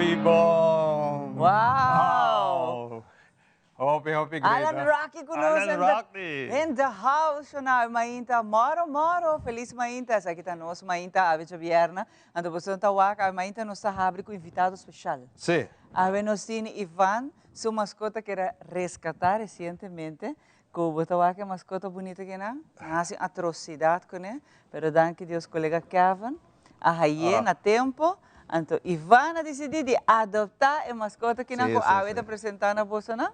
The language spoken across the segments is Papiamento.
Hopi bon! Wow! Hopi, hopi great. Alan Rocky ku nos Alan Rocky! In the house na mainta. Moro, moro. Feliz mainta. Esaki ta nos mainta awe djabierna. Anto boso ta wak awe mainta nos ta habri ku invitado special. Si. Awe nos tin Ivan, su maskota ku era reskatá resientemente. Ku bo ta wak e maskota bunita kinan. Nan hasi un atrosidat kuné. Pero danki Dios kolega Kevin a haye na tempo, anto Ivan a disidí di adoptá e maskota kinan ku awe ta presentá na bosonan.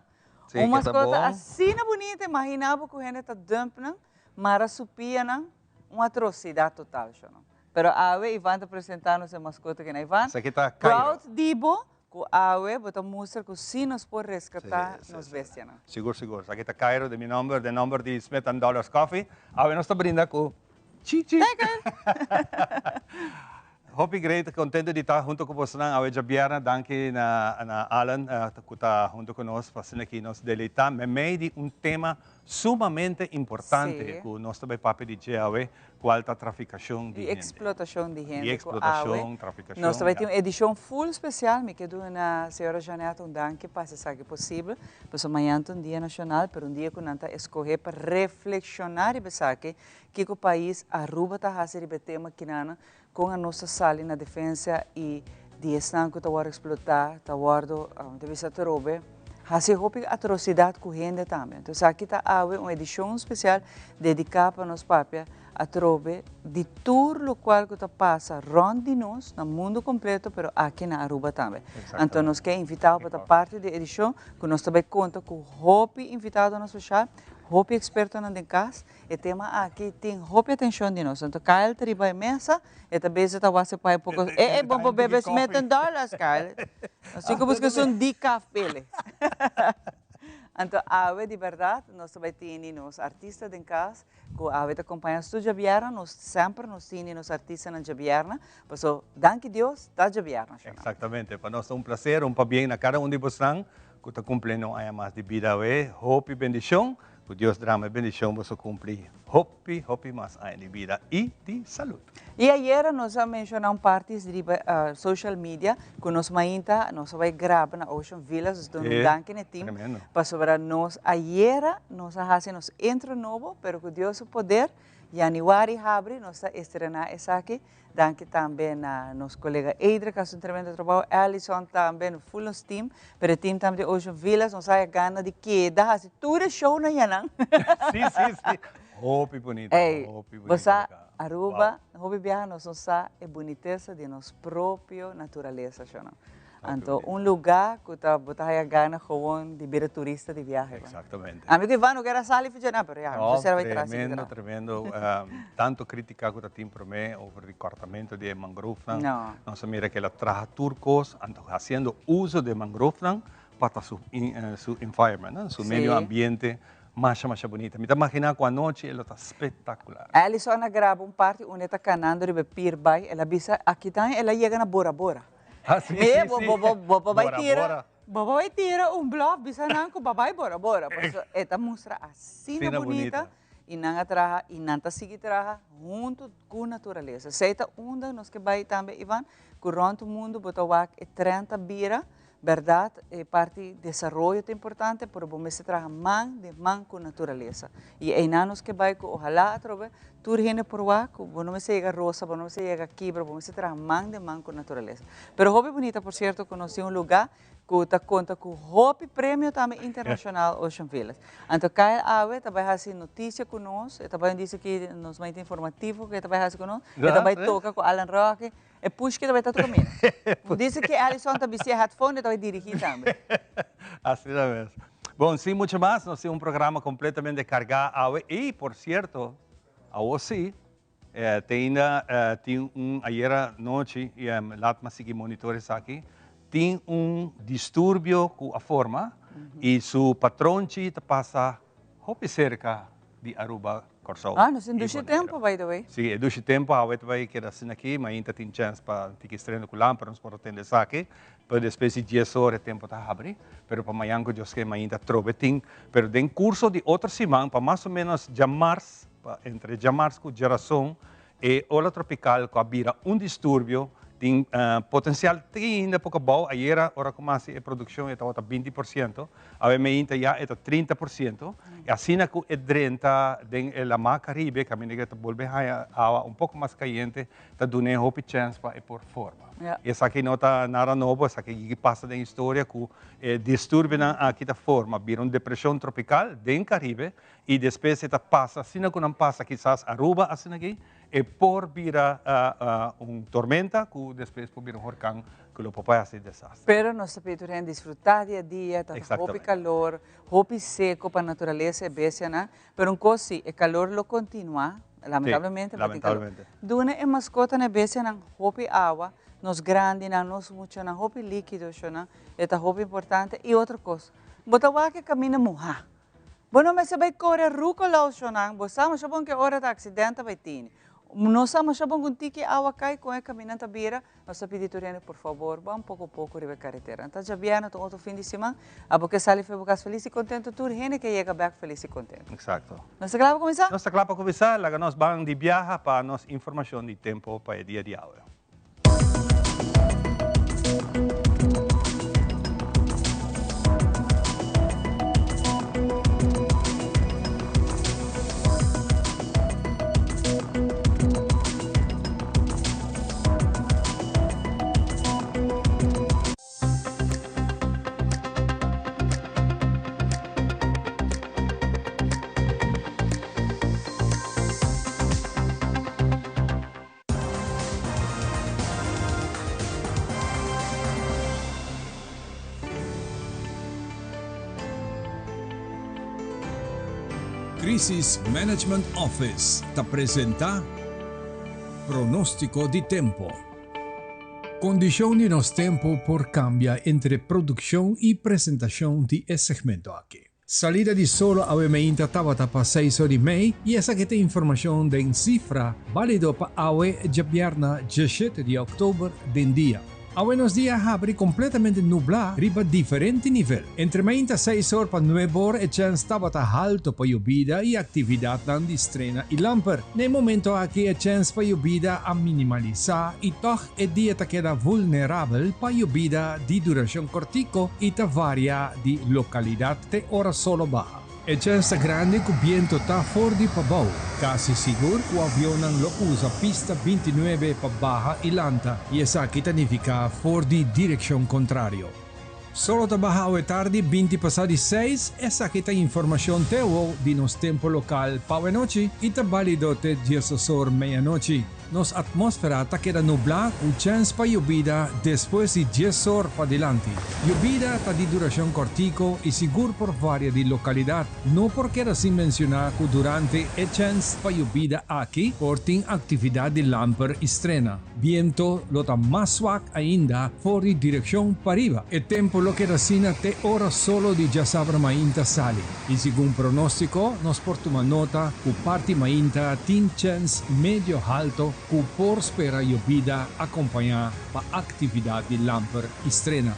Un maskota asina bunita, imaginá bo ku hende ta dump nan, mara su pianan, un atrosidat total sho no. Pero awe Ivan ta presentá nos e maskota kinan. Ivan, proud di bo ku awe bo ta mustra ku sí nos por reskatá nos bestianan. Sigur, sigur. Esaki ta Cairo den mi nomber, den nomber di Smith and Dollars Coffee. Awe nos ta brinda ku Chichi. Hopi great, contento di ta hunto cu bosonan awe djabièrnè. Danki na na Alan cu ta hunto cu nos pa asina aki nos deleita memey di un tema sumamente importante cu nos ta bay papia di dje awe, cual ta traficacion di hende. Di explotacion di hende. Di explotacion, traficacion. Nos ta bay tin un edicion full special. Mi ke duna señora Jeanette un danki pa haci esaki posibel, pasobra mañana ta un dia nacional, pero un dia cu nan ta escoge pa reflexiona riba esaki. Kiko pais Aruba ta hasi riba e tema kinana kon anos ta sali na defensa i di esnan ku ta wòrdu eksplotá, ta wòrdu ta bisa atrobe hasi hopi atrosidat ku hende tambe. Entonces aki ta awe un edishon spesial dediká pa nos papia atrobe di tur lokual ku ta pasa rònt di nos na mundu kompleto pero aki na Aruba tambe. Anto nos ke invitá bo pa ta parti di e edishon ku nos ta bai konta ku hopi invitadonan spesial, hopi ekspertonan den kas. E tema aki tin hopi atencion di nos. Anto Kyle ta riba e mesa, e ta bezig ta wase pa e poco. E e bo por bebe Smith and Dollars, Kyle. Nos tin cu busca esun decaf pele. Anto awe di berdad nos ta bay tini nos artista den cas cu awe ta compaña nos tur djabièrnè. Nos semper nos tini nos artistanan djabièrnè, paso danki Dios ta djabièrnè. Exactamente. Pa nos ta un placer, un pabien na cada un di bosnan cu ta cumpliendo un aña mas di bida awe. Hopi bendicion. Ku Dios drama e bendishon boso kumpli hopi hopi mas aña di bida i di salud. I ayera nos a menshoná un parti riba social media ku nos mainta nos a bai graba na Ocean Villas, nos duna un danki na e team pasobra nos ayera nos a hasi nos intro nobo pero ku Dios su poder Januari habri nos ta estrená esaki. Danki tambe na nos colega Edric a haci un tremendo trabao, Allison tambe, no full nos team, pero e team tambe di Ocean Villas, nos haya gana di keda haci tur e show na yanan. Si, si, si. Hopi bunita, Ey, hopi bunita bo sa, lugar. Aruba, hopi biaha nos no sa e bunitesa di nos propio naturalesa, shonan. Anto un lugar cu ta bo ta haya gana gewoon di bira turista di viahe. Exactamente. Ami cu Ivan no kier a sali for dje, pero ya, nos a sera bay tras. Tremendo, tremendo. Tanto critica cu ta tin prome over di cortamento di e mangroofnan. No. Nos a mira cu el a traha tur cos, anto haciendo uso di e mangroofnan pa ta su su environment, su medio ambiente masha masha bunita. Mi ta imagina cu anochi e lo ta spectacular. Allison a graba un parti unda e ta canando riba e pier bay, el a bisa aki tan el a yega na Bora Bora. Ah, sí, Mira, sí, bo, sí. bo, bo, bo pa bai Bora, tira, bora. bo pa bai tira un bluff, bisa nan ku ba bai Bora Bora. Pasobra e ta mustra asina Asina bunita bunita. i nan a traha i nan ta sigui traha huntu ku naturalesa. Esei ta unda nos ke bai tambe, Ivan, ku rònt mundu bo ta wak e trèn ta bira. Bèrdat, e parti desaroyo ta importante, pero bo mester traha man den man ku naturalesa. I einan nos ke bai ku ohalá atrobe tur hende por wak ku bo no mester yega rosa, bo no mester yega kibra, bo mester traha man den man ku naturalesa. Pero hopi bunita, por sierto, ku nos tin un lugá ku ta konta ku hopi premio tambe internashonal, Ocean Villas. Anto Kyle awe ta bai hasi notisia ku nos, e ta bai un disi ki nos mente informativo ku e ta bai hasi ku nos, e ta bai toka ku Alan Rocky. E pushki ta bai ta tur kaminda. Dice ki Allison ta bisti e headphone e ta bai dirigi tambe. Asina mes. Bon, sin mucho mas, nos tin un programa completamente carga awe y, por cierto, awo si, te ainda tin un, ayer anochi, y laat mi a sigui monitor esaki, tin un disturbio cu a forma y su patronchi ta pasa hopi cerca di Aruba, Kòrsou Ah, nos tin i dushi Boneiru. tempu, by the way. Sí, e dushi tempu awe ta bai keda asina aki, mainta tin chèns pa tiki streno ku lamper nos por a tende esaki, pero despues di dies ora e tempu ta habri, pero pa mañan ku Dios ke mainta atrobe tin, pero den kurso di otro siman pa mas o menos djamars, pa entre djamars ku djarason, e ola tropikal ku a bira un disturbio. Tin potencial te ainda poco abou. Ayera ora cu masi e produccion e tabata 20%, awe meinta ya e ta 30%. Y asina cu e drenta den e Lama Caribe, caminda cu e ta bolbe haya awa un poco mas cayente, ta dun'e hopi chens pa e por forma. Y esaki no ta nada nobo, esaki yigi pasa den historia cu e disturbionan aki ta forma, bira un depresion tropical den Caribe y despues e ta pasa, asina cu nan pasa kisas Aruba asina aki, E por bira un tormenta ku despues por bira un horkan ku lo por por hasi desastre. Pero nos ta pidi tur hende disfrutá di e dia, ta hopi kalor, hopi seko pa naturalesa e bestianan, pero un kos si, e kalor lo kontinuá, lamentablemente bo tin kalor. Duna e maskotanan e bestianan hopi awa, nos grandinan, nos muchanan, hopi likido shonnan, e ta hopi importante. I otro kos, bo ta wak e kaminda muhá. Bo no mester bai kore ruko laushonan, bo sa masha bon ke ora ta aksident ta bai tini. No sa masha bon ku un tiki awa kai kon e kaminan ta bira, nos ta pidi tur hende por fabor ban poko poko riba e karetera. Anto djabièrnè ta un otro fin di siman, abo ke sali for bo kas felis i kontento, tur hende ke yega bèk felis i kontento. Eksakto. Nos ta kla pa kuminsá? Nos ta kla pa kuminsá, laga nos ban di biaha pa nos informashon di tempu pa e dia di awe. Crisis Management Office ta presenta Pronostico di Tempo. Condicion di nos tempo por cambia entre produccion y presentacion di e segmento aki. Salida di solo awe meinta tabata pa seis or i mei i esaki ta informashon den sifra balido pa awe djabièrnè djeshete di òktober den dia. Awe nos dia habri kompletamente nublá riba diferente nivel. Entre meinta seis or pa nuebe or e chèns tabata halto pa yobida i aktividatnan di strena i lamper. Na e momento aki e chèns pa yobida a minimalisá i tòg E dia ta keda vulnerabel pa yobida di durashon kortiko i ta varia di lokalidat te ora solo baha. E chèns ta grandi ku biento ta for di pabou. Kasi sigur ku avionnan lo usa pista 29 pa baha i lanta i esaki ta nifiká for di direkshon kontrario. Solo ta baha awe tardi 20 pasá di seis, esaki ta informashon te awo di nos tempo lokal pa awe nochi i ta balido te diesosor meianochi. Nos atmósfera ta keda nublá ku chèns pa yobida despues di dies or padilanti. Yobida ta di durashon kòrtiku i sigur por varia di lokalidat. No por keda sin menshoná ku durante e chèns pa yobida aki por tin aktividat di lamper i strena. Biento lo ta mas swak ainda for di direkshon pariba. E tempu lo keda asina te ora solo di djasabra mainta sali. I segun pronóstiko nos por tuma nota ku parti mainta tin chèns medio halto ku por spera yobida akompañá pa aktividat di lamper i strena.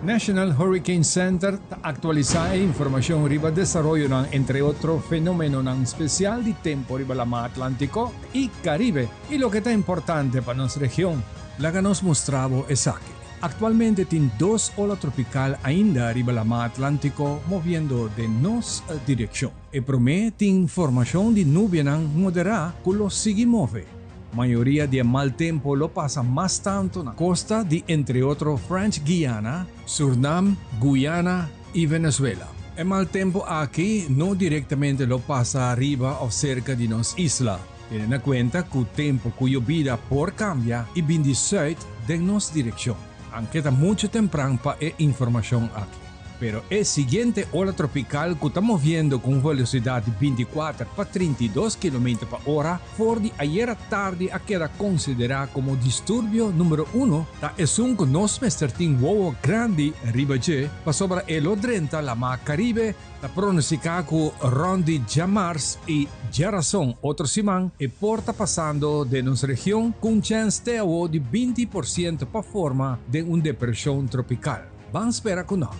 National Hurricane Center ta aktualisá e informashon riba desaroyonan entre otro fenómenonan spesial di tempu riba Lamá Atlántiko i Karibe i loke ta importante pa nos region. Laga nos mustra bo esaki. Aktualmente tin dos ola tropikal ainda riba Lamá Atlántiko moviendo den nos direkshon. E promé tin formashon di nubianan moderá ku lo sigui move. Mayoria di e mal tempu lo pasa mas tantu na kosta di entre otro French Guiana, Surnam, Guyana i Venezuela. E mal tempu aki no direktamente lo pasa riba òf serka di nos isla. Tene na kuenta ku tempu ku yobida por kambia i bin di sùit den nos direkshon. Anke ta muchu tempran pa e informashon aki. Pero e siguiente ola tropikal ku ta moviendo ku un velosidat di 24 pa 32 kilometer pa ora for di ayera tardi a keda konsiderá komo disturbio numero uno ta esun ku nos mester tin wowo grandi riba dje pasobra e lo drenta Lamá Karibe. Ta pronosticá cu rond di djamars y djarason otro siman e por ta pasando den nos region cu un chens te awo di 20% pa forma den un depresion tropical. Ban spera cu no.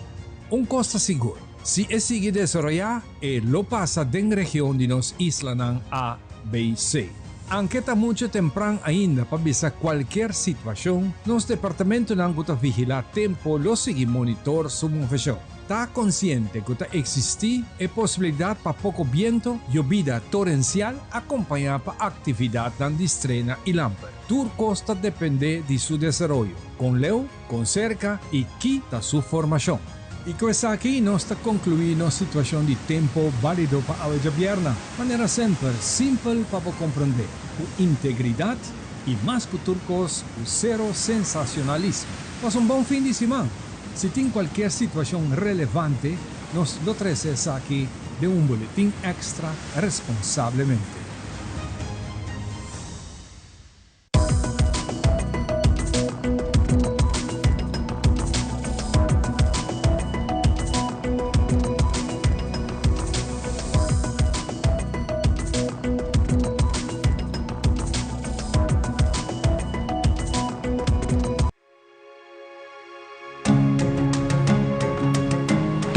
Un cos ta sigur, si e sigui desaroyá e lo pasa den region di nos islanan a. ABC. Anke ta muchu tempran ainda pa bisa kualkier situashon, nos departamentonan ku ta vigilá tempu lo sigui monitor su moveshon. Ta konsiente ku ta eksistí e posibilidat pa poko bientu, yobida torensial akompañá pa aktividatnan di strena i lamper. Tur kos ta dependé di su desaroyo, kon leu, kon serka i ki ta su formashon. I ku esaki nos ta konkluí nos situashon di tempu bálido pa awe djabièrna. Manera semper, simpel pa bo komprendé, ku integridat i mas ku tur kos ku sero sensacionalismo. Pasa un bon fin di siman! Si tin kualkier situashon relevante, nos lo trese esaki den un boletin èkstra responsablemente.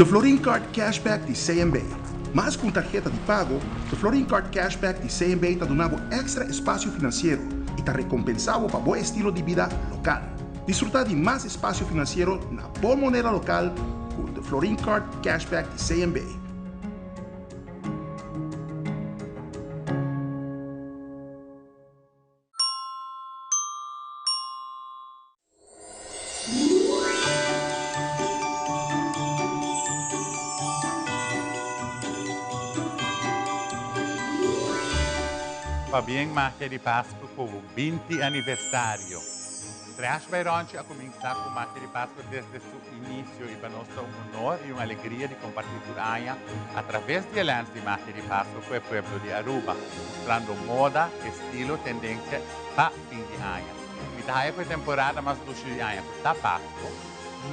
The Florin Card Cashback di CMB. Mas ku un tarheta di pago, The Florin Card Cashback di CMB ta duna bo èkstra espasio finansiero i ta rekompensá bo pa bo estilo di bida lokal. Disfrutá di mas espasio finansiero na bo moneda lokal ku The Florin Card Cashback di CMB. Pabien Magia di Pascu cu bo 20 aniversario. Trash by Ronchi a cuminsa cu Magia di Pascu desde su inicio y pa nos ta un honor y un alegria di comparti tur aña a traves di e lens di Magia di Pascu cu e pueblo di Aruba, mustrando moda, estilo, tendencia pa fin di aña. Mi ta haya cu e temporada mas dushi di aña cu ta Pasco,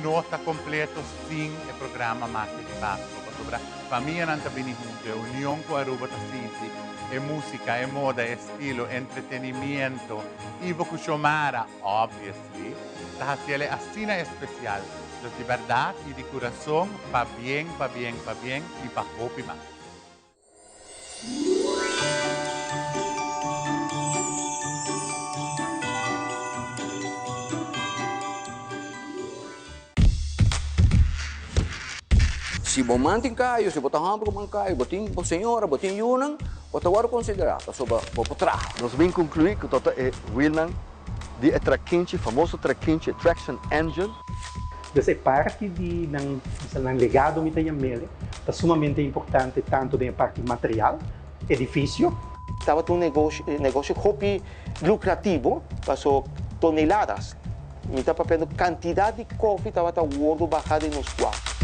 no ta completo sin e programa Magia di Pasco, pasobra famianan ta bini hunto, e union cu Aruba ta sinti, e musica, e moda, e estilo, entretenimiento, Ivo cu Xiomara, obviously, ta haciele asina especial. Dus di berdad y di curason, pabien, pabien, pabien y pa hopi mas. Si bo man tin kayo, si bo ta hòmber ku man kayo, bo tin bo señora, bo tin yunan, bo ta wòrdu konsiderá pasobra bo por traha. Nos bin conclui cu tota e wielnan di e trakinchi, famoso trakinchi, e traction engine. Dus e parti di nan, bisa nan legado mi ta yam'el, ta sumamente importante tanto den e parti material, edificio. Tabata un negoshi, negoshi hopi lucrativo, paso toneladas, mi ta papiando cantidad di koffie tabata wordo baha den nos cuarto.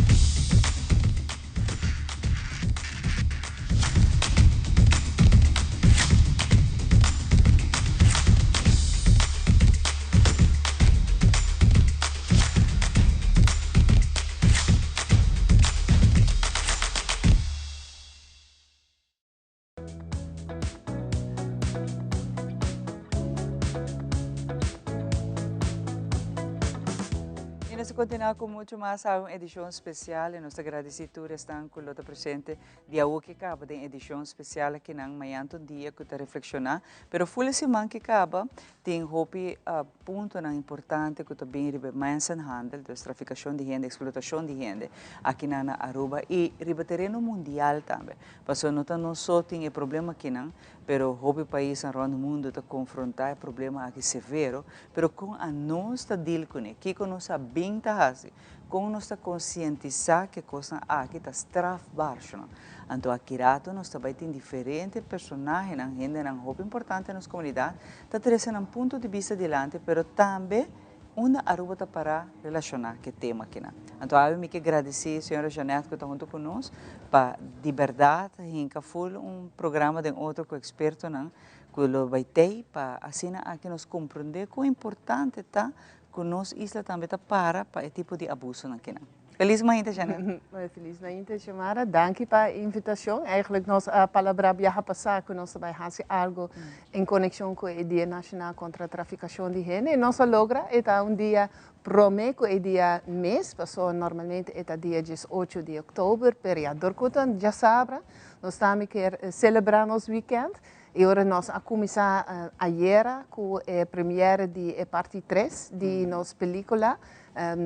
Y nos ta continua cu mucho mas awe un edicion special y nos ta gradici tur esnan cu lo ta presente di awo ki caba den edicion special akinan mañan ta un dia cu ta reflexiona pero ful e siman ki caba tin hopi puntonan importante cu ta bin riba e mensenhandel dus traficacion di hende explotacion di hende akinan na Aruba y riba tereno mundial tambe Pasobra no ta nos so tin e problema akinan, pero hopi paisnan rond mundo ta confronta e problema aki severo, pero con anos ta deal cune? Kico nos a bin ta haci? Con nos ta concientisa cu e cosnan aki ta strafbaar, shunan? Anto aki rato nos ta bay tin diferente personahenan, hendenan hopi importante den nos comunidad, ta trece nan punto di bista dilanti, pero tambe Unda Aruba ta pará relashoná ku e tema akinan? Anto awe mi ke gradisí señora Jeanette ku ta huntu ku nos pa di bèrdat hinka ful un programa den otro ku ekspertonan ku lo bai tei pa asina aki nos komprondé kon importante ta ku nos isla tambe ta para pa e tipo di abusonan akinan. Felis mainta Jeanette. Felis mainta Xiomara, danki pa e invitacion. Eigenlijk nos a palabrá biaha pasá ku nos ta bai hasi algo en konekshon ku e Dia Nashonal kontra Trafikashon di Hende i nos a logra. E ta un dia promé ku e dia mes, pasobra normalmente e ta dia diesocho di òktober, pero ya dor ku ta djasabra nos tambe kier selebrá nos wikènt. I ora nos a kuminsá ayera ku e premiere di e parti 3 di nos pelíkula,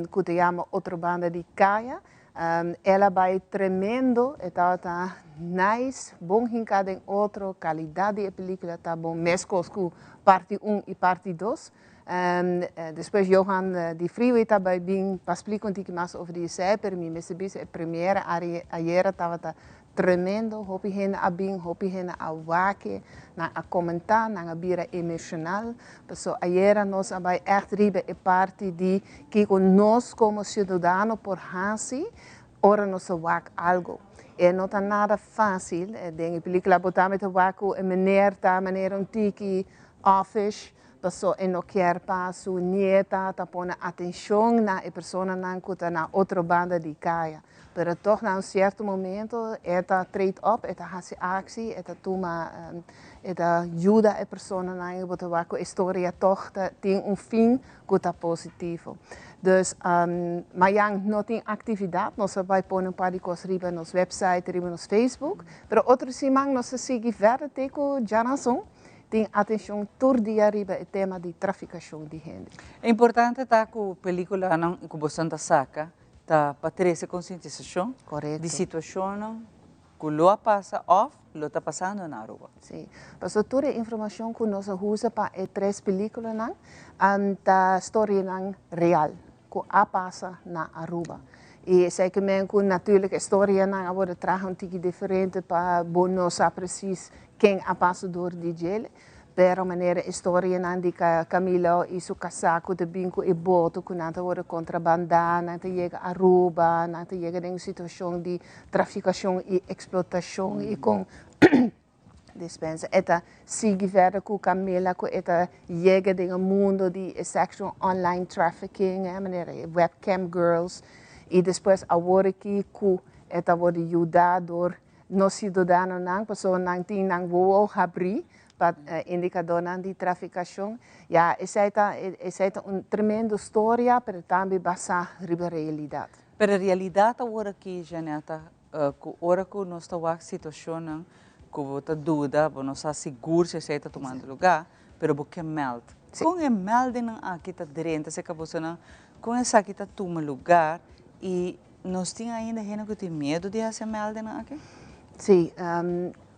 ku ta yama Otro Banda di Kaya. El a bai tremendo, e tabata nice, bon hinká den otro, kalidat di e pelíkula ta bon, meskos ku parti 1 i parti 2. Despues Johan di Freeway ta bai bin pa splika un tiki mas over di esei, pero mi mester bisa e premiere ayera tabata tremendo, hopi hende a bin, hopi hende a wak e, nan a komentá, nan a bira emoshonal. Paso ayera nos a bai ègt riba e parti di kiko nos komo siudadano por hasi ora nos a wak algu. E no ta nada fásil, den e pelíkula bo tambe ta wak ku e meneer ta manera un tiki offish, paso e no kier pa su nieta ta pone atenshon na e personanan ku ta na otro banda di kaya. Pero toch na un cierto momento e ta treed op, e ta haci actie, e ta tuma, e ta yuda e personanan y bo ta wak cu e storia toch ta tin un fin cu ta positivo. Dus mayan no tin actividad, nos a bay pone un par di cos riba nos website, riba nos Facebook, pero otro siman nos ta sigui verder te cu djaranson tin atencion tur dia riba e tema di traficacion di hende. Importante ta cu peliculanan cu boso ta saca ta pa trese konsientisashon di situashonnan ku lo a pasa òf lo ta pasando na Aruba. Sí, pasobra tur e informashon ku nos a usa pa e tres pelíkulanan ta storianan real ku a pasa na Aruba. I esei ke men ku natuurlik e storianan a wòrdu traha un tiki diferente pa bo no sa presis ken a pasa dor di djele. Pero manera e storianan di Camilo y su casá cu ta bin cu e boto cu nan ta worde contrabandá, nan ta yega Aruba, nan ta yega den un situacion di traficacion y explotacion y con dispensa e ta sigui verder cu Camila cu e ta yega den e mundo di e sexual online trafficking, manera e webcam girls y despues awor aki cu e ta worde yuda door nos ciudadanonan pasobra nan tin nan wowo habrí pa indicadornan di traficacion. Ya, esey ta, esey ta un tremendo storia, pero tambe basá riba realidad. Pero realidad awor aki, Jeanette, cu ora cu nos ta wak situacionnan cu bo ta duda, bo no sa sigur si esey ta tumando lugar, pero bo ke meld. Con e meldingnan aki ta drenta cerca bosonan? Con esaki ta tuma lugar? Y nos tin ainda hende ku tin miedu di hasi e mèldenan aki? Sí,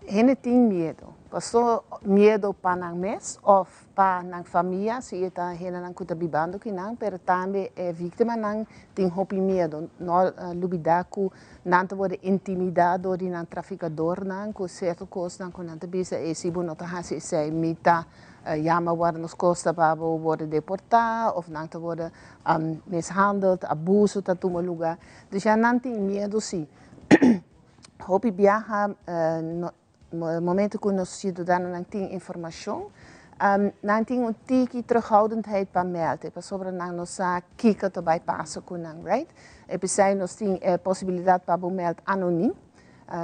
hende tin miedu. Paso miedu pa nan mes òf pa nan famia, si e ta hendenan ku ta bibando ku nan, pero tambe e víktimanan tin hopi miedu. No lubidá ku nan ta wòrdu intimidá dor di nan trafikadornan ku sierto kosnan ku nan ta bisa, e si bo no ta hasi esei mi ta yama wòrdu nos kosta pa bo wòrdu deportá òf nan ta wòrdu mishandeld, abuso ta tuma lugá. Dus ya nan tin miedu sí. Hopi biaha momento ku nos siudadanonan tin informashon, nan tin un tiki terughoudendheid pa mèlde pasobra nan no sa kiko ta bai pasa ku nan, right? E p'esei nos tin e posibilidat pa bo mèld anonim.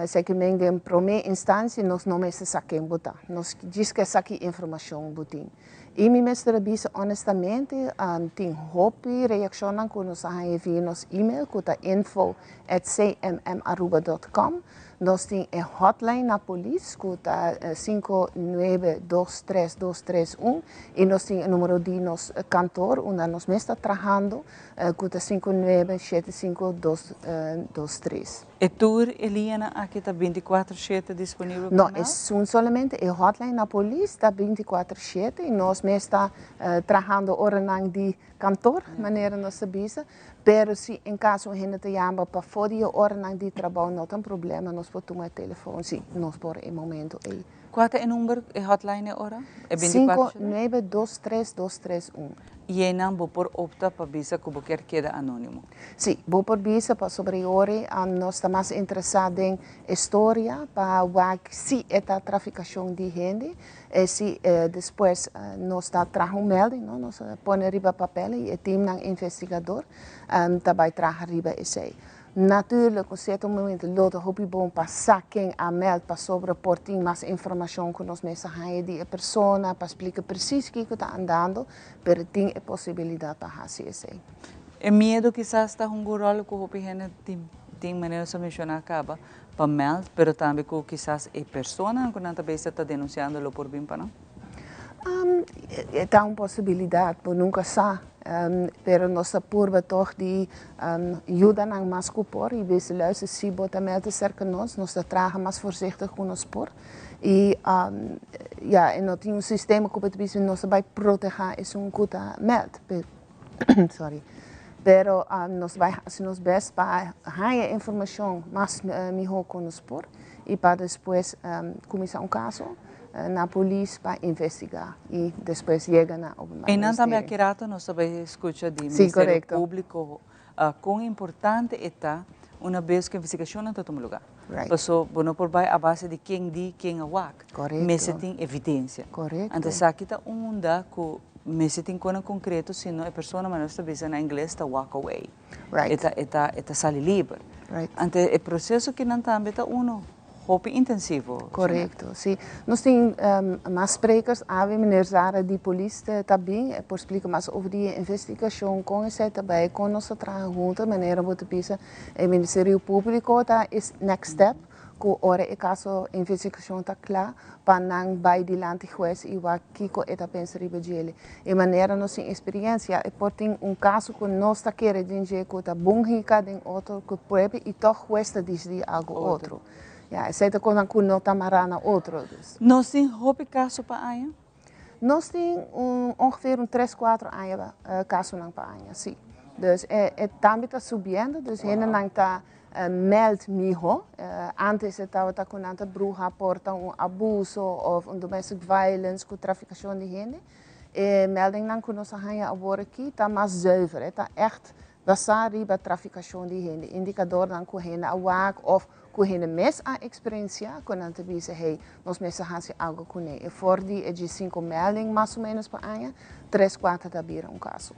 Esei ke men den promé instansia nos no mester sa ken bo ta. Nos djis ke sa ki informashon bo tin. I mi mester a bisa honestamente, tin hopi reakshonnan ku nos a haña via nos email ku ta info at cmmaruba dot com. Nos tin e hotline na polis ku ta 5923231 i nos tin e numero di nos kantor unda nos mes ta trahando ku ta 5975 223. E tur e liñanan aki ta 24 shete disponibel pa No, mel? esun solamente e hotline na polis ta 24 shete i nos mes ta trahando oranan di kantor, manera nos ta bisa, pero si en kaso un hende ta yama pafó di e oranan di trabou no ta un problema, nos por tuma e telefon si nos por e momento ei. Kua ta e number, e hotline e ora? E 24 Sinku nuebe dos tres dos tres un. I einan bo por opta pa bisa ku bo kier keda anónimo. Sí, bo por bisa pasobra e ora nos ta mas interesá den e storia pa wak si e ta trafikashon di hende, e si despues nos ta traha un melding, no, nos ta pone riba papel i e teamnan investigador ta bai traha riba esei. Natuurlijk, un cierto momento lo ta hopi bon pa sa ken a meld pasobra por tin mas informacion cu nos mester haña di e persona pa splica precies kico ta andando, pero tin e posibilidad pa haci esey. E miedo kisas ta hunga un rol cu hopi hende tin. Tin manera nos a menciona caba pa meld, pero tambe cu kisas e personanan cu nan ta bezig ta denunciando lo por bin pa nan? E ta un posibilidad, bo nunca sa, pero nos ta purba toch di yuda nan mas cu por y bisa luister si bo ta meld acerca nos, nos ta traha mas voorzichtig cu nos por y ya e no tin un sistema cu bo ta bisa nos ta bay proteha esun cu ta meld. Sorry. Pero nos bai hasi nos best pa haña informashon mas mihó ku nos por i pa despues kuminsá un kaso na polis pa investigá i despues yega na Openbaar Einan tambe aki rato nos ta bai skucha di Ministerio Públiko kon importante e ta una bes ku investigashonnan ta tuma lugá. Paso bo no por bai a base di ken di, ken a wak. Mester tin evidensia. Anto esaki ta unda ku mester tin konan konkreto sino e persona manera nos ta bisa na ingles ta walk away. E ta e ta e ta sali liber. Anto e proseso kinan tambe ta uno hopi intensivo. Korekto, si. Nos tin mas sprekers awe, meneer Zara di polis ta bin, e por splika mas over di e investigashon, kon esei ta bai, kon nos ta traha hunto, manera bo ta bisa E Ministerio Públiko ta e next step ku ora e kaso investigashon ta kla pa nan bai dilanti hues i wak kiko e ta pensa riba djele. E manera nos tin eksperiensia e por tin un kaso ku nos ta kere den dje ku ta bon hinka den otro ku prueba i tòg hues ta disidí algu otro. Ya, esei ta kosnan ku no ta mará na otro. Nos tin hopi kaso pa aña? Nos tin un ongeveer un tres cuatro aña casonan pa aña, si. Dus e e tambe ta subiendo, dus hendenan ta meld miho. Antes e tabata cu nan ta bruha por ta un abuso of un domestic violence cu traficacion di hende. E meldingnan cu nos a haña awor aki ta mas zuiver, e ta echt Basá riba trafikashon di hende, indikadornan ku hende a wak òf ku hende mes a eksperensiá ku nan ta bisa, hey, nos mester hasi algu kuné. E for di e djesinku melding mas o ménos pa aña, tres kuater ta bira un kaso.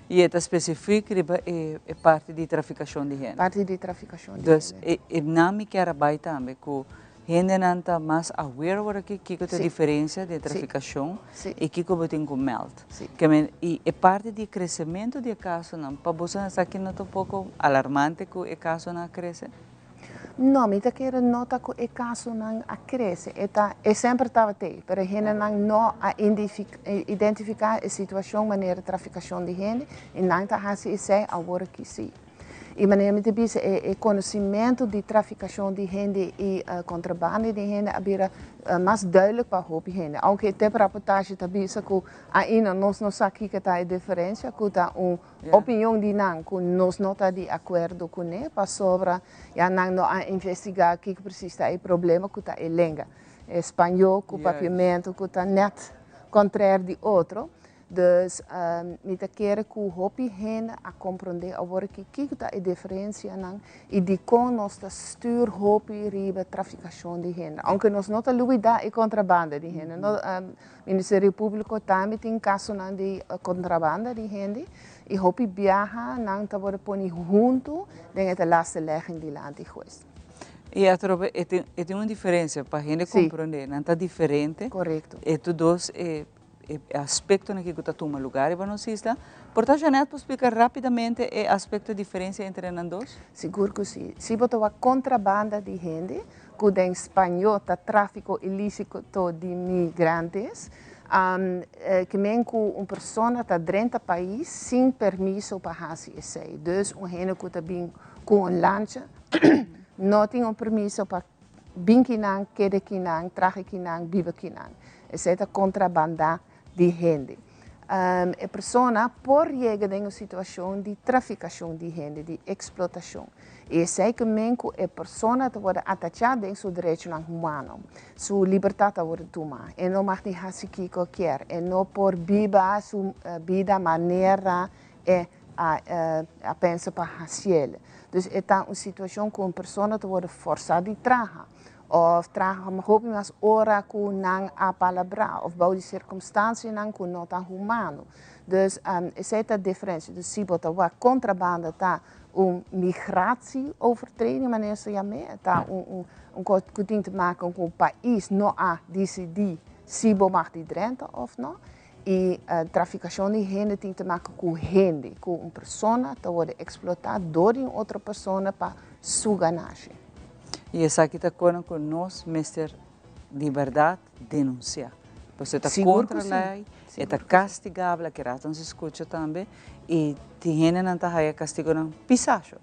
I e ta spesifik riba e parti di trafikashon di hende? Parti di trafikashon di hende. Dus e nan mi kier a bai tambe ku Hendenan ta mas aware awor aki kiko ta e diferencia di e traficacion y kiko bo tin cu meld. Ke y e parti di e crecemento di e casonan, pa boso esaki no ta un poco alarmante cu e casonan a crece? No, mi ta kere nota cu e casonan a crece. E ta, e semper tabat'ey, pero e hendenan no a identifica e situacion manera traficacion di hende y nan ta haci esey awor aki si. I manera mi ta bisa e e konosimentu di trafikashon di hende i kontrabanda di hende a bira mas duidelijk pa hopi hende. Ounke e tep raportashe ta bisa ku ainda nos no sa kiko ta e diferensia, ku ta un opinion di nan ku nos no ta di akuerdo kuné pasobra ya nan no a investigá kiko presis ta e problema ku ta e lenga e spañó ku papiamentu ku ta nèt kontrèr di otro. Dus mi ta kere ku hopi hende a komprondé awor aki kiko ta e diferensianan i dikon nos ta stuur hopi riba trafikashon di hende. Ounke nos no ta lubidá e kontrabanda di hende. No, Ministerio Públiko tambe tin kasonan di kontrabanda di hende i hopi biaha nan ta wòrdu poni huntu den e telastelegging dilanti hues. I atrobe e tin e tin un diferensia pa hende komprondé, nan ta diferente. Korekto. E tur dos e E aspectonan aki cu ta tuma lugar riba nos isla. Por ta Jeanette por splica rapidamente e aspecto diferencia entre nan dos? Sigur cu si. Si bo ta wak contrabanda di hende, cu den spaño ta trafico ilicito di migrantes, ke men cu un persona ta drenta pais sin permiso pa haci esey. Dus un hende cu ta bin cu un lancha no tin un permiso pa Bin kinan, kede kinan, traha kinan, biba kinan. Esei ta kontrabandá di hende. E persona por yega den un situashon di trafikashon di hende, di eksplotashon. I esei ke men ku e persona ta wòrdu atachá den su derechonan humano. Su libertat ta wòrdu tumá. E no mag di hasi kiko e kier. E no por biba su bida manera e a pensa pa hasiel. Dus e ta un situacion cu un persona ta wordo forsa di traha of traha hopi mas ora cu nan a palabra of bou di circumstancianan cu no ta humano. Dus esey ta diferencia. Dus si bo ta wak contrabanda ta un migratieovertreding manera sa yam'e, ta un un cos cu tin te maken cu un pais no a dicidi si bo mag di drenta of no. E trafikashon di hende tin te maka ku hende, ku un persona ta wòrdu eksplotá dor di un otro persona pa su ganashi. I esaki ta kono ku nos mester di bèrdat denunsiá. Pasobra e ta kontra lei, e ta kastigabel, aki rato nos a skucha tambe, i tin hendenan ta haya kastigonan pisá sho.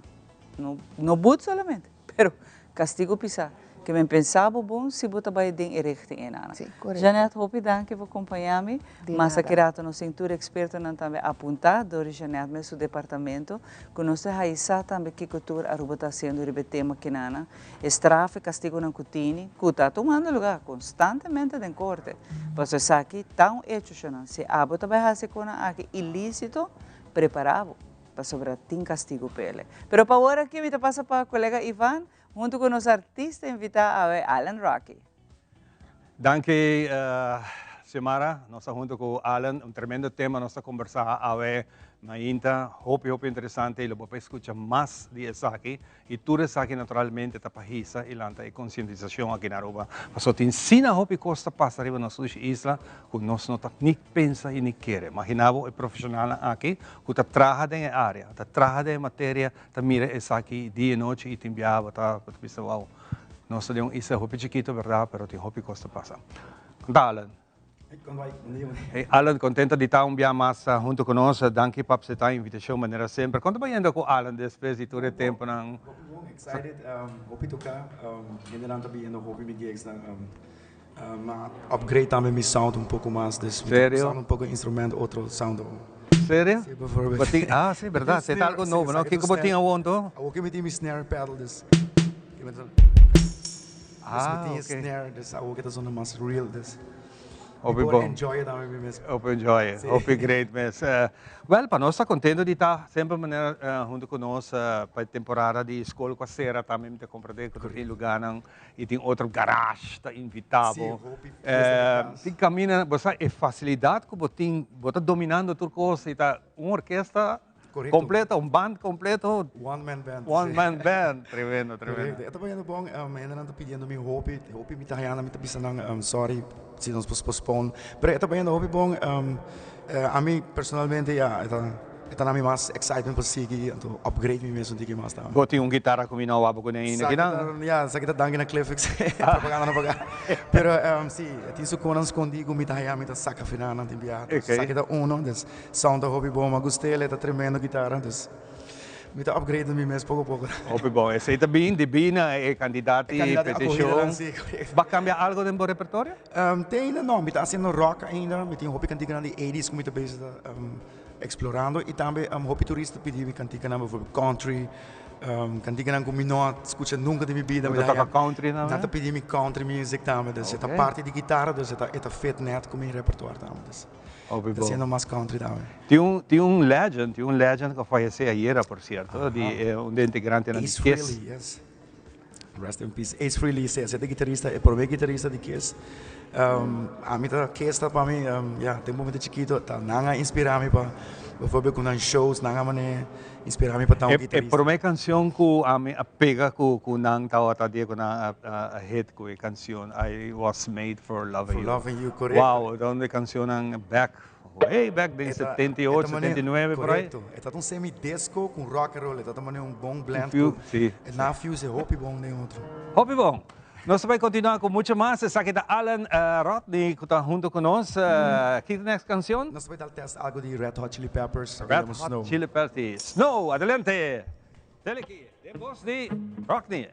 No but solamente, pero kastigo pisá. Ke men pensa bo bon si bo ta bai den e richting einan. Sí, korekto. Jeanette, hopi danki pa kompañá mi. Di Mas nada. aki rato nos tin tur ekspertonan tambe apuntá dor di Jeanette mes su departamento, ku nos ta haña sa tambe kiko tur Aruba ta hasiendo riba e tema kinanan. E straf, e kastigunan ku tini, ku ta tumando lugá konstantemente den korte. Pasobra esaki ta un echo, shonnan. Si abo ta bai hasi e konan aki ilísito, prepará bo, pasobra tin kastigu p'e. Pero pa awor aki mi ta pasa pa kolega Ivan, Hunto cu nos artista invita awe Alan Rocky. Danki Xiomara, nos ta hunto cu Alan, un tremendo tema nos ta conversa awe mainta, hopi hopi interesante y lo bo por escucha mas di esaki y tur esaki naturalmente ta pa hisa y lanta e concientisacion aki na Aruba, pasobra tin sina hopi cos ta pasa riba nos dushi isla cu nos no ta ni pensa y ni kere. Imagina bo e profesionalnan aki cu ta traha den e area, ta traha den e materia, Ta mira esaki dia i nochi i tin biaha bo ta bo ta bisa wow nos ta den un isla hopi chikito berdad pero tin hopi kos ta pasa. Konta Alan. Hey Alan kontento di ta un bia mas hunto ku nos danki pa apsepta e invitashon manera semper. Kon ta bayendo ku Alan despues di tur e temponan? Hopi bon, excited, hopi toka, hendenan ta biniendo hopi mi gigs nan. Ma upgrade tambe mi sound un poco mas, dus mi ta usando un poco instrumento otro sound. Serio? Si, bijvoorbeeld. Bo tin, ah si, berdad, si ta algo nobo, no? Kiko bo tin awor anto? Awor ki mi tin mi snare pedal, dus. Ah, ok. Mi tin snare, dus awor ki ta sona mas real, dus. Hopi Mi por bon. enjoy e tambe mi mes. Hopi enjoy e, Si. hopi great mes. Wel, pa nos ta contento di ta semper manera hunto cu nos pa e temporada di school cu a cera tambe mi ta comprende cu ta tin lugarnan y tin otro garage ta invita Sí, bo. hopi fiesta di cas. Tin camina, bo sa e facilidad cu bo tin, bo ta dominando tur cos y ta un orkesta Correcto. completo, un band completo. One man band, One sí. man band, tremendo, tremendo. Correcto. E ta bayendo bon, hendenan ta pidiendo mi hopi, hopi mi ta hayando, mi ta bisa nan sorry si nos por postpone, pero e ta bayendo hopi bon, ami personalmente ya e ta. E ta na mi mas excitement pa sigui anto upgrade mi mes un tiki mas tambe. Bo tin un guitarra cu mi no wou bo cune ainda Sa kinan? Ya, sa kita danki na Cliffix propaganda no paga. Pero si, e tin su conan scondi cu mi ta haya mi ta saca final nan tin biaha. Okay. Sa kita uno, dus sound ta hopi bon, mi a gust'el, e ta tremendo guitarra, dus mi ta upgrade mi mes poco poco. Hopi bon, esey ta bin debí na e cantidad E di cantidad di peticion. acogidanan, si, correcto. Bo a cambia algo den bo repertorio? Te ainda no, mi ta haciendo rock ainda, mi tin hopi canticanan di eighties cu mi ta bezig ta. Explorando y tambe hopi turista pidi mi canticanan bijvoorbeeld country, canticanan cu mi no a scucha nunca den mi bida. Bo ta toca country tambe? Nan ta pidi mi country music tambe, dus e ta parti di guitarra, dus e ta fit net cu mi repertoire tambe, dus Hopi ta bon. siendo mas country tambe. Tin un tin un legend, tin un legend cu a fayece ayera por cierto, di un di e integrantenan di Ace Kiss. Frehley, yes. Rest in peace. Ace Frehley, si, e ta guitarista, e prome guitarista di Kiss. Ami ta, Kiss ta pa mi, ya, tempo mi ta chikito, ta nan a inspira mi pa, bijvoorbeeld ku nan shows, nan a mane inspira mi pa ta un guitarista. E prome cancion ku ami a pega ku ku nan tabata dia ku nan a hit ku e cancion I was made for loving you. For loving you, correcto. Wow, ta un di e cancionnan back. Way back den 78, 79 por ahí. Correcto. E ta un semi disco con rock and roll. E ta mane un bon blend. Cu, sí. Na fuse hopi bon den otro. Hopi bon. Nos ta bay continua cu mucho mas. Esaki ta Alan Rodney cu ta hunto cu nos. Ki ta next cancion? Nos ta bay dal test algo di Red Hot Chili Peppers. Red Hot Chili Peppers. Snow. Adelante. Teleki. Den voz di Rodney.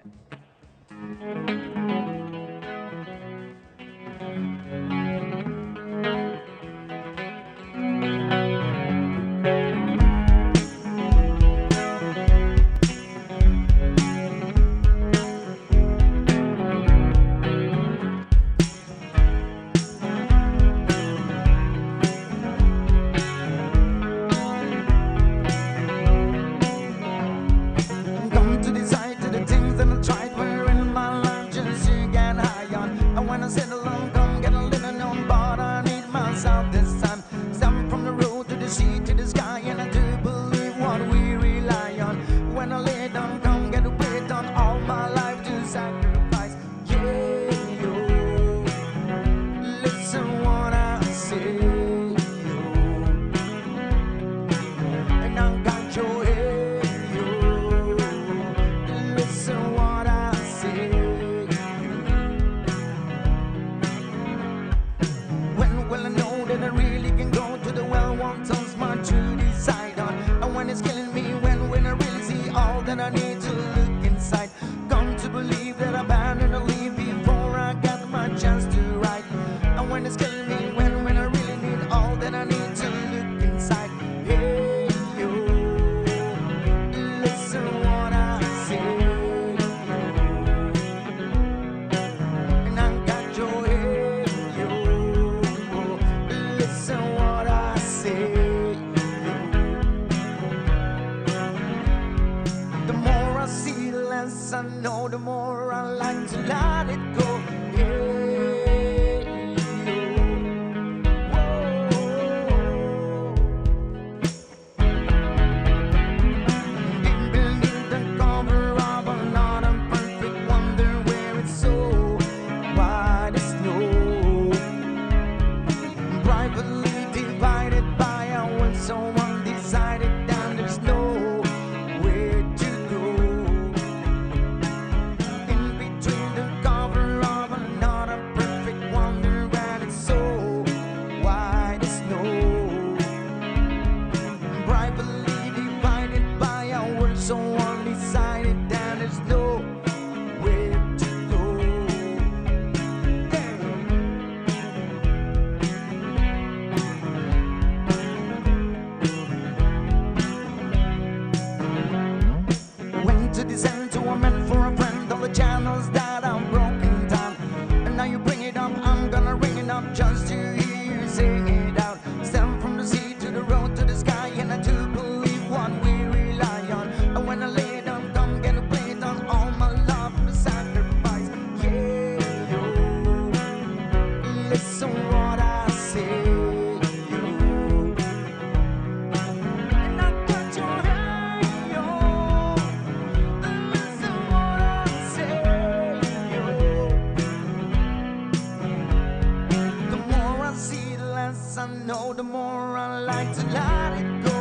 less I know, the more I like to let it go.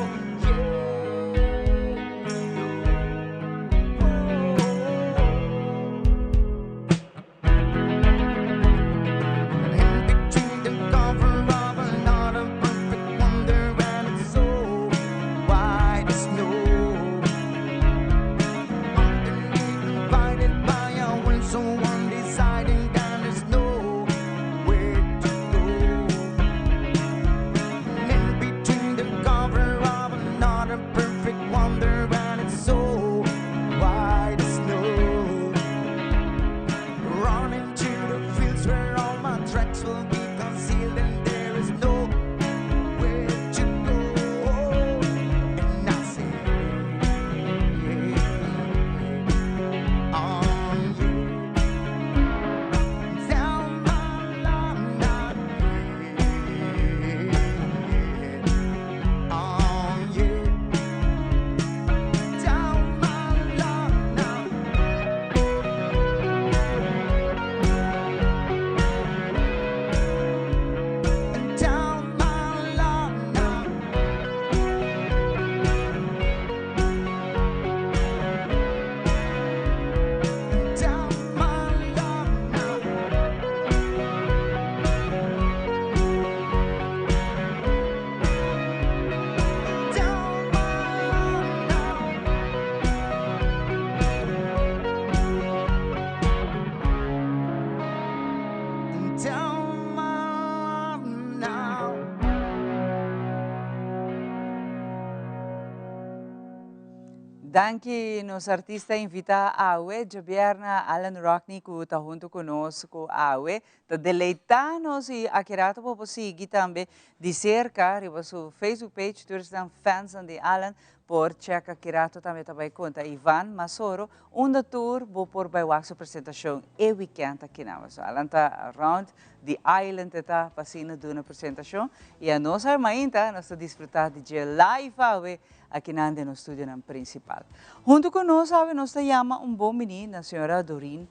Danki nos artista invita awe, djobierna Alan Rockney cu ta hunto cu nos cu awe ta deleita nos y aki rato bo por sigui tambe di cerca riba su Facebook page tur esnan fansnan di Alan por check aki rato tambe ta bay conta Ivan Masoro unda tur bo por bay wak su presentacion e weekend aki nan. So Alan ta around the island e ta pa asina duna presentacion y anos awe mainta nos ta disfruta di dje live awe Akinan den nos studionan principal. Hunto cu nos awe nos ta yama un bon bini na señora Doreen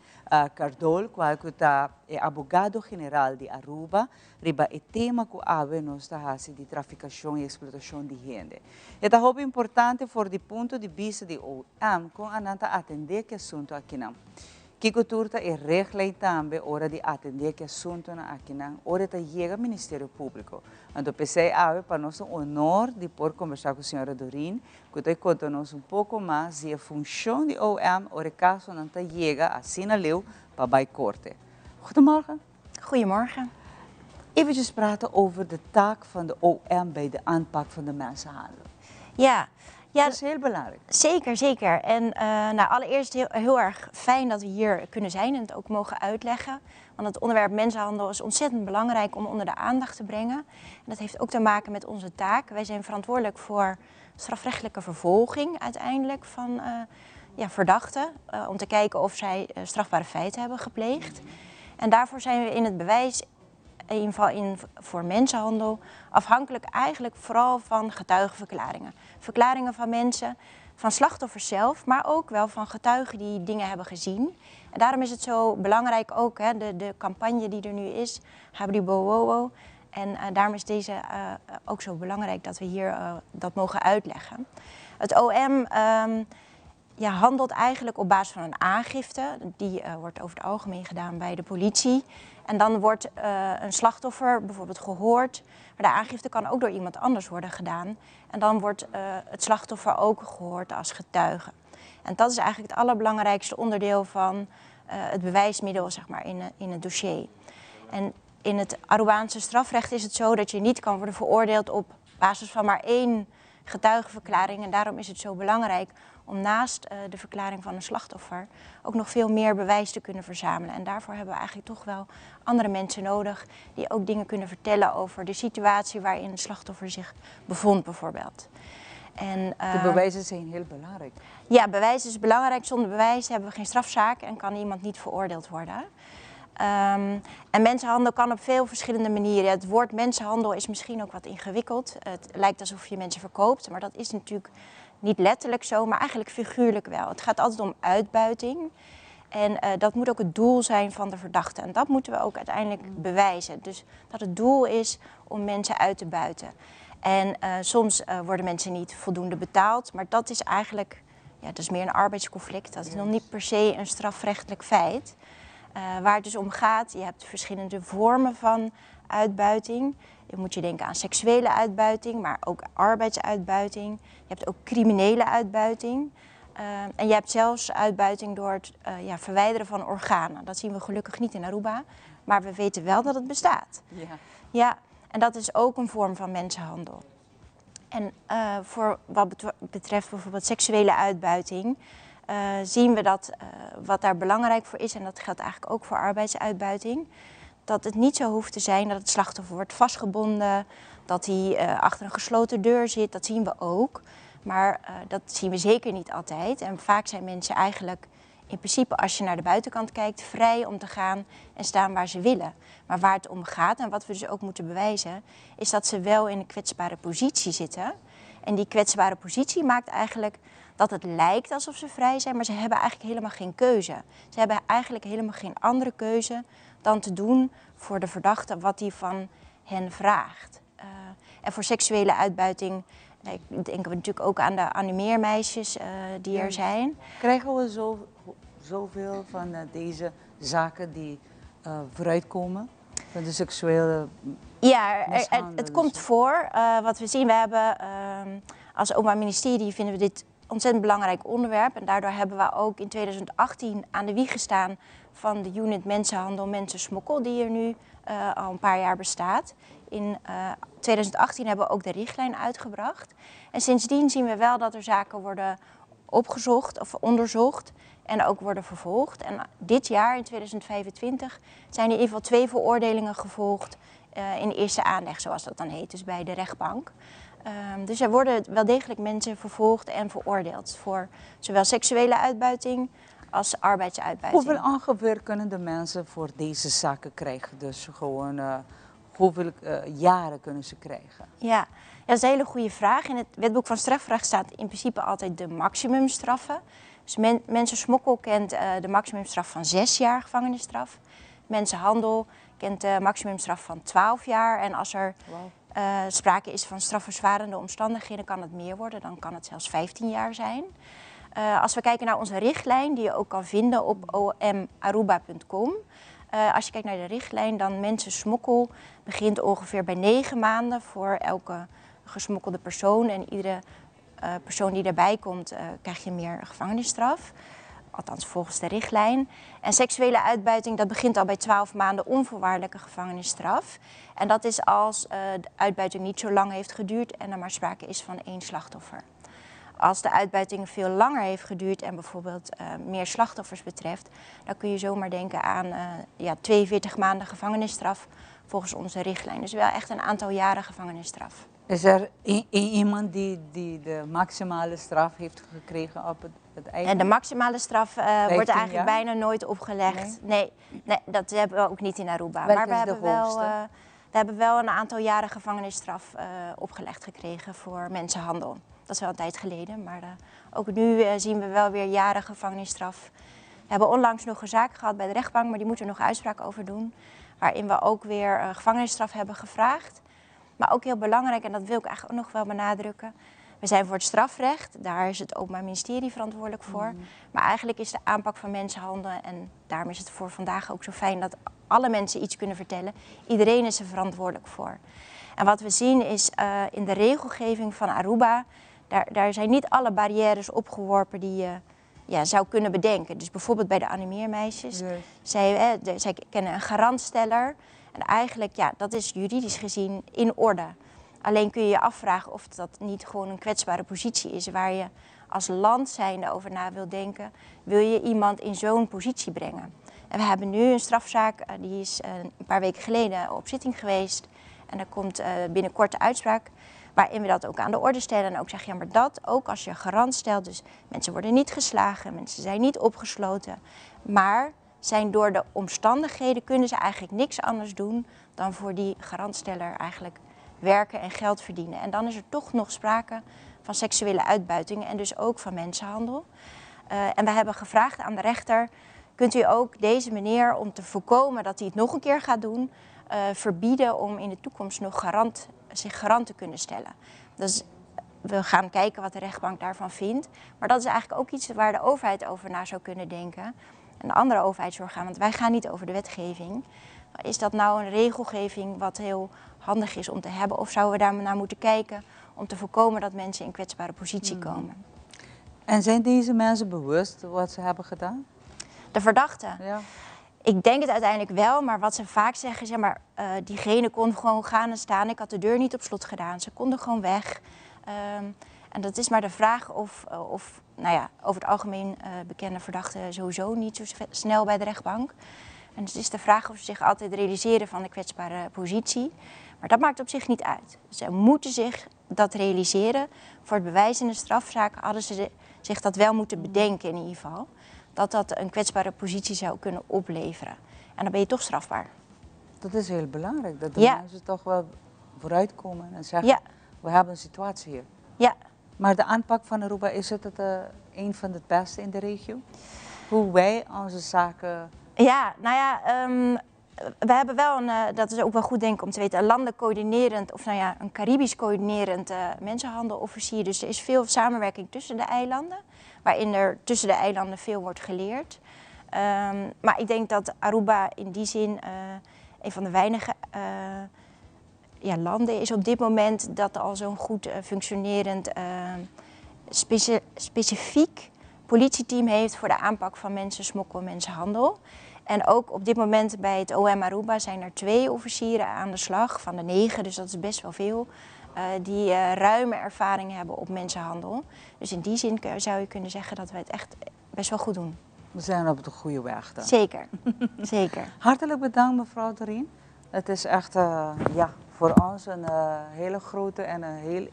Cardol cual cu ta e abogado general di Aruba riba e tema cu awe nos ta haci di traficacion y explotacion di hende. E ta hopi importante for di punto di bista di OM con anan ta atende cu e asunto akinan. Kico tur ta e regley tambe ora di atende cu e asuntonan akinan ora e ta yega Ministerio Publico. Anto p'esei awe pa nos ta un honor di por combersa cu señora Doreen cu ta conta nos un poco mas di e funcion di OM ora e casonan ta yega asina leu pa bay corte. Goedemorgen. Goedemorgen. Eventjes praten over de taak van de OM bij de aanpak van de mensenhandel. Ja. Ja, dat is heel belangrijk. Zeker, zeker. En uh, nou, allereerst heel, heel erg fijn dat we hier kunnen zijn en het ook mogen uitleggen. Want het onderwerp mensenhandel is ontzettend belangrijk om onder de aandacht te brengen. En dat heeft ook te maken met onze taak. Wij zijn verantwoordelijk voor strafrechtelijke vervolging uiteindelijk van uh, ja, verdachten. Uh, om te kijken of zij uh, strafbare feiten hebben gepleegd. En daarvoor zijn we in het bewijs, in ieder geval in, voor mensenhandel, afhankelijk eigenlijk vooral van getuigenverklaringen. Verklaringen van mensen, van slachtoffers zelf, maar ook wel van getuigen die dingen hebben gezien. En daarom is het zo belangrijk ook, hè, de, de campagne die er nu is, Habri Bowowo. En uh, daarom is deze uh, ook zo belangrijk dat we hier uh, dat mogen uitleggen. Het OM um, ehm, ja, handelt eigenlijk op basis van een aangifte. Die wordt over het algemeen gedaan bij de politie. En dan wordt een slachtoffer bijvoorbeeld gehoord. Maar de aangifte kan ook door iemand anders worden gedaan. En dan wordt het slachtoffer ook gehoord als getuige. En dat is eigenlijk het allerbelangrijkste onderdeel van uh, het bewijsmiddel zeg maar, in, in het dossier. En in het Arubaanse strafrecht is het zo dat je niet kan worden veroordeeld op basis van maar één getuigenverklaring. En daarom is het zo belangrijk om naast uh, de verklaring van een slachtoffer ook nog veel meer bewijs te kunnen verzamelen. En daarvoor hebben we eigenlijk toch wel andere mensen nodig die ook dingen kunnen vertellen over de situatie waarin het slachtoffer zich bevond bijvoorbeeld. En, uh, de ehm, bewijzen zijn heel belangrijk. Ja, bewijs is belangrijk. Zonder bewijs hebben we geen strafzaak en kan iemand niet veroordeeld worden. Um, en mensenhandel kan op veel verschillende manieren. Het woord mensenhandel is misschien ook wat ingewikkeld. Het lijkt alsof je mensen verkoopt, maar dat is natuurlijk niet letterlijk zo, maar eigenlijk figuurlijk wel. Het gaat altijd om uitbuiting. En dat moet ook het doel zijn van de verdachte. En dat moeten we ook uiteindelijk bewijzen. Dus dat het doel is om mensen uit te buiten. En soms worden mensen niet voldoende betaald, maar dat is eigenlijk, ja, dat is meer een arbeidsconflict. Dat is nog niet per se een strafrechtelijk feit. Waar het dus om gaat, je hebt verschillende vormen van uitbuiting. Je moet je denken aan seksuele uitbuiting, maar ook arbeidsuitbuiting. Je hebt ook criminele uitbuiting. En je hebt zelfs uitbuiting door het ja, verwijderen van organen. Dat zien we gelukkig niet in Aruba, maar we weten wel dat het bestaat. Ja, en dat is ook een vorm van mensenhandel. En voor wat betreft bijvoorbeeld seksuele uitbuiting, zien we dat wat daar belangrijk voor is, en dat geldt eigenlijk ook voor arbeidsuitbuiting, dat het niet zo hoeft te zijn dat het slachtoffer wordt vastgebonden, dat hij achter een gesloten deur zit, dat zien we ook. Maar dat zien we zeker niet altijd. En vaak zijn mensen eigenlijk in principe, als je naar de buitenkant kijkt, vrij om te gaan en staan waar ze willen. Maar waar het om gaat en wat we dus ook moeten bewijzen, is dat ze wel in een kwetsbare positie zitten. En die kwetsbare positie maakt eigenlijk dat het lijkt alsof ze vrij zijn, maar ze hebben eigenlijk helemaal geen keuze. Ze hebben eigenlijk helemaal geen andere keuze dan te doen voor de verdachte wat die van hen vraagt. En voor seksuele uitbuiting denken we natuurlijk ook aan de animeermeisjes die er zijn. Krijgen we zoveel van deze zaken die vooruitkomen? Van de seksuele Ja, het komt voor. Wat we zien, we hebben als Openbaar Ministerie vinden we dit ontzettend belangrijk onderwerp. En daardoor hebben we ook in 2018 aan de wieg gestaan van de unit Mensenhandel, Mensensmokkel, die er nu al een paar jaar bestaat. In 2018 hebben we ook de richtlijn uitgebracht. En sindsdien zien we wel dat er zaken worden opgezocht of onderzocht en ook worden vervolgd. En dit jaar, in 2025, zijn er in ieder geval 2 veroordelingen gevolgd in eerste aanleg, zoals dat dan heet, dus bij de rechtbank. Dus er worden wel degelijk mensen vervolgd en veroordeeld voor zowel seksuele uitbuiting als arbeidsuitbuiting. Hoeveel ongeveer kunnen de mensen voor deze zaken krijgen? Dus gewoon hoeveel jaren kunnen ze krijgen? Ja, dat is een hele goede vraag. In het wetboek van strafrecht staat in principe altijd de maximumstraffen. Dus mensensmokkel kent de maximumstraf van 6 jaar gevangenisstraf. Mensenhandel kent de maximumstraf van 12 jaar. En als er sprake is van strafverzwarende omstandigheden, kan het meer worden. Dan kan het zelfs 15 jaar zijn. Als we kijken naar onze richtlijn, die je ook kan vinden op omaruba.com. Als je kijkt naar de richtlijn, dan mensensmokkel begint ongeveer bij 9 maanden voor elke gesmokkelde persoon. En iedere persoon die daarbij komt, krijg je meer gevangenisstraf. Althans volgens de richtlijn. En seksuele uitbuiting, dat begint al bij 12 maanden onvoorwaardelijke gevangenisstraf. En dat is als de uitbuiting niet zo lang heeft geduurd en er maar sprake is van 1 slachtoffer. Als de uitbuiting veel langer heeft geduurd en bijvoorbeeld meer slachtoffers betreft, dan kun je zomaar denken aan 42 maanden gevangenisstraf volgens onze richtlijn. Dus wel echt een aantal jaren gevangenisstraf. Is er iemand die de maximale straf heeft gekregen op het eiland? En de maximale straf wordt eigenlijk jaar? Bijna nooit opgelegd. Nee? Nee, dat hebben we ook niet in Aruba. Welke maar we is de hebben wel, hoogste? we hebben wel een aantal jaren gevangenisstraf opgelegd gekregen voor mensenhandel. Dat is wel een tijd geleden, maar ook nu zien we wel weer jaren gevangenisstraf. We hebben onlangs nog een zaak gehad bij de rechtbank, maar die moeten we nog uitspraak over doen. Waarin we ook weer gevangenisstraf hebben gevraagd. Maar ook heel belangrijk, en dat wil ik eigenlijk ook nog wel benadrukken. We zijn voor het strafrecht, daar is het Openbaar Ministerie verantwoordelijk voor. Maar eigenlijk is de aanpak van mensenhandel, en daarom is het voor vandaag ook zo fijn dat alle mensen iets kunnen vertellen. Iedereen is er verantwoordelijk voor. En wat we zien is in de regelgeving van Aruba, daar zijn niet alle barrières opgeworpen die je zou kunnen bedenken. Dus bijvoorbeeld bij de animeermeisjes. Yes. Zij kennen een garantsteller. En eigenlijk, ja, dat is juridisch gezien in orde. Alleen kun je je afvragen of dat niet gewoon een kwetsbare positie is waar je als land zijnde over na wil denken. Wil je iemand in zo'n positie brengen? En we hebben nu een strafzaak, die is een paar weken geleden op zitting geweest. En daar komt binnenkort de uitspraak waarin we dat ook aan de orde stellen. En ook zeggen, ja, maar dat ook als je garant stelt. Dus mensen worden niet geslagen, mensen zijn niet opgesloten. Maar zijn door de omstandigheden, kunnen ze eigenlijk niks anders doen dan voor die garantsteller eigenlijk werken en geld verdienen. En dan is er toch nog sprake van seksuele uitbuiting en dus ook van mensenhandel. En we hebben gevraagd aan de rechter, Kunt u ook deze meneer, om te voorkomen dat hij het nog een keer gaat doen, verbieden om in de toekomst nog garant, zich garant te kunnen stellen? Dus we gaan kijken wat de rechtbank daarvan vindt. Maar dat is eigenlijk ook iets waar de overheid over na zou kunnen denken. En andere overheidsorganen, want wij gaan niet over de wetgeving. Is dat nou een regelgeving wat heel handig is om te hebben? Of zouden we daar naar moeten kijken om te voorkomen dat mensen in kwetsbare positie komen? En zijn deze mensen bewust wat ze hebben gedaan? De verdachten? Ja. Ik denk het uiteindelijk wel, maar wat ze vaak zeggen, zeg maar, diegene kon gewoon gaan en staan. Ik had de deur niet op slot gedaan. Ze konden gewoon weg. En dat is maar de vraag of nou ja, over het algemeen bekende verdachten sowieso niet zo snel bij de rechtbank. En het is de vraag of ze zich altijd realiseren van de kwetsbare positie. Maar dat maakt op zich niet uit. Ze moeten zich dat realiseren. Voor het bewijs in de strafzaak hadden ze zich dat wel moeten bedenken in ieder geval. Dat dat een kwetsbare positie zou kunnen opleveren. En dan ben je toch strafbaar. Dat is heel belangrijk, dat de mensen toch wel vooruitkomen en zeggen, we hebben een situatie hier. Maar de aanpak van Aruba, is het een van de beste in de regio? Hoe wij onze zaken... Ja, nou ja, we hebben wel een, dat is ook wel goed denk ik om te weten, een landencoördinerend, of nou ja, een Caribisch coördinerend mensenhandelofficier. Dus er is veel samenwerking tussen de eilanden, waarin er tussen de eilanden veel wordt geleerd. Maar ik denk dat Aruba in die zin een van de weinige landen is op dit moment dat al zo'n goed functionerend specifiek politieteam heeft voor de aanpak van mensensmokkel en mensenhandel. En ook op dit moment bij het OM Aruba zijn er 2 officieren aan de slag van de 9, dus dat is best wel veel, die ruime ervaring hebben op mensenhandel. Dus in die zin zou je kunnen zeggen dat wij het echt best wel goed doen. We zijn op de goede weg dan. Zeker, zeker. Hartelijk bedankt mevrouw Doreen. Het is echt voor ons een hele grote en een heel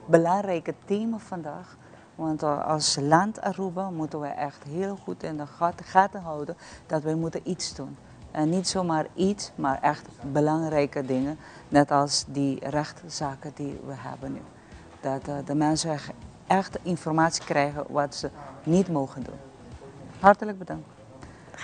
belangrijke thema vandaag. Want als land Aruba moeten we echt heel goed in de gaten houden dat wij moeten iets doen. En niet zomaar iets, maar echt belangrijke dingen. Net als die rechtszaken die we hebben nu. Dat de mensen echt informatie krijgen wat ze niet mogen doen. Hartelijk bedankt.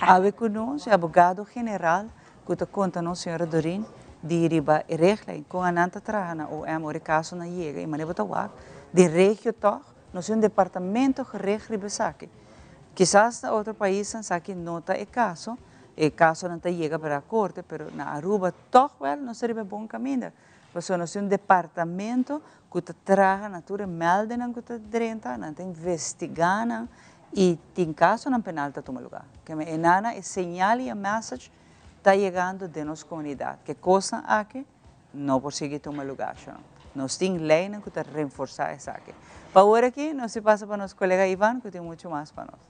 Awe ku nos, abogado-generaal, ku ta konta nos señora Doreen, di riba e richtlijn, kon nan ta traha na OM, ora e kasonan yega, i manera bo ta wak, den regio tòg, nos tin un departamento gericht riba esaki. Kisas na otro paisnan esaki no ta e kaso, e kasonan ta yega para korte, pero na Aruba tòg wèl nos ta riba e bon kaminda. Pasobra nos tin un departamento ku ta traha na tur e mèldenan ku ta drenta, nan ta investigá nan i tin kasonan penal ta tuma lugá. Keme e nana e señal i e message ta yegando den nos komunidat ku e kosnan aki no por sigui tuma lugá shon. Nos tin leinan ku ta renforsá esaki. Pa ora aki nos tin pasa pa nos kolega Ivan ku tin muchu mas pa nos.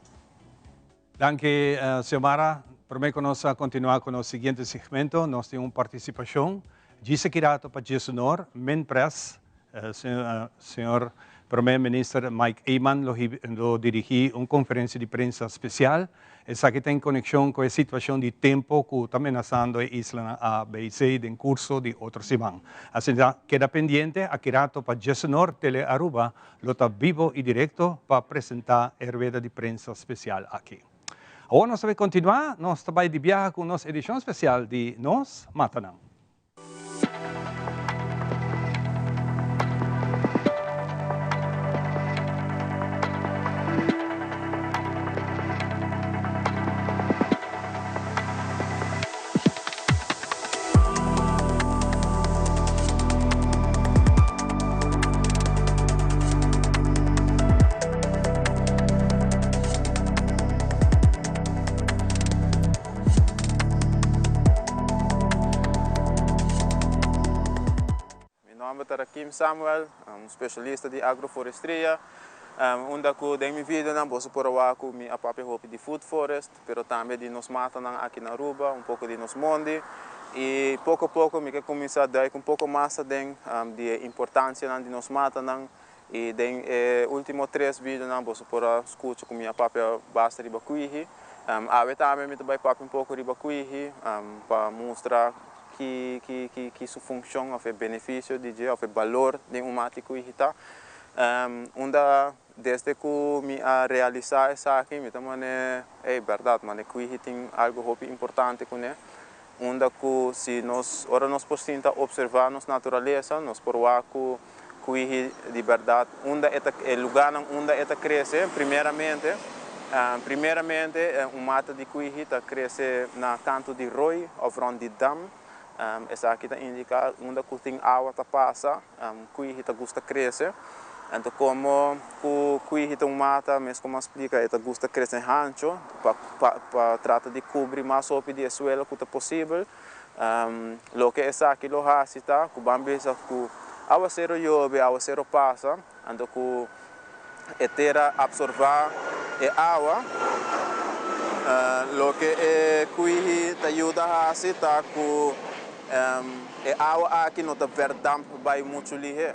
Danki Xiomara. Prome ku nos a kontinuá ku nos siguiente segmento nos tin un partisipashon djis aki rato pa djes honor, Minpres, Señor Prome Minister Mike Eman lo lo dirigi un conferencia di prensa special. Esaki ta en conexion cu e situacion di tempo cu ta menasando e islanan A, B y C den curso di otro siman. Asina keda pendiente, aki rato pa Djesenor Tele Aruba lo ta bibo y directo pa presenta e rueda di prensa special aki. Awor nos ta bay continua, nos ta bay di biaha cu nos edicion special di Nos Matanan. Mi nomber ta Rakim Samuel, un specialista di agroforestria. Unda cu den mi videonan boso por a wak cu mi a papia hopi di food forest, pero tambe di nos matanan aki na Aruba, un poco di nos mondi. Y poco poco mi ke cuminsa duik un poco mas aden di e importancianan di nos matanan. Y den e ultimo tres videonan boso por a scucha cu mi a papia basta riba cuihi. Awe tambe mi ta bay papia un poco riba cuihi pa mustra ki ki ki ki su funcion of e beneficio di dje of e balor den un mati cuihi ta. Unda desde ku mi a realisá esaki mi ta mane, ey bèrdat, mane kwihi tin algu hopi importante kuné. Unda ku si nos, ora nos por sinta opservá nos naturalesa, nos por wak ku kwihi di bèrdat unda e ta, e lugánan unda e ta krese primeramente. Primeramente un mata di kwihi ta krese na kantu di roi òf rònt di dam. Esaki ta indiká unda ku tin awa ta pasa. Kwihi ta gusta krese. Anto komo ku kwihi ta un mata, mes komo a splika, e ta gusta krese hancho pa pa trata di kubri mas hopi di e suelo ku ta posibel. Loke esaki lo hasi ta ku ban bisa ku awasero yobe, awasero pasa, anto ku e tera absorba e awa. Loke e kwihi ta yuda hasi ta ku e awa aki no ta verdamp bai muchu lihé.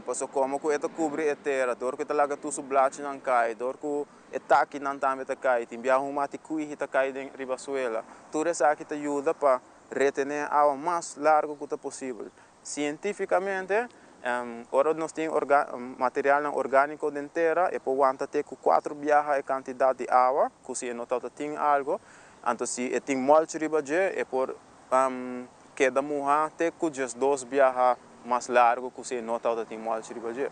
Pasobra komo ku e ta kubri e tera, dor ku e ta laga tur su blachinan kai, dor ku e takinan tambe ta kai, tin biaha un mati kwihi ta kai den riba suela. Tur esaki ta yuda pa retené awa mas largu ku ta posibel. Sientífikamente, ora nos tin materialnan orgániko den tera, e por wanta te ku kuater biaha e kantidat di awa ku si e no tabata tin algu. Anto si e tin mulch riba dje, e por keda muhá te ku diesdos biaha mas largu ku si e no tabata tin mulch riba dje.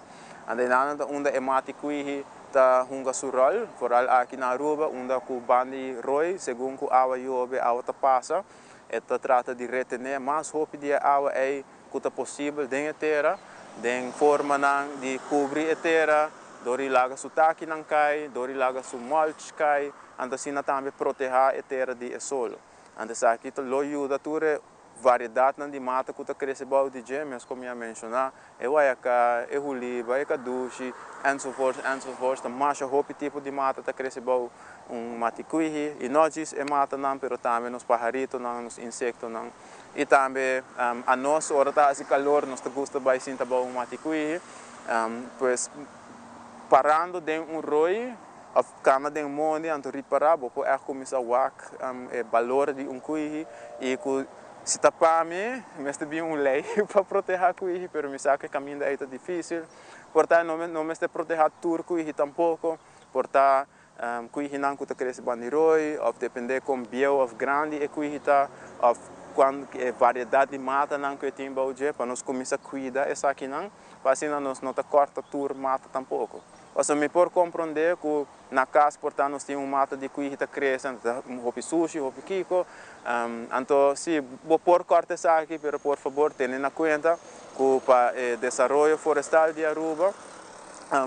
Anto einan ta unda e mati kwihi ta hunga su ròl, foral aki na Aruba, unda ku banda di roi, segun ku awa yobe, awa ta pasa. E ta trata di retené mas hopi di e awa ei ku ta posibel den e tera, den formanan di kubri e tera, dor di laga su takinan kai, dor di laga su mulch kai, anto asina tambe protehá e tera di e solo. Anto esaki ta lo yuda tur e variedatnan di mata ku ta krese bou di dje, mes ku mi a menshoná, e wayaká, e huliba, e kadushi, enzovoorts, enzovoorts. Ta masha hopi tipo di mata ta krese bou un matikuihi, i no djis e matanan, pero tambe nos paharitonan, nos insektonan. I tambe anos ora ta hasi kalor nos ta gusta bai sinta bou un matikuihi. Pues parando den un roi òf kana den mondi anto ripará bo por ègt kuminsá wak e balor di un kuihi i ku si ta pa mi mester bin un lei pa protehá kuihi, pero mi sa ku e kaminda ei ta difísil. Por ta no mester protehá tur kuihi tampoko, por ta Kuihinan ku ta krese banda di roi òf dependé kon bieu òf grandi e kuihi ta òf kuan e variedat di matanan ku e tin bou dje pa nos kuminsá kuida esakinan pa asina nos no ta kòrta tur mata tampoko. Pasobra mi por komprondé ku na kas por ta nos tin un mata di kuihi ta krese anto ta hopi sushi hopi kiko anto si bo por kòrta esaki pero por fabor tene na kuenta ku pa e desaroyo forestal di Aruba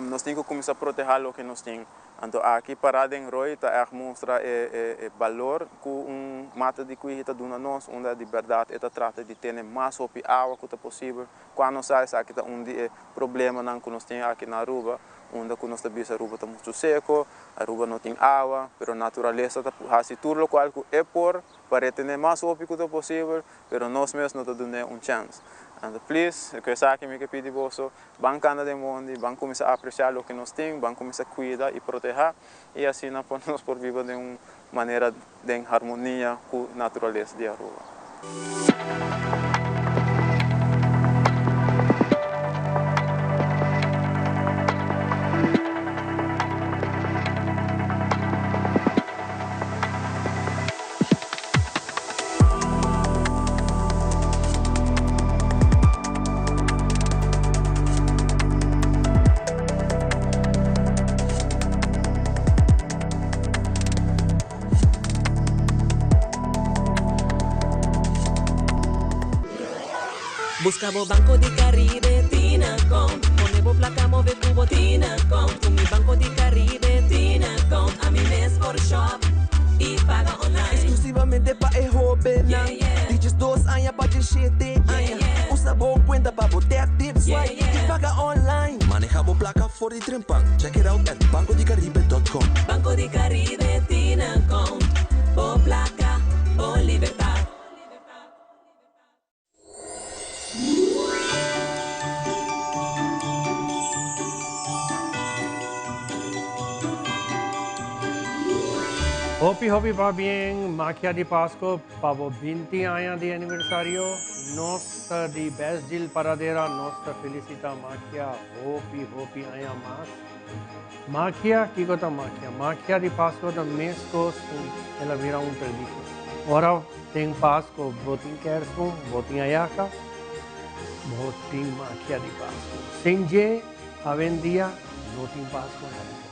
nos tin ku kuminsá protehá loke nos tin. Anto aki pará den roi ta ègt mustra e e balor ku un mata di kuihi ta duna nos, unda di bèrdat e ta trata di tene mas hopi awa ku ta posibel. Kua nos sa esaki ta un di e problemanan ku nos tin aki na Aruba, unda ku nos ta bisa Aruba ta muchu seko, Aruba no tin awa, pero naturalesa ta hasi tur lokual ku e por pa retené mas hopi ku ta posibel, pero nos mes no ta dun'é un chèns. Anto plis, ku esaki mi ke pidi boso, Ban kanda den mondi, ban kuminsá apresiá loke nos tin, ban kuminsá kuida i protehá, i asina por nos por biba den un manera den harmonia ku naturalesa di Aruba. Busca bo Banco di Caribe Tinacom Pone bo placa move cu bo Tinacom Cu mi Banco di Caribe Tinacom Ami mes por shop y paga online. Exclusivamente pa e hobennan di diesdos aña pa diesshete aña. Usa bo cuenta pa bo tap, tip, swipe y paga online. Maneha bo placa for di trempan. Check it out at bancodicaribe.com. Banco di Caribe tin account. Bo placa, bo libertad. Hopi hopi pabien Magia di Pasco pa bo 20 aña di aniversario. Nos ta di Best Deal Paradera nos ta felicita Makia hopi hopi aña mas. Makia kiko ta makia? Makia di Pasco ta mescos cu el a bira un tradicion. Ora den Pasco bo tin kerstboom, bo tin ayaca, bo tin makia di Pasco. Sin dje awendia no tin Pasco na Aruba.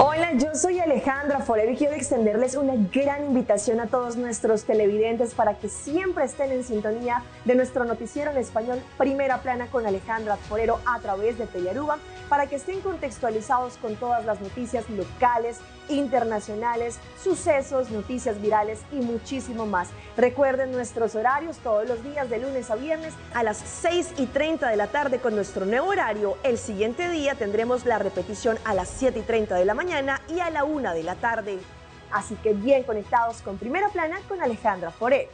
Hola, yo soy Alejandra Forero y quiero extenderles una gran invitación a todos nuestros televidentes para que siempre estén en sintonía de nuestro noticiero en español Primera Plana con Alejandra Forero a través de Telearuba para que estén contextualizados con todas las noticias locales, internacionales, sucesos, noticias virales y muchísimo más. Recuerden nuestros horarios todos los días de lunes a viernes a las 6 y 30 de la tarde con nuestro nuevo horario. El siguiente día tendremos la repetición a las 7 y 30 de la mañana y a la 1 de la tarde. Así que bien conectados con Primera Plana con Alejandra Forero.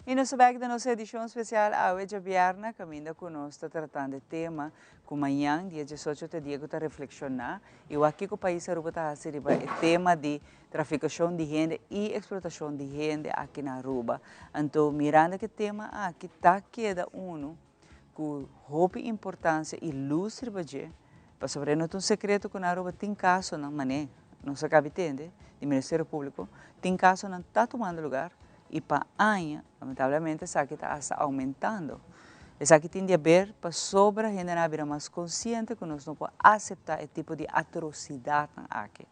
Y nos ta bek den nos edicion special awe djabièrnè caminda cu nos ta tratando e tema cu mañan dia diesocho ta dia cu ta reflexiona y wak kico pais Aruba ta haci riba e tema di traficacion di hende y explotacion di hende aki na Aruba. Anto mirando cu e tema aki ta keda uno cu hopi importancia y luz riba dje, pasobra e no ta un secreto cu na Aruba tin casonan, mane nos a cabi tende di Ministerio Publico, tin casonan ta tumando lugar y pa aña, lamentablemente esaki ta hasta aumentando. Esaki tin di haber pasobra hendenan a bira mas consciente cu nos no por acepta e tipo di atrocidadnan aki.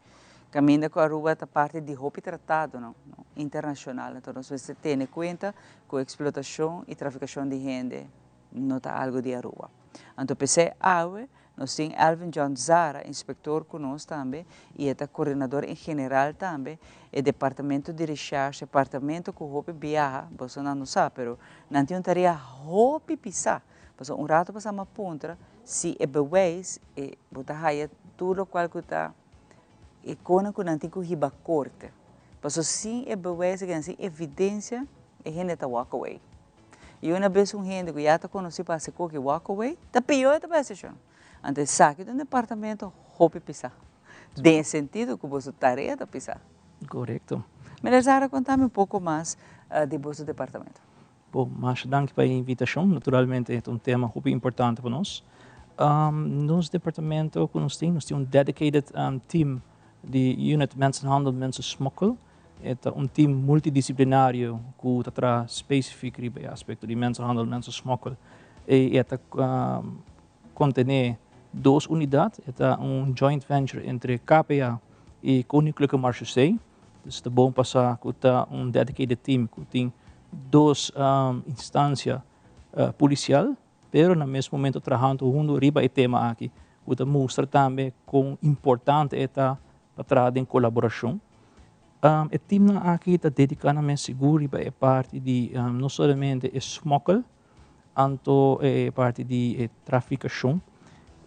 Caminda cu Aruba ta parti di hopi tratadonan internacional, enton nos mester tene cuenta cu explotacion y traficacion di hende no ta algo di Aruba. Anto p'esey awe nos tin Alvin John Zara, inspector cu nos tambe y e ta coordinador en general tambe e departamento di recherche, departamento cu hopi biaha, bosonan no sa, pero nan tin un tarea hopi pisa, pasobra un rato pasa mi a puntra si e bewijs e bo ta haya tur locual cu ta E konan ku nan tin ku hiba korte. Paso sin e bewijs aki, sin evidensia, e hende ta walk away. I una bes un hende ku ya ta konosí pa hasi koki walk away, ta pió e ta bai seshon. Anto esaki ta un departamento hopi pisá. Den e sentido ku boso tarea ta pisá. Korekto. Meneer Zara, konta mi un poko mas di boso departamento. Bon, masha danki pa e invitashon. Naturalmente e ta un tema hopi importante pa nos. Nos departamento ku nos tin, nos tin un dedicated team di Unit Mensenhandel Mensensmokkel. E ta un team multidisiplinario ku ta traha spesifik riba e aspekto di mensenhandel mensensmokkel. E ta kontené dos unidat, e ta un joint venture entre KPA i Koninklijke Marechaussee. Dus ta bon pa sa ku ta un dedicated team ku tin dos instansia polisial, pero na mes momento trahando huntu riba e tema aki, ku ta mustra tambe kon importante e ta pa traha den kolaborashon. E teamnan aki ta dediká nan mes sigur riba e parti di no solamente e smokkel, Anto e parti di e trafikashon.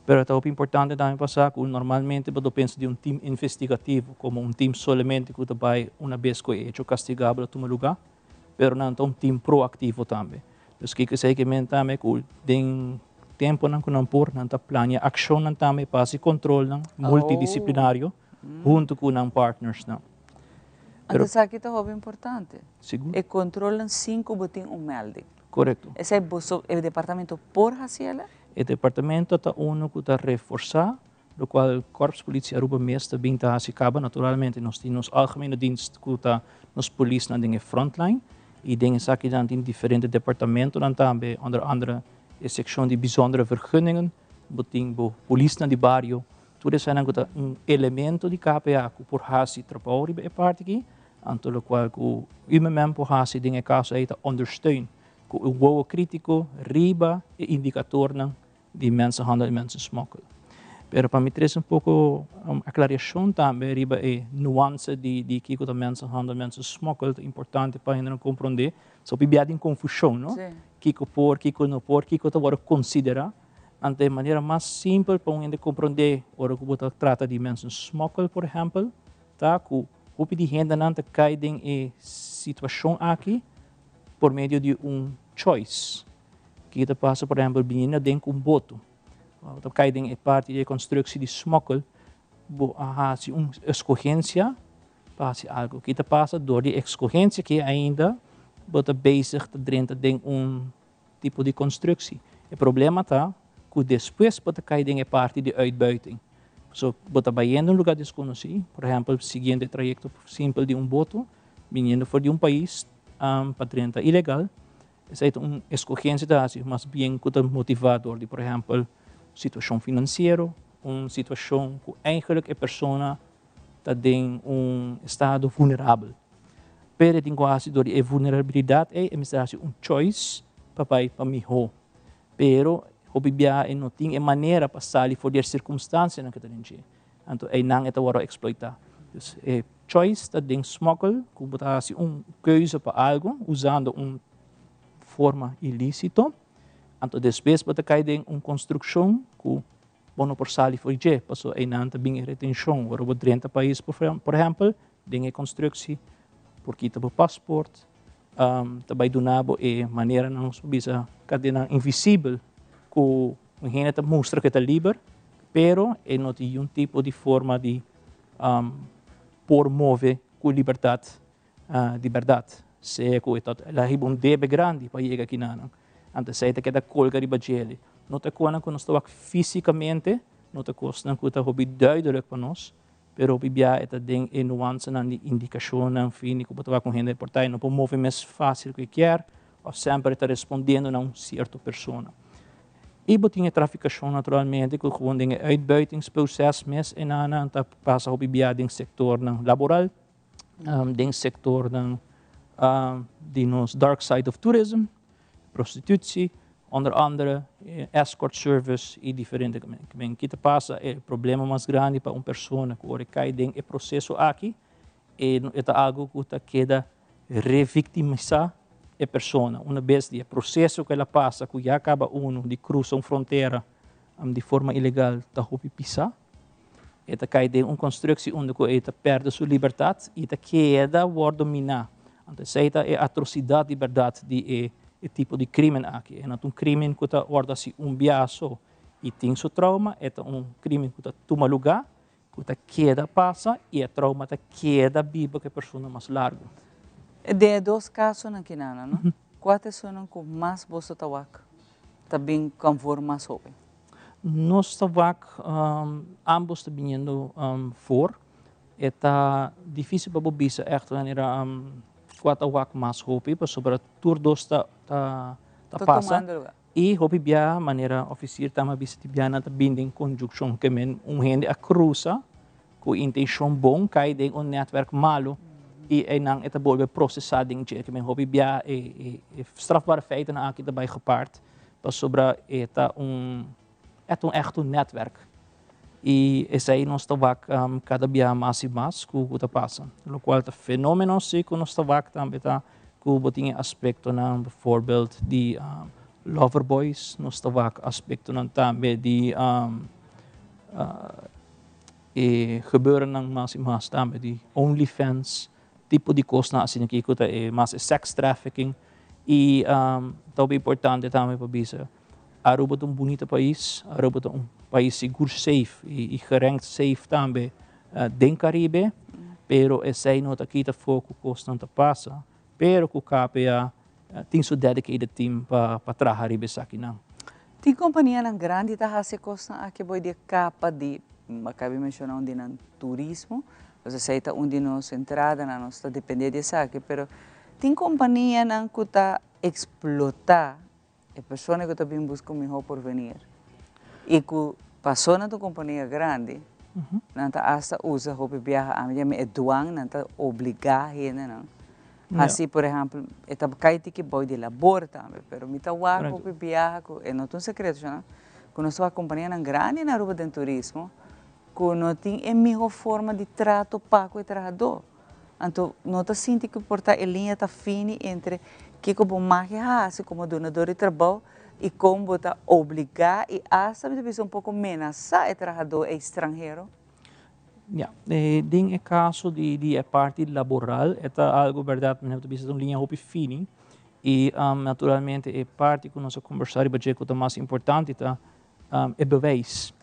Pero ta hopi importante tambe pa sa ku normalmente bo ta pensa di un tim investigativo komo un tim solamente ku ta bai una bes ku e hecho kastigabel a tuma lugá, pero nan ta un tim proaktivo tambe. Dus kiko esei ke men tambe ku den temponan ku nan por nan ta plania akshonnan tambe pa hasi kontrolnan multidisiplinario huntu ku nan partnersnan. Anto esaki ta hopi importante. Sigur. E kontrolnan sin ku bo tin un melding. Korekto. Esei boso, e departamento por hasi el? E departamento ta uno ku ta reforsá lokual Korps Politie Aruba mes ta bin ta hasi kaba. Naturalmente nos tin nos Algemene Dienst ku ta nos polisnan den e frontline i den esakinan tin diferente departamentonan tambe, onder andere e sekshon di Bijzondere Vergunningen, bo tin bo polisnan di bario, tur eseinan ku ta un elemento di KPA ku por hasi trabou riba e parti aki. Anto lokual ku UMMM por hasi den e kaso ei ta ondersteun ku un wowo krítiko riba e indikatornan di mensenhandel i mensensmokkel. Pero pa mi trese un poko aklariashon tambe riba e nuanse di di kiko ta mensenhandel i mensensmokkel ta importante pa hendenan komprondé. So hopi bia tin konfushon, no? Kiko por, kiko no por, kiko ta wòrdu konsiderá. Anto e manera mas simpel pa un hende komprondé ora ku bo ta trata di mensensmokkel, por ehèmpel, ta ku hopi di hendenan ta kai den e situashon aki por medio di un choice. Kiko ta pasa, por ehèmpel, biniendo aden ku un boto. Bo ta kai den e parti di e konstruksi di smokkel, bo a hasi un eskohensia pa hasi algu. Ki ta pasa dor di e eskohensia ki ainda bo ta bezig ta drenta den un tipo di konstruksi. E problema ta ku despues bo ta kai den e parti di uitbuiting. So bo ta bayendo un lugá deskonosí, por ehèmpel siguiendo e trayekto simpel di un boto, biniendo for di un pais pa drenta ilegal, Esei ta un eskogensia ta hasi mas bien ku ta motivá dor di por ehèmpel situashon finansiero, un situashon ku eigentlik e persona ta den un estado vulnerabel. Pero e tin ku hasi dor di e vulnerabilidat ei e mester hasi un choice pa bai pa mihó. Pero hopi biaha e no tin e manera pa sali for di e sirkunstansianan ku ta den dje. Anto einan e ta wòrdu eksploitá. Dus e choice ta den smokkel ku bo ta hasi un keuze pa algu usando un forma ilísito. Anto despues bo ta kai den un konstrukshon ku bo no por sali for dje pasobra einan ta bin e retenshon. Ora bo drenta pais por ehèmpel den e konstruksi por kita bo pasport, ta bai duna bo e maneranan nos por bisa kadenanan invisibel ku Un hende ta mustra ku e ta liber, pero e no tin niun tipo di forma di por move ku libertat di bèrdat. Sea ku e ta el a hiba un debe grandi pa yega kinanan. Anto esei ta keda kolga riba djele. No ta kosnan ku nos ta wak físikamente, no ta kosnan ku ta hopi duidelik pa nos, pero hopi bia e ta den e nuansenan di indikashonnan fini ku bo ta wak un hende por ta e no por move mes fásil ku e kier òf semper e ta respondiendo na un sierto persona. I bo tin e trafikashon naturalmente ku gewoon den e uitbuitingsproces mes e nan ta pasa hopi bia den sektornan laboral, den sektornan di nos dark side of tourism, prostitutie, onder andere escort service i diferente kaminda. Ki ta pasa e problema mas grandi pa un persona ku ora e kai den e proseso aki e ta algu ku ta keda revictimisa e persona. Una bes di e proceso cu el a pasa cu ya caba uno di crusa un frontera di forma ilegal ta hopi pisa. E ta cay den un constructie unda cu e ta perde su libertad y ta keda wordo mina. Anto esey ta e atrocidad di berdad di e e tipo di crimen aki. E no ta un crimen cu ta wordo haci un biaha so y tin su trauma, e ta un crimen cu ta tuma lugar Ku ta keda pasa i e trauma ta keda biba ku e persona mas largu. Den e dos kasonan kinana, no? Kua ta esunnan ku mas boso ta wak ta bin konfor mas hopi? Nos ta wak ambos ta biniendo for. E ta difisil pa bo bisa ègt manera kua ta wak mas hopi pasobra tur dos ta ta pasa. I hopi bia manera ofisier ta ama bisa di bia nan ta bin den konjukshon ke men un hende a krusa ku intenshon bon kai den un nètwèrk malu i einan e ta bolbe prosesá den dje ke men hopi bia e e strafbare feitennan aki ta bai gepaard pasobra e ta un e ta un ègt un nètwèrk i esei nos ta wak kada bia mas i mas ku ku ta pasa lokual ta fenomeno si ku nos ta wak tambe ta ku bo tin e aspektonan bijvoorbeeld di lover boys, nos ta wak aspektonan tambe di e gebeurennan mas i mas tambe di OnlyFans, tipo di kosnan asina aki ku ta e mas e sex trafficking i ta hopi importante tambe pa bisa Aruba ta un bunita pais, Aruba ta un pais sigur safe i gerankt safe tambe den Caribe, pero esei no ta kita afó ku kosnan ta pasa, pero ku KPA tin su dedicated team pa pa traha riba esakinan. Tin kompanianan grandi ta hasi e kosnan aki bo di e kapa di, bo a kabi menshoná un di nan turismo, pues esei ta un di nos entradanan, nos ta dependé di esaki, pero tin kompanianan ku ta eksplotá E persona ku ta bin buska un mihó porvenir i ku pasó na ta un kompania grandi, nan ta asta usa hopi biaha ami di ami e duan nan ta obligá hendenan hasi por ehèmpel e ta kai tiki bou di labor tambe pero mi ta wak hopi biaha ku e no ta un sekreto shona ku nos ta wak kompanianan grandi na Aruba den turismo ku no tin e mihó forma di trato pa ku e trahadó. Anto no ta sinti ku por ta e liña ta fini entre kiko bo mag hasi komo dunador di trabou. i kon bo ta obligá i asta mi ta bisa un poko menasá e trahadó e stranhero? Ya, den e kaso di di e parti laboral e ta algu bèrdat mi ta bisa ta un liña hopi fini i naturalmente e parti ku nos a kombersá riba dje ku ta mas importante ta e bewijs.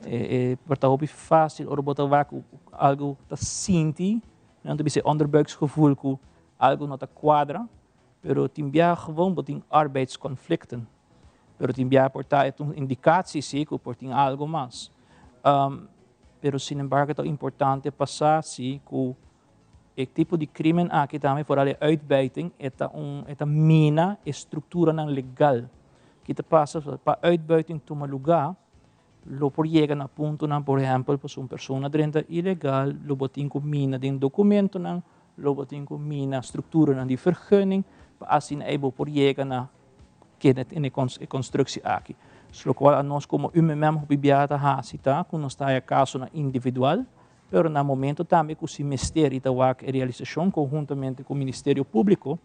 E por ta hopi fásil ora bo ta wak ku algu ta sinti, nan ta bisa e onderbuiksgevoel ku algu no ta kuadra, pero tin biaha gewoon bo tin arbeidsconflicten. Pero tin biaha por ta e ta un indikatie si ku por tin algu mas. Pero sinembargo ta importante pa sa si ku E tipo di crimen aki tambe, vooral e uitbuiting, e ta un e ta mina e structuranan legal. Ki ta pasa pa uitbuiting tuma luga, lo por yega na puntonan, por ehempel, pasobra un persona drenta ilegal, lo bo tin cu mina den documentonan, lo bo tin cu mina structuranan di vergunning, pa asina ey bo por yega na kende tin e constructie aki. Locual anos como UMM hopi biaha ta haci ta cu nos ta haya casonan individual, Pero na momento tambe cu si mester y ta wak e realisacion conhuntamente cu Ministerio Publico,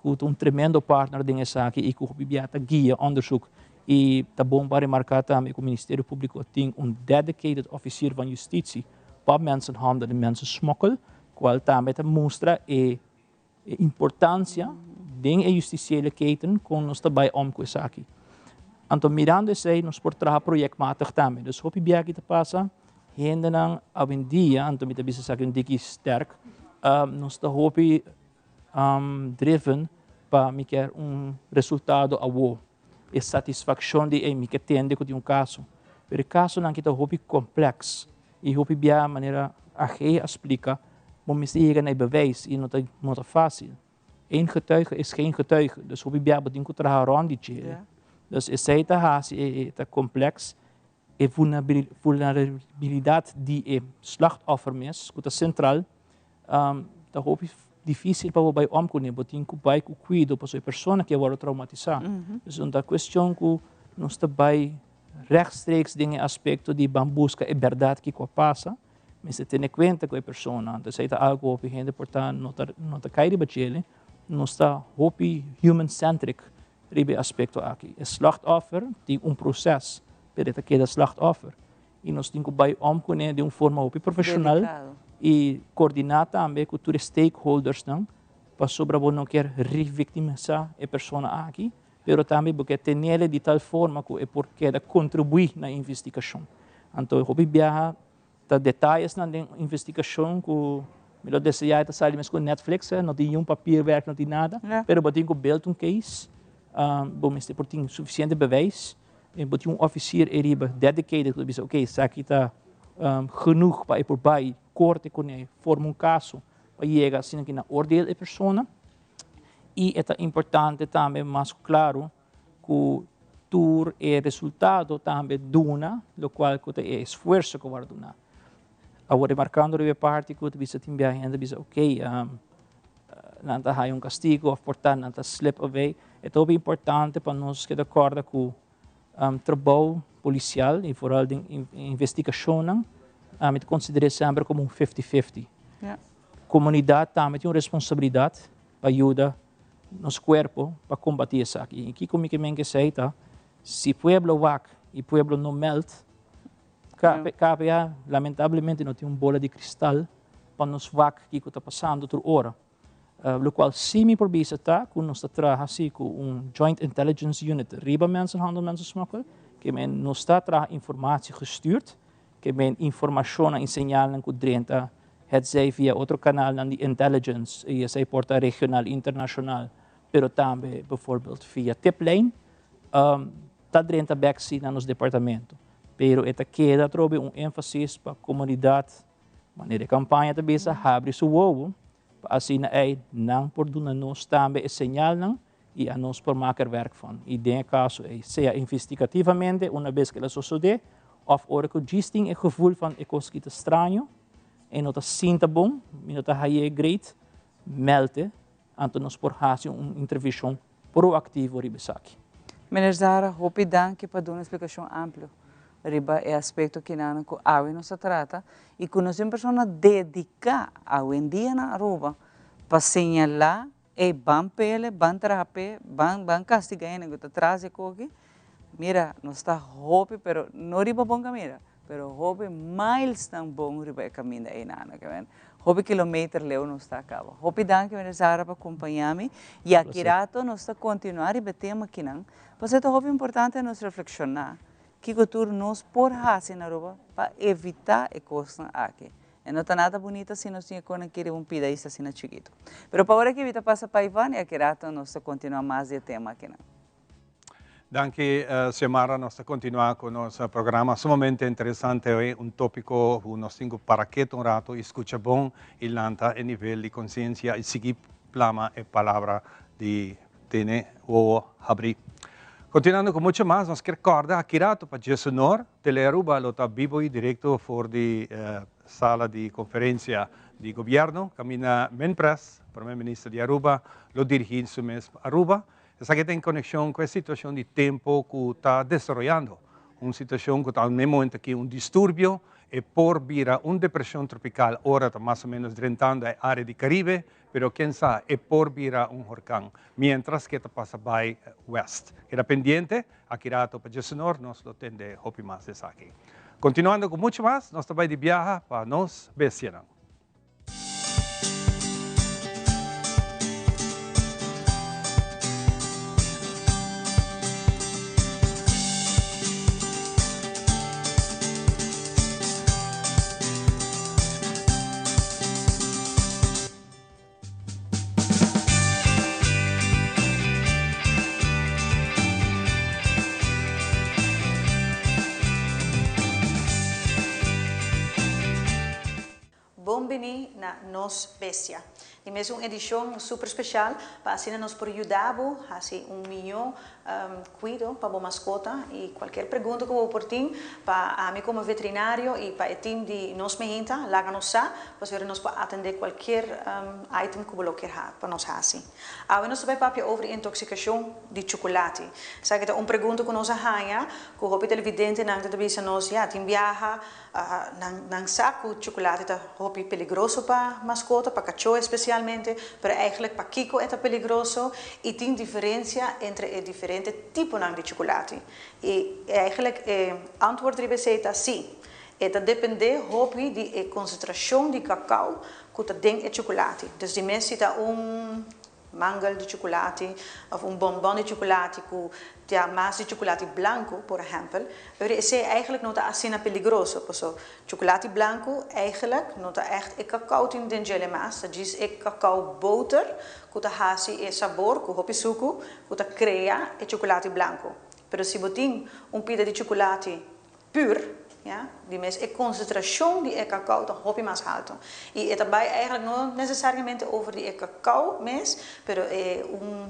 cu ta un tremendo partner den esaki y cu hopi bia ta guia onderzoek y ta bon pa remarca tambe cu Ministerio Publico tin un dedicated officier van justitie pa mensenhandel en mensensmokkel, cual tambe ta mustra e E importancia den e justiciële keten con nos ta bay om cu esaki. Anto mirando esey nos por traha projectmatig tambe. Dus hopi bia ki ta pasa, hendenan awendia, anto mi ta bisa esaki un tiki sterk, nos ta hopi driven pa mi kier un resultado awo. E satisfaccion di ey mi ke tende cu tin un caso. Pero e casonan ki ta hopi complex y hopi bia manera AG a splica, bo mester yega na e bewijs y no ta no ta facil. Eén getuige is geen getuige, dus hopi bia bo tin cu traha rond di dje. Dus esey ta haci e ta complex, e vulnerabilidad di e slachtoffer mes cu ta central, ta hopi dificil pa bo bay om cune, bo tin cu bay cu cuido pasobra e persona ke a wordo traumatisa. Dus no ta cuestion cu nos ta bay rechtstreeks den e aspecto di ban busca e berdad kico a pasa, mester tene cuenta cu e persona. Anto esey ta algo cu hopi hende por ta no ta no ta cay riba djele, nos ta hopi human centric riba e aspecto aki. E slachtoffer tin un proces, pero e ta keda slachtoffer y nos tin cu bay om cune den un forma hopi profesional y coordina tambe cu tur e stakeholdersnan pasobra bo no kier revictimisa e persona aki, pero tambe bo ke tenele di tal forma ku e por keda kontribuí na investigashon. Anto hopi biaha ta detayesnan den investigashon ku mi lo deseá e ta sali mes ku Netflix, no tin niun papierwerk, no tin nada, pero bo tin ku build un case, bo mester por tin sufisiente bewijs, i bo tin un ofisier eriba dedicated ku ta bisa ok esaki ta genoeg pa e por bai korte kuné, forma un kaso pa yega asina ki na oordeel e persona. I e ta importante tambe mas ku klaru ku tur e resultado tambe duna lokual ku ta e esfuerso ku wòrdu duna. Awor remarkando riba e parti ku ta bisa tin biaha hende ta bisa ok nan ta haya un kastigu òf por ta nan ta slip away. E ta hopi importante pa nos keda kòrda ku trabou polisial i foral den investigashonnan ami ta konsider'é semper komo un fifty fifty. Komunidat tambe tin un responsabilidat pa yuda nos kuerpo pa kombatí esaki. I kiko mi ke men ku esei ta, si pueblo wak i pueblo no mèld, KPA lamentablemente no tin un bola di kristal pa nos wak kiko ta pasando tur ora. Lokual sí mi por bisa ta ku nos ta traha sí ku un Joint Intelligence Unit riba mensenhandel, mensensmokkel, ke men nos ta traha informatie gestuurd, ke men informashonnan i señalnan ku drenta hetzij via otro kanalnan di intelligence, i esei por ta regional, internashonal, pero tambe bijvoorbeeld via tiplijn, ta drenta bèk sí na nos departamento. Pero e ta keda atrobe un énfasis pa komunidat. Manera e kampaña ta bisa, habri su wowo, pa asina ei nan por duna nos tambe e señalnan i anos por maka er werk van. I den e kaso ei, sea investigativamente, una bes ku el a sosodé, òf ora ku djis tin e gevoel van e kos aki ta straño, e no ta sinta bon, mi no ta hañ'é great, mèld'e, anto nos por hasi un intervenshon proaktivo riba esaki. Meneer Zahra, hopi danki pa duna splikashon amplio riba e aspekto kinanan ku awe nos ta trata i ku nos tin persona dediká awendia na Aruba pa señalá Ey ban pele, ban traha p'e, ban ban castiga hende cu ta tras e coki. Mira, nos ta hopi, pero no riba bon caminda, pero hopi milesnan bon riba e caminda eynan, oke men. Hopi kilometer leu nos ta caba. Hopi danki meneer Zara pa compaña mi. Y aki rato nos ta continua riba e tema akinan, pasobra e ta hopi importante nos reflexiona kico tur nos por haci na Aruba pa evita e cosnan aki. E no ta nada bunita si nos tin e konan kiri un pida isla asina chikitu. Pero pa ora aki mi ta pasa pa Ivan y aki rato nos ta continua mas di e tema akinan. Danki Xiomara, nos ta continua cu nos programa sumamente interesante hoy, un topico cu nos tin cu para keto un rato y scucha bon y lanta e nivel di conciencia y sigui plama e palabra di tene wowo habri. Continuando cu mucho mas, nos kier corda aki rato pa Djesunor, Telearuba lo ta bibo y directo for di sala di conferencia di gobierno caminda Minpres, Prome Minister di Aruba, lo dirigi su mes Aruba. Esaki ta en conexion cu e situacion di tempo cu ta desaroyando, un situacion cu ta al momento aki un disturbio, e por bira un depresion tropical ora ta mas o menos drentando e area di Caribe, Pero ken sa, e por bira un horkan, mientras ke ta pasa bai west. Keda pendiente, aki rato pa djesenor nos lo tende hopi mas di esaki. Kontinuando ku muchu mas, nos ta bai di biaha pa nos bestianan. Bon bini na Nos Bestia. Di mes un edishon super speshal pa asina nos por yuda bo hasi un mihó Cuido pa bo mascota y cualkier pregunta cu bo por tin pa ami como veterinario y pa e team di Nos Mehinta, laga nos sa pasobra nos por atende cualkier item cu bo lo kier pa nos haci. Awe nos ta bay papia over di intoxicacion di chuculati. Esaki ta un pregunta cu nos a haya cu hopi televidentenan ta bisa nos, ya tin biaha Nan nan sa ku chukulate ta hopi peligroso pa maskota, pa kachó espesialmente, pero eigenlijk pakiko e ta peligroso i tin diferensia entre e diferente tiponan di chukulate. I eigenlijk e antwoord riba esei ta si. E ta dependé hopi di e konsentrashon di kakao ku ta den e chukulate. Dus di mes si ta un Mangel di chukulati of un bonbon di chukulati ku ta mas di chukulati blanku, por ehèmpel, pero esei eigenlijk no ta asina peligroso, paso chukulati blanku eigenlijk no ta ègt e kakao tin den djele mas, ta djis e kakao boter ku ta hasi e sabor ku hopi suku ku ta krea e chukulati blanku. Pero si bo tin un pida di chukulati pur, ya, di mes e konsentrashon di e kakao ta hopi mas haltu. I e ta bai eigenlijk no nesesariamente over di e kakao mes, pero e un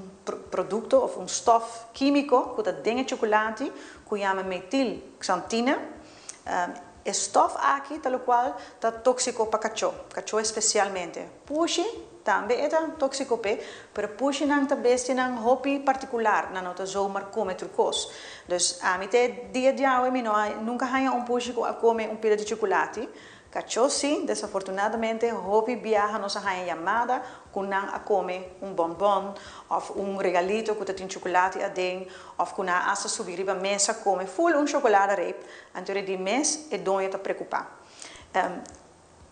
produkto of un stof kímiko ku ta den e chukulati ku yama metilxantina. E stof aki ta lokual ta tóksiko pa kachó, kachó espesialmente. Pushi Tambe e ta tóksiko p'e, pero pushinan ta bestianan hopi partikular, nan no ta zomaar kome tur kos. Dus ami te dia djawe mi no a nunka haña un pushi ku a kome un pida di chukulati. Kachó sí, desafortunadamente hopi biaha nos a haña yamada ku nan a kome un bònbòn òf un regalito ku ta tin chukulati aden òf ku nan a asta subi riba mesa kome ful un chokolada reep, anto di mes e doño ta prekupá.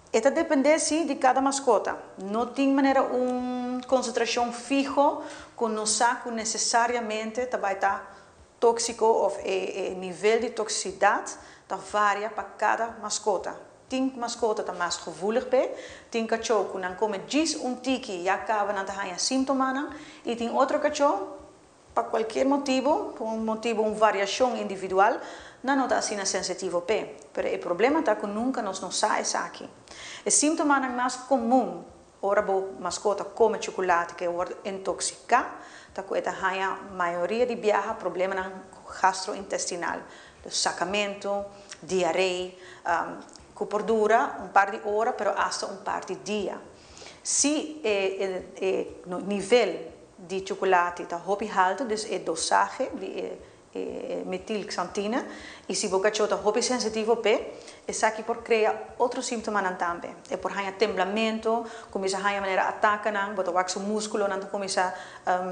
E ta dependé sí di kada maskota. No tin manera un konsentrashon fiho ku nos sa ku nesesariamente ta bai ta tóksiko òf e nivel di toksisidat ta varia pa kada maskota. Tin maskota ta mas gevoelig p'e, tin kachó ku nan kome djis un tiki ya kaba nan ta haña síntomanan i tin otro kachó Pa cualkier motibo, pa un motibo un variacion individual, nan no ta asina sensitivo p'e. Pero e problema ta cu nunca nos no sa esaki. E sintomanan mas comun ora bo mascota come chocolate cu e word intoxica ta cu e ta haña mayoria di biaha problemanan gastrointestinal, dus sacamento, diaree, cu por dura un par di ora pero hasta un par di dia. Si e e nivel di chukulati ta hopi haltu, dus e dosahe di e E metilxantina, i si bo kachó ta hopi sensitivo p'e, esaki por krea otro símptomanan tambe. E por haña temblamentu, kuminsá haña manera atakanan, bo ta wak su múskulonan ta kuminsá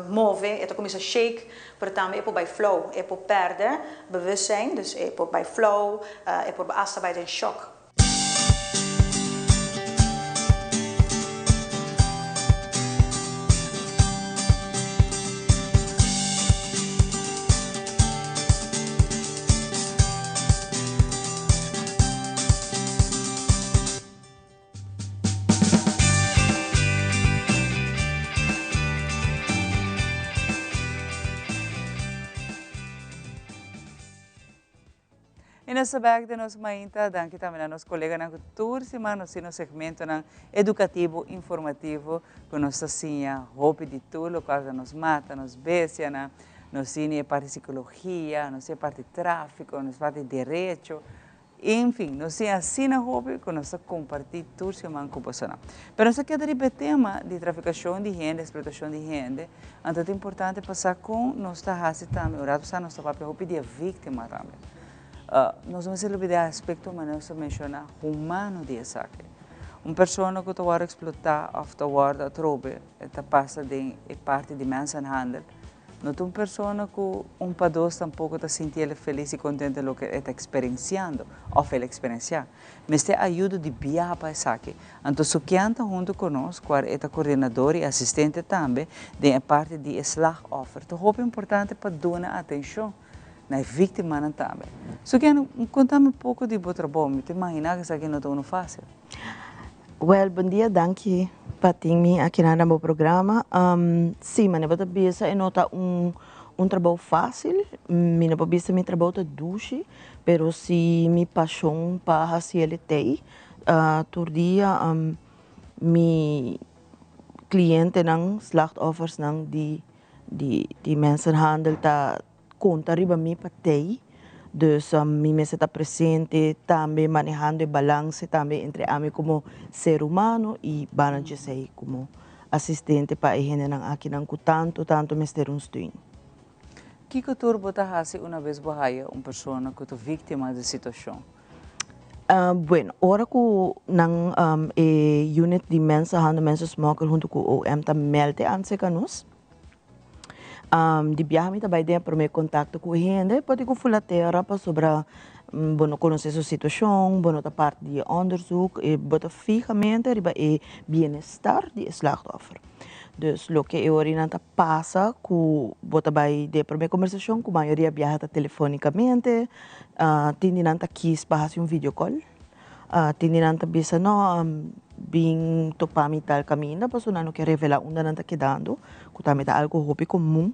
move, e ta kuminsá shake, pero tambe e por bai flou, e por pèrdè bewustzijn, dus e por bai flou, e por asta bai den shòk. Y nos ta bek den nos mainta. Danki tambe na nos coleganan cu tur siman nos tin nos segmentonan educativo, informativo, cu nos ta siña hopi di tur locual ta nos mata, nos bestianan. Nos tin e parti psicologia, nos tin e parti trafico, nos parti derecho. Enfin, nos tin asina hopi cu nos ta comparti tur siman cu bosonan. Pero nos ta keda riba e tema di traficacion di hende, explotacion di hende. Anto ta importante pa sa con nos ta haci tambe. Un rato sa nos ta papia hopi di e victima tambe. Nos no mester lubida e aspecto manera nos ta menciona humano di esaki. Un persona cu ta wordo explota of ta wordo atrobe ta pasa den e parti di mensenhandel. No ta un persona cu un pa dos tampoco ta sinti el feliz y contento loke e ta experienciando of el experiencia. Mester ayudo di biaha pa esaki. Anto Sukian ta hunto cu nos, cual e ta coordinador y asistente tambe den e parti di e slachtoffer. Ta hopi importante pa duna atencion na e victimanan tambe. Sukian, contami un poco di bo trabou. Mi ta imagina cu esaki no ta uno facil. Wel, bon dia, danki pa tin mi aki na bo programa. Sí, manera bo ta bisa e no ta un un trabou fácil. Mi no por bisa mi trabou ta dushi, pero sí mi pashon pa hasi el e tei. Tur dia mi klientenan, slachtoffersnan di di di mensenhandel ta Konta riba mi pa tei, dus mi mester ta presente tambe manehando e balanse tambe entre ami komo ser humano i bana djesei komo asistente pa e hendenan akinan ku tantu tantu mester un steun. Kiko tur bo ta hasi una bes bo haya un persona ku ta víktima di situashon? Bueno, ora ku nan e unit di mensenhandel, mensensmokkel huntu ku OM ta mèld e antseka nos, Di biaha mi ta bai den e prome kontakto ku e hende por di ku fula tera pasobra bo no konosé su situashon, bo no ta parti di e onderzoek i bo ta fihamente riba e bienestar di e slachtoffer. Dus loke e orinan ta pasa ku bo ta bai den e prome kombersashon ku mayoria biaha ta telefonikamente, tin di nan ta kis pa hasi un video call. Tin di nan ta bisa, No, bin topa mi tal kaminda, pasobra nan no ke revelá unda nan ta kedando, ku tambe ta algu hopi komun.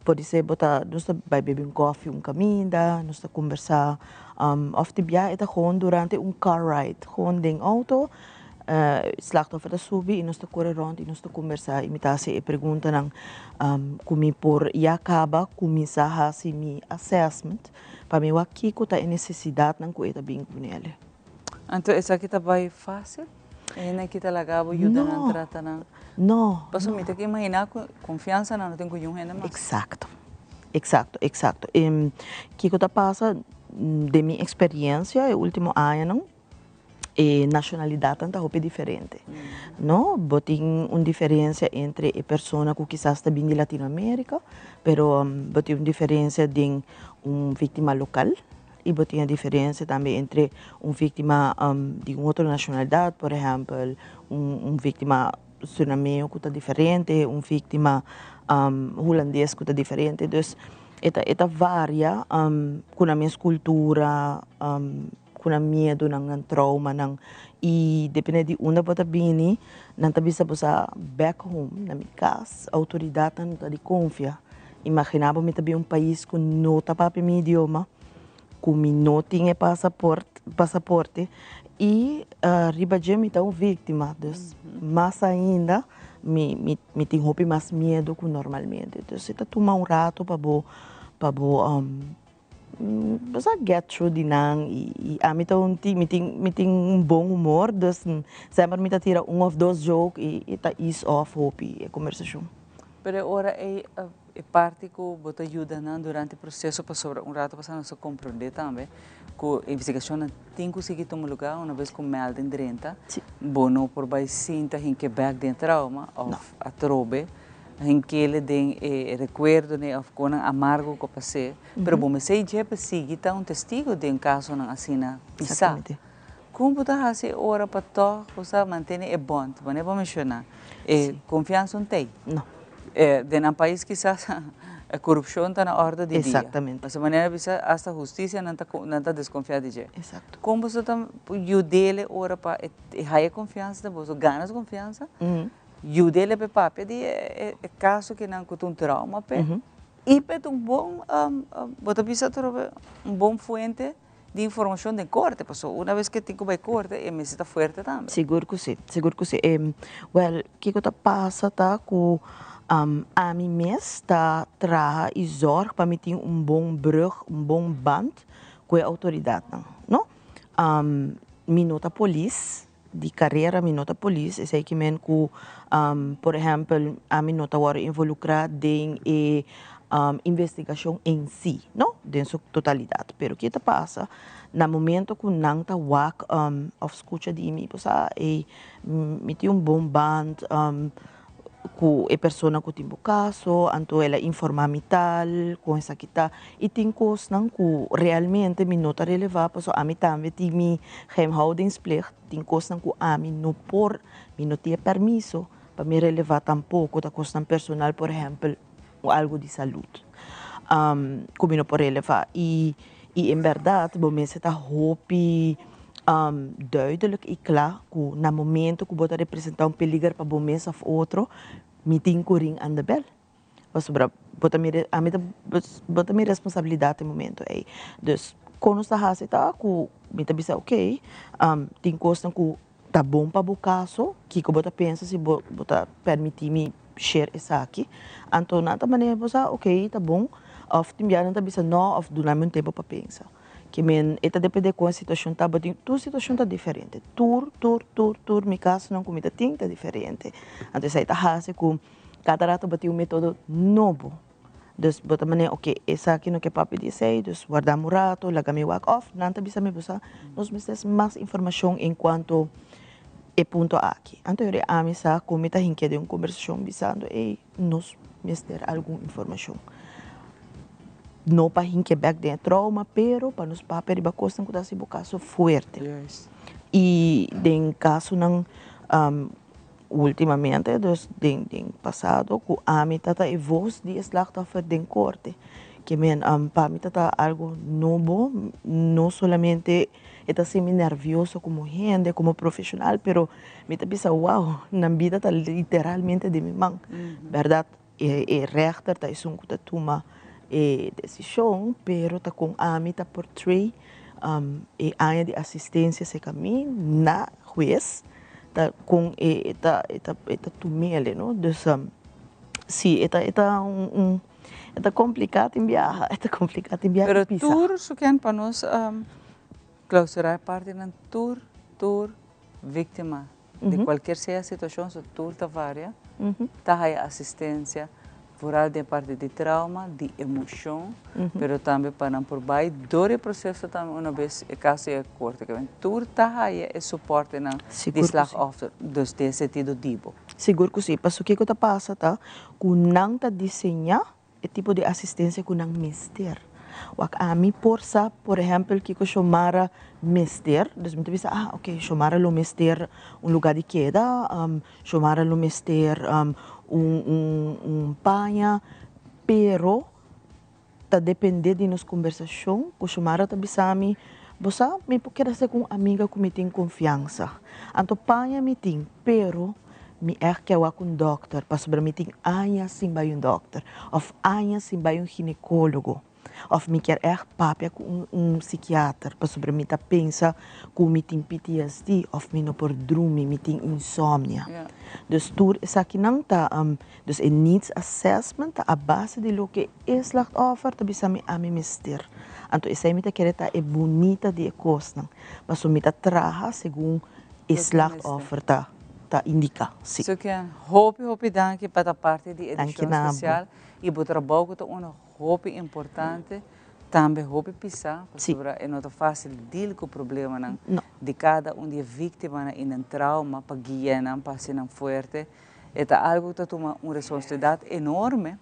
Podisé bo ta, nos ta bai bebe un kòfi un kaminda, nos ta kombersá, òf di biaha e ta gewoon durante un car ride, gewoon den outo, slachtoffer ta subi i nos ta kore rònt i nos ta kombersá i mi ta hasi e preguntanan ku mi por ya kaba kuminsá hasi mi assessment. Pa mi wak kiko ta e nesesidatnan ku e ta bin kunele. Anto esaki ta bai fásil? E hende aki ta laga bo yuda nan trata nan? No. Pasobra mi ta ke imaginá ku konfiansa nan no tin ku yun hende mas. Eksakto, eksakto, eksakto. Kiko ta pasa den mi eksperiensia e último añanan, E nashonalidatnan ta hopi diferente, no? Bo tin un diferensia entre e persona ku kisas ta bin di Latinoamerika, pero bo tin un diferensia den un víktima lokal i bo tin e diferensia tambe entre un víktima di un otro nashonalidat, por ehèmpel un víktima surinameo ku ta diferente, un víktima hulandes ku ta diferente. Dus e ta e ta varia ku nan mes kultura. Ku nan miedunan, nan traumanan i depende di unda bo ta bini, nan ta bisa bo sa back home, na mi kas, outoridatnan no ta di konfia. Imaginá bo mi ta bin un pais ku no ta papia mi idioma, ku mi no tin e pasaport, pasaporte i riba dje mi ta un víktima, dus mas ainda mi mi mi tin hopi mas miedu ku normalmente. Dus e ta tuma un ratu pa bo pa bo Bo sa get through di nan y ami ta un mi tin mi tin un bon humor dus semper mi ta tira un of dos joke y ta ease off hopi e conversacion. Pero e ora ei e parti ku bo ta yuda nan durante e proseso pasobra un rato pasá nos a komprondé tambe ku e investigashonnan tin ku sigui tuma lugá una bes ku melding drenta bo no por bai sinta hinke bèk den e trauma òf atrobe hinkele den e rekuerdonan òf konan amargo ku a pas'é pero bo mester dje pa sigui ta un testigo den kasonan asina pisá. Kon bo ta hasi e ora pa tòg bo sa mantene e bond? Manera bo menshoná, e konfiansa un t'ei. No. Den nan pais kisas e korupshon ta na òrde di dia. Exactamente. Pasobra manera bisa asta hustisia nan ta nan ta deskonfiá di dje. Exacto. Kon boso ta yud'el e ora pa e haya konfiansa den boso, gana su konfiansa, yud'el pa e papia di e kaso kinan ku ta un trauma p'e i p'e ta un bon, bo ta bisa atrobe un bon fuente di informacion den corte, paso una vez que tin cu bay corte e mester ta fuerte tambe. Sigur cu si, sigur cu si. Wel, kico ta pasa ta cu ami mes ta traha y zorg pa mi tin un bon brug, un bon band cu e autoridadnan, no? Mi no ta polis, di carera mi no ta polis, esey ki men cu por ehempel ami no ta worde involucra den e investigacion en si, no, den su totalidad, pero ke ta pasa na momento cu nan ta wak of scucha di mi, bo sa ey mi tin un bon band cu e persona cu tin bo caso, anto el a informa mi tal, con esaki ta, y tin cosnan cu realmente mi no ta releva pasobra ami tambe tin mi geheimhoudingsplicht, tin cosnan cu ami no por, mi no tin e permiso pa mi releva tampoco, ta cosnan personal, por ehempel algo di salud cu mi no por releva y y en berdad bo mester ta hopi duidelijk y cla cu na momento cu bo ta representa un peliger pa bo mes of otro mi tin cu ring aan de bel pasobra bo ta mi ami ta bo ta mi responsabilidad e momento ey dus con nos ta haci ta cu mi ta bisa ok tin cosnan cu Ta bon pa bo kaso? Kiko bo ta pensa si bo bo ta permití mi share esaki? Anto nan ta manera bo sa, ok, ta bon. Òf tin bia nan ta bisa nò òf duna mi un tempu pa pensa. Ke men e ta dependé kon e situashon ta, bo tin tur situashon ta diferente. Tur, tur, tur, tur mi kasonan ku mi ta tin ta diferente. Anto esei ta hasi ku kada rato bo tin un metodo nobo. Dus bo ta manera, ok, esaki no ke papia di esei, dus warda mi un rato, laga mi wak. Of nan ta bisa mi, bo sa, nos mester mas informashon en kuanto e punto aki. Anto yori ami sa ku mi ta hinkia den un kombersashon bisando, ey, nos mester algun informashon. No pa hinkia bek den e trauma, pero pa nos papia riba kosnan ku ta hasi bo kaso fuerte. I den kasonan Ultimamente, dus den den pasado, ku ami ta ta e vos di e slachtoffer den korte. Ke men pa mi ta ta algo nobo, no solamente e ta hasi mi nervioso komo hende, komo profeshonal, pero mi ta bisa wow, nan bida ta literalmente den mi man. Bèrdat, e e rèchter ta esun ku ta tuma e desishon, pero ta kon ami ta portray e aña di asistensia serka mi na hues ta kon e ta e ta e ta tumele no dus si e ta e ta un un e ta kompliká tin biaha e ta kompliká tin biaha Pero i pisa. tur su ken pa nos klausurá e partinan tur tur víktima di kualkier sea situashon su tur ta varia ta haya asistensia vooral den parti di trauma, di emoshon, pero tambe pa nan por bai dor e proseso tambe una bes e kaso yega korte. Tur ta haya e soportenan di slachtoffer, dus den sentido di bo. Sigur ku si. Pasobra kiko ta pasa ta ku nan ta diseñá e tipo di asistencia cu nan mester. Wak ami por sa, por ehempel, kico Xiomara mester, dus mi ta bisa, ah, ok, Xiomara lo mester un lugar di keda, Xiomara lo mester un, un, un paña, pero ta depende di nos conversacion cu Xiomara ta bisa mi, bo sa, mi por keda ser cu un amiga cu mi tin confiansa, anto paña mi tin, pero Mi ègt ke wak un dòkter pasobra mi tin aña sin bai un dòkter òf aña sin bai un ginekólogo òf mi kier ègt papia ku un un sikiater pasobra mi ta pensa ku mi tin PTSD òf mi no por drumi, mi tin insomnia. Dus tur esakinan ta dus e needs assessment ta a base di loke e slachtoffer ta bisa mi ami mester. Anto esei mi ta kere ta e bunita di e kosnan pasobra mi ta traha segun e slachtoffer ta. ta indica, si. Sukian, hopi hopi danki pa ta parti di Danki edicion na bo. special y bo trabou cu ta uno hopi importante, tambe hopi pisa, pasobra e no ta facil deal cu problemanan di cada un di e victimanan y nan trauma pa guia nan pa haci nan fuerte. E ta algo cu ta tuma un responsabilidad enorme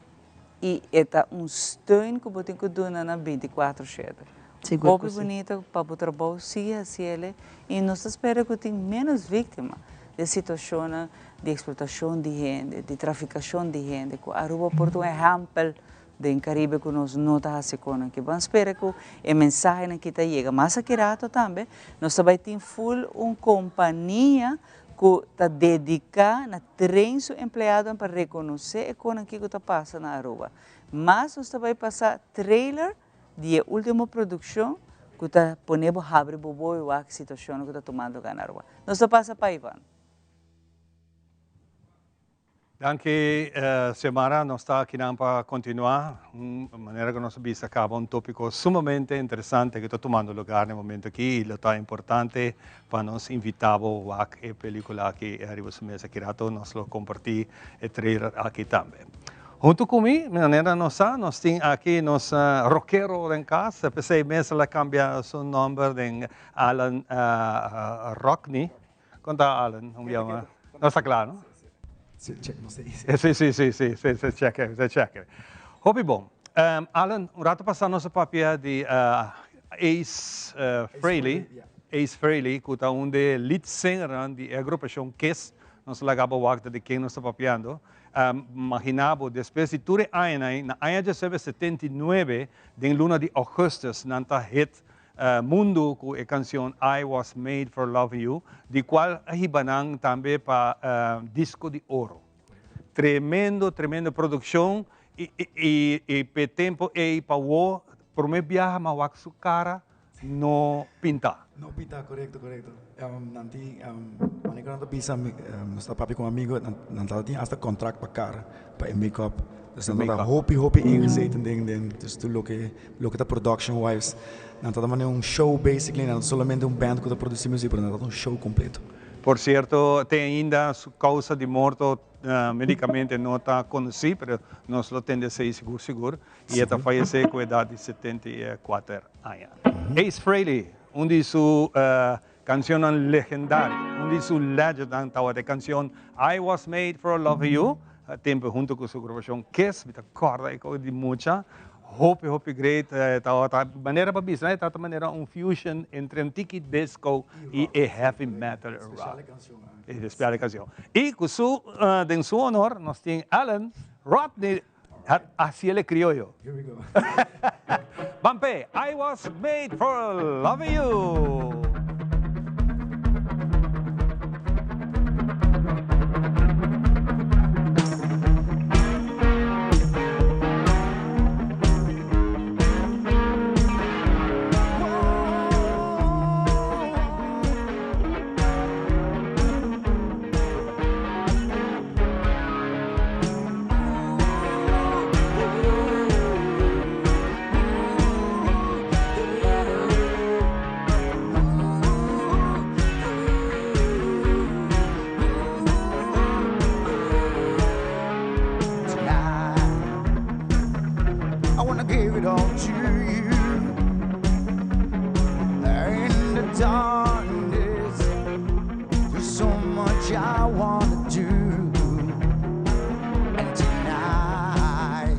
y e ta un steun cu bo tin cu duna nan binticuatro shete. Sigur Hopi cu si. bunita pa bo trabou sigui haciele y nos ta spera cu tin menos victima di situacionnan di explotacion di hende, di traficacion di hende, cu Aruba por ta un ehempel den Caribe cu nos no ta haci con aki. Ban spera cu e mensahenan aki ta yega. Mas aki rato tambe nos ta bay tin full un compania cu ta dedica na train su empleadonan pa reconoce e conan kico ta pasa na Aruba. Mas nos ta bay pasa trailer di e ultimo produccion cu ta pone bo habri bo boy wak situacionnan cu ta tumando lugar na Aruba. Nos ta pasa pa Ivan. Danki Xiomara, nos ta akinan pa continua un manera cu nos a bisa caba un topico sumamente interesante cu ta tumando lugar na e momento aki y lo ta importante pa nos invita bo wak e pelicula aki ariba su mesa aki rato nos lo comparti e trailer aki tambe. Hunto cu mi, manera nos sa, nos tin aki nos rockero den cas, p'esey mes el a cambia su nomber den Alan Rockney. Con ta Alan? Un biaha. No sta cla, no? Si, check nos ei. Si, si, si, si, si, si, check, si, check. Hopi bon. Alan, un rato pasa nos a papia di Ace Frehley, Ace Frehley, cu ta un de lead singernan di e agrupacion Kiss. Nos a laga bo wak ta di ken nos ta papiando. Magina bo, despues di tur e añanan ei, na aña 1979, den luna di augustus, nan ta hit Mundu ku e kansion I Was Made For Loving You, di kual a hiba nan tambe pa disko di oro. Tremendo, tremendo produkshon i i p'e tempu ei pa wou promé biaha m'a wak su kara no pintá. No pintá, korekto, korekto. Nan tin, manera ku nan ta bisa, nos ta papia ku un amigo, nan tabata tin asta kontrakt pa kara, pa e make-up. Dus nan tabata hopi, hopi ingezeten den, den, dus tur loke. Loke ta production wise, nan ta ta manera un show basically, nan ta solamente un band ku ta produci music, pero nan ta un show completo. Por cierto, te ainda su causa di morto medicamente no ta conoci, pero nos lo tende esey sigur sigur, y e ta fayece cu edad di 74 aña. Ace Frehley, un di su cancionnan legendario, un di su legendnan tabata e cancion I Was Made For Loving You, tempo hunto cu su agrupacion Kiss, mi ta corda e di mucha, Hopi hopi great tabata manera pa bisa e tabata manera un fusion entre un tiki disco y e heavy metal rock. E speciale cancion. Y cu su den su honor nos tin Alan Rodney haci el e crioyo. Here we go. Ban p'e I was made for loving you. Tonight, I wanna give it all to you. In the darkness, there's so much I wanna do. And tonight,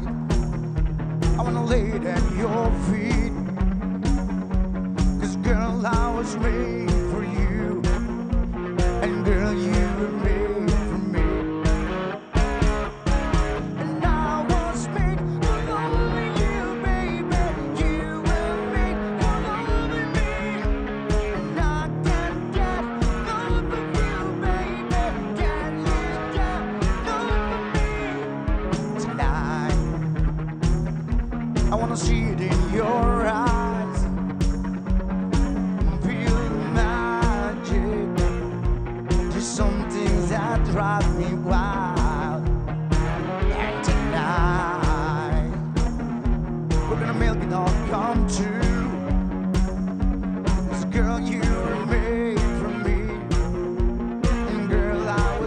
I wanna lay it at your feet. Cause girl, I was made for you. And girl, you were made for me. And I was made for loving you, baby. You were made for loving me. And I can't get enough of you, baby. Can you get enough of me tonight? I wanna see it in your eyes. Feel the magic. There's some things that drive me wild. And tonight, we're gonna make it all come true. 'Cause girl, you were made for me. And girl, I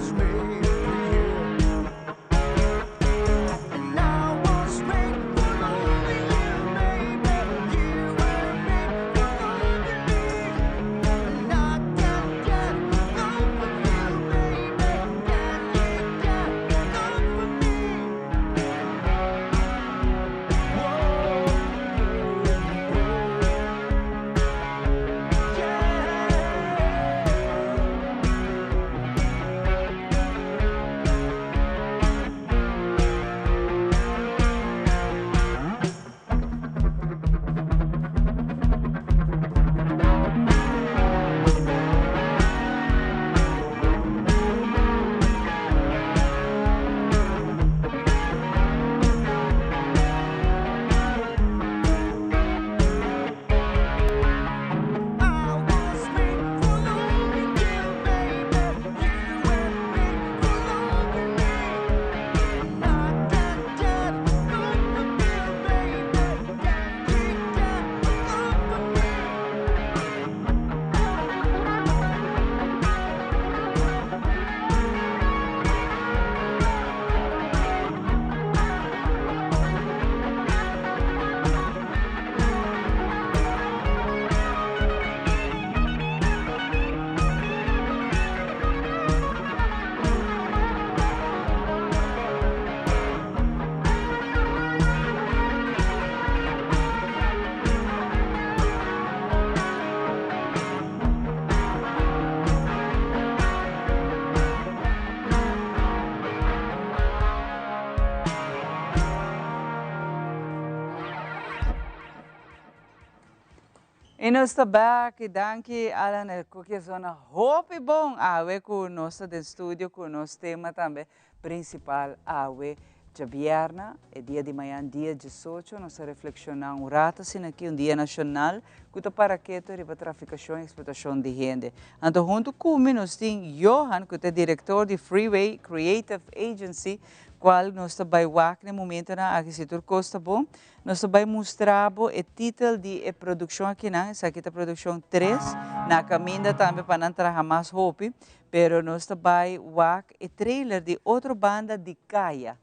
Y nos ta back y danki Alan e cookie a zona hopi bon awe cu nos ta den studio cu nos tema tambe principal awe djabierna e dia di mayan dia diesocho nos ta reflexiona un rato asina aki un dia nacional cu ta para keto riba traficacion y explotacion di hende anto hunto cu mi nos tin Johan cu ta e director di Freeway Creative Agency cual nos ta bay wak na e momentonan aki si tur cos ta bon Nos ta bai mustra bo e titel di e produkshon akinan, esaki ta produkshon tres, na kaminda tambe pa nan traha mas hopi, pero nos ta bai wak e trailer di Otro Banda di Kaya.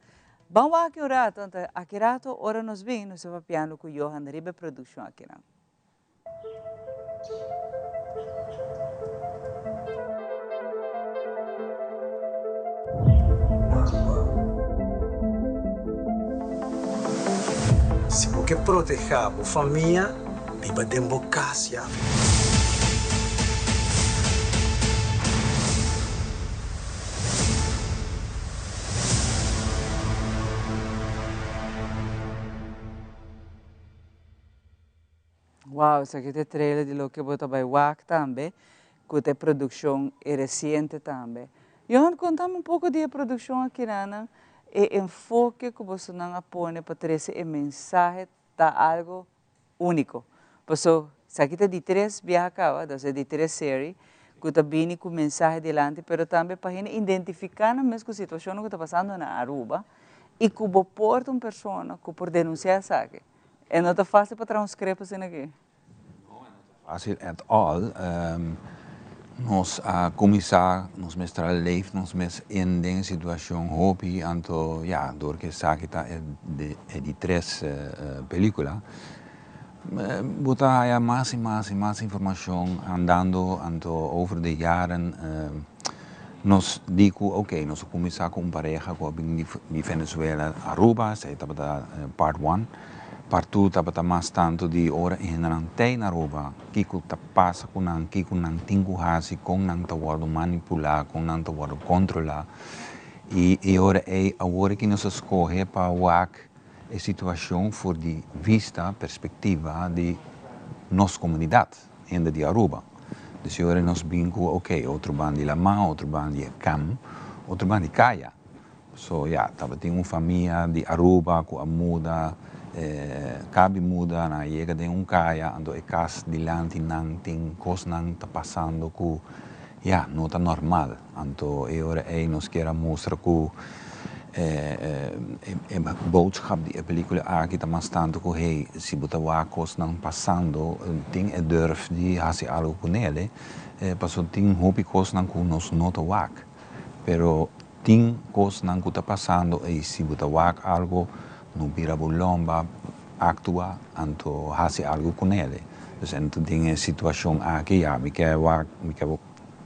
Ban wak un rato, anto aki rato ora nos bin nos ta papiando ku Johan riba e produkshon akinan. Si bo ke protehá bo famia, biba den bo kas ya. Wow, esaki ta e trailer di loke bo ta bai wak tambe, ku ta e produkshon e resiente tambe. Johan, kontami un poko di e produkshon akinanan, e enfoke ku bosonan a pone pa trese e mensahe ta algo úniko. Paso, esaki ta di tres biaha kaba, dos e di tres serie, ku ta bini ku mensahe dilanti, pero tambe pa hende identifiká nan mes ku situashonnan ku ta pasando na Aruba i ku bo por ta un persona ku por denunsiá esaki. E no ta fácil pa traha un script asina aki. No, e no ta fácil at all. Nos a cuminsa, nos mes tra leef nos mes in den e situacion hopi, anto ya, door cu esaki ta e e di tres pelicula, bo ta haya mas y mas y mas informacion andando, anto over de jaren Nos di ku ok, nos a kuminsá ku un pareha ku a bin di Venezuela Aruba, esei tabata part one. Part two tabata mas tantu di ora e hendenan tei na Aruba, kiko ta pasa ku nan, kiko nan tin ku hasi, kon nan ta wòrdu manipulá, kon nan ta wòrdu kontrolá. I e ora ei awor ki nos a skohe pa wak e situashon for di vista, perspektiva di nos komunidat. Hende di Aruba. Dus e ora nos bin ku ok, otro ban di laman, otro ban di e kam, otro ban di kaya. So ya, tabatin un famia di Aruba ku a muda, kabi muda, nan a yega den un kaya, anto e kas dilanti nan tin kosnan ta pasando ku ya, no ta normal. Anto e ora ei nos kier a mustra ku e boodschap di e pelicula aki ta mas tanto ku hey, si bo ta wak kosnan pasando tin e durf di hasi algo ku nele, pasobra tin hopi kosnan ku nos no ta wak, pero tin kosnan ku ta pasando ei si bo ta wak algo no bira bo lomba aktua anto hasi algo ku nele. Dus en den e situashon aki ya mi ke wak mi ke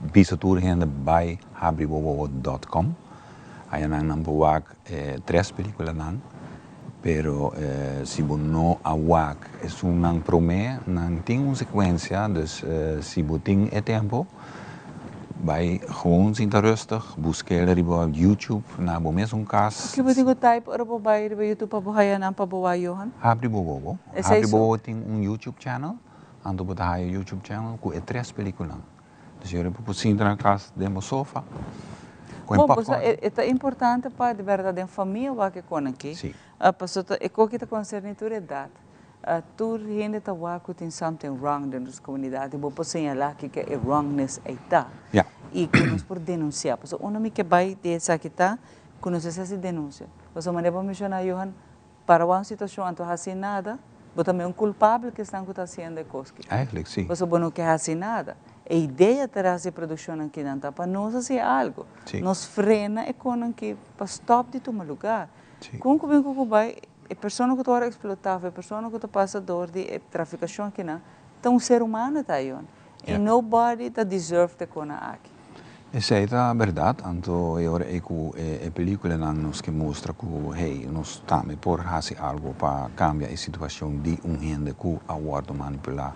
Bisa tur hende bai habri wowowo dot com. Aya nan nan por wak e tres peliculanan, pero si bo no a wak esunnan prome, nan tin un secuencia, dus si bo tin e tempo, bai gewoon sinta rustig, buskel riba YouTube na bo mesun cas. Ki bo tin cu type ora bo bai riba YouTube pa bo haya nan pa bo wak, Johan? Habri bo wowo. Habri bo wowo tin un YouTube channel. Anto bo ta haya YouTube channel ku e tres pelikulan. Dus yori bo por sinta na kas den bo sofa ku e Bon, popcorn. e ta importante pa di bèrdat den famia wak e kon aki. Si. Pasobra e koki ta konserní tur edat. Tur hende ta wak ku tin something wrong den nos komunidat i bo por señalá kiko e wrongness ei ta. Ya. I ku nos por denunsiá. Pasobra unda mi ke bai di esaki ta ku nos mester hasi denunsia. Pasobra manera bo menshoná Johan, Para wak un situacion anto haci nada, bo ta un culpable cu esnan cu ta haciendo e cos ki. Eigenlijk si. Pasobra bo no ke haci nada. E idea tras di e produccionnan kinan ta pa nos haci algo. Si. Nos frena e conan ki pa stop di tuma lugar. Si. Con cu bin cu cu bay, e persona cu ta worde explota of e persona cu ta pasa door di e traficacion kinan, ta un ser humano ta ayon. Ja. Y nobody ta deserve te conan aki. Esei ta berdad, anto e ora ei ku e peliculanan nos ke mustra ku hey, nos tambe por hasi algo pa cambia e situacion di un hende ku a wordo manipula,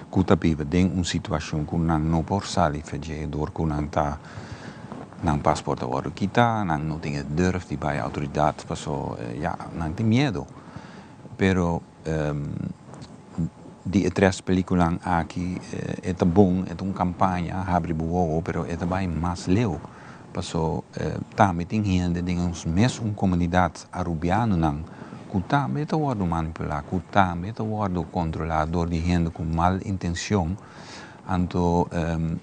ku ta biba den un situacion ku nan no por sali fedje dor ku nan ta nan paspoort a wordo kita, nan no tin e durf di bai autoridad paso ya nan tin miedo. Pero. Di e tres películanan aki e ta bon, e ta un campaña habri bo wowo, pero e ta bay mas leu, paso tambe tin hende den nos mesun comunidad Arubianonan cu tambe ta wordo manipula, cu tambe ta wordo controla door di hende cu mal intencion, anto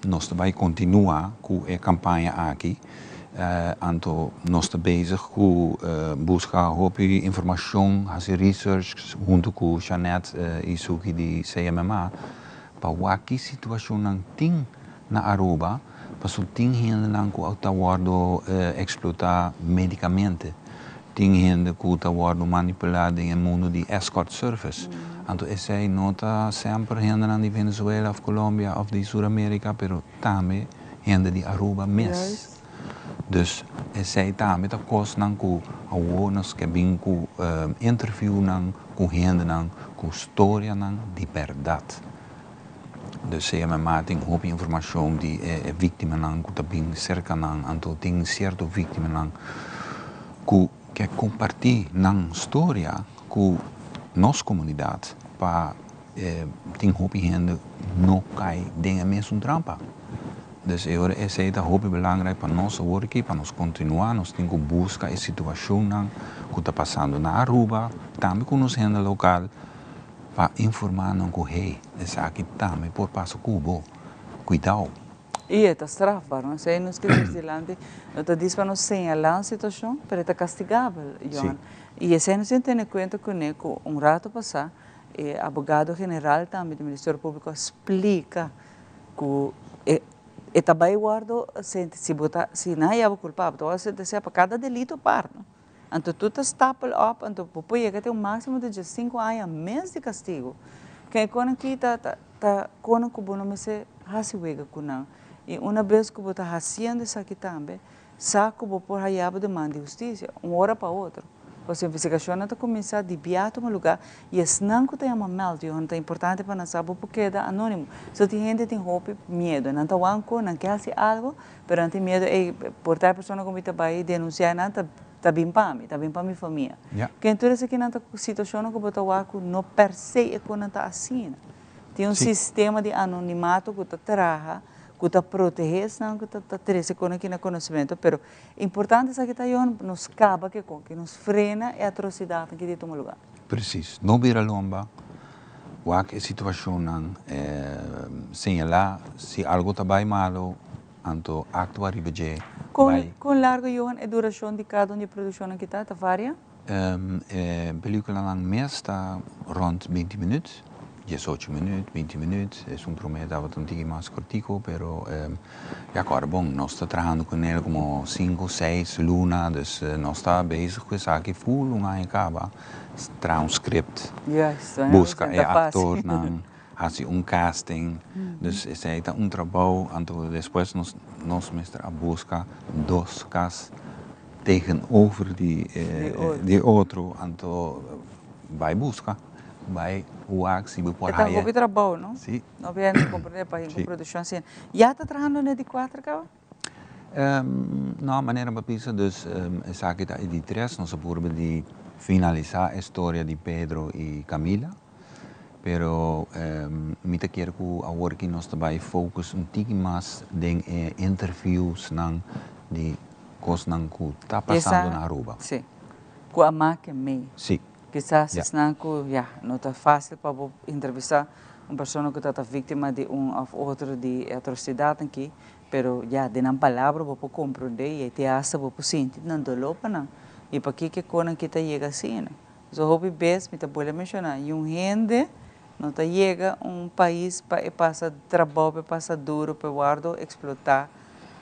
nos ta bay continua cu e campaña aki. Anto nos ta bezig ku buska hopi informashon, hasi research huntu ku Shanette i Suki di CMMA pa wak ki situashonnan tin na Aruba pasobra tin hendenan ku ta wòrdu eksplotá medikamente, tin hende ku ta wòrdu manipulá den e mundu di escort service. Anto esei no ta semper hendenan di Venezuela òf Colombia òf di Sur Amerika pero tambe hende di Aruba mes. Dus esei tambe ta kosnan ku awor nos ke bin ku interviewnan ku hendenan ku storianan di bèrdat. Dus CMMA tin hopi informashon di e víktimanan ku ta bin serka nan, anto tin sierto víktimanan ku ke kompartí nan storia ku nos komunidat pa Tin hopi hende no kai den e mesun trampa. Dus e ora esei ta hopi belangrijk pa nos awor aki, pa nos kontinuá, nos tin ku buska e situashonnan ku ta pasando na Aruba, tambe ku nos hende lokal, pa informá nan ku hey, esaki tambe por pasa ku bo, kuidou. I e ta strafbaar, no? Esei nos ke djis dilanti, no ta dis pa nos señalá un situashon, pero e ta kastigabel, Johan. I esei nos tin tene kuenta kuné ku un rato pasá E abogado general tambe di Ministerio Públiko a splika ku e e ta bai wòrdu si bo ta si nan haya bo kulpabel ta wòrdu sentensiá pa kada delito apart no. Anto tur ta stapel òp anto bo por yega te un máksimo di diesinku aña mes di kastigu. Ken e konan aki ta ta ta konan ku bo no mester hasi wega ku nan i una bes ku bo ta hasiendo esaki tambe Sa ku bo por haya bo demanda di hustisia un ora pa otro. Pasobra investigashonnan ta kuminsá di bia tuma lugá i esnan ku ta yama mèld yohan ta importante pa nan sa bo por keda anónimo. So tin hende tin hopi miedu. Nan ta wak ku nan ke hasi algu pero nan tin miedu ey por ta e persona ku mi ta bai denunsiá nan ta ta bin pa mi, ta bin pa mi famia. Ken tur esakinan ta situashonnan ku bo ta wak ku no per se e ku nan ta asina. Tin un sistema di anonimato ku ta traha, ku ta protehé esnan ku ta trese kon aki na konosementu, pero importante esaki ta yon nos kaba ke kon, ke nos frena e atrosidatnan ki tin tuma lugá. Presis. No bira lomba, wak e situashonnan, señalá si algu ta bai malu, anto aktua riba dje, bai. Kon largu, Johan, e durashon di kada un di e produkshonnan ki ta? Ta varia? E peliculanan mes ta rond binti minuut, diesocho minuut, binti minuut. Esun prome tabata un tiki mas cortico, pero ya cu ora bon, nos ta trahando cu nel como cinco, seis luna, dus nos ta bezig cu esaki full un aña caba, traha un script, busca e actornan, haci un casting, dus esey ta un trabou, anto despues nos nos mester a busca dos cas tegenover di di otro, anto bai busca, bai wak si bo por E ta haya. hopi trabou, no? Si. No hopi hende comprende pa hinca un produccion asina. Ya ta trahando na e di cuater caba? No, manera bo a bisa, dus esaki ta e di tres, nos a purba di finalisa e storia di Pedro y Camila. Pero mi ta kier ku awor ki nos ta bai focus un tiki mas den e interviewsnan di kosnan ku ta pasando na Aruba. Sí. Ku a make mei. Sí. Kisas esnan ku, ya, no ta fácil pa bo entrevistá un persona ku ta ta víktima di un òf otro di e atrosidatnan aki, pero ya, den nan palabra bo por komprondé i e te hasta bo por sinti nan doló pa nan i pakiko e konan aki ta yega asina. So hopi bes mi ta bolbe menciona, y un hende no ta yega un pais pa e pasa trabou, pa e pasa duro, pa e wordo explota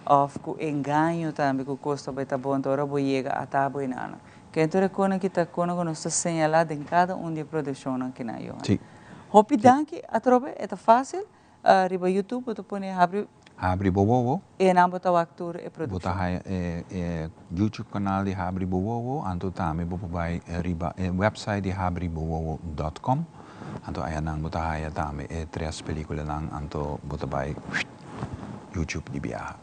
of cu engaño tambe cu cos ta bay ta bon, ta ora bo yega ata bo enano. Ken tur e conan ki ta conan cu nos ta señala den cada un di e produccionnan kinan, Johan. Hopi danki atrobe, e ta facil, Riba YouTube bo ta pone Habri. Habri bo wowo. E nan bo ta wak tur e produccion. Bo ta haya e e YouTube canal di Habri bo wowo, anto tambe bo por bai riba e website di habribowowo dot com, anto aya nan bo ta haya tambe e tres peliculanan, anto bo ta bai YouTube di biaha.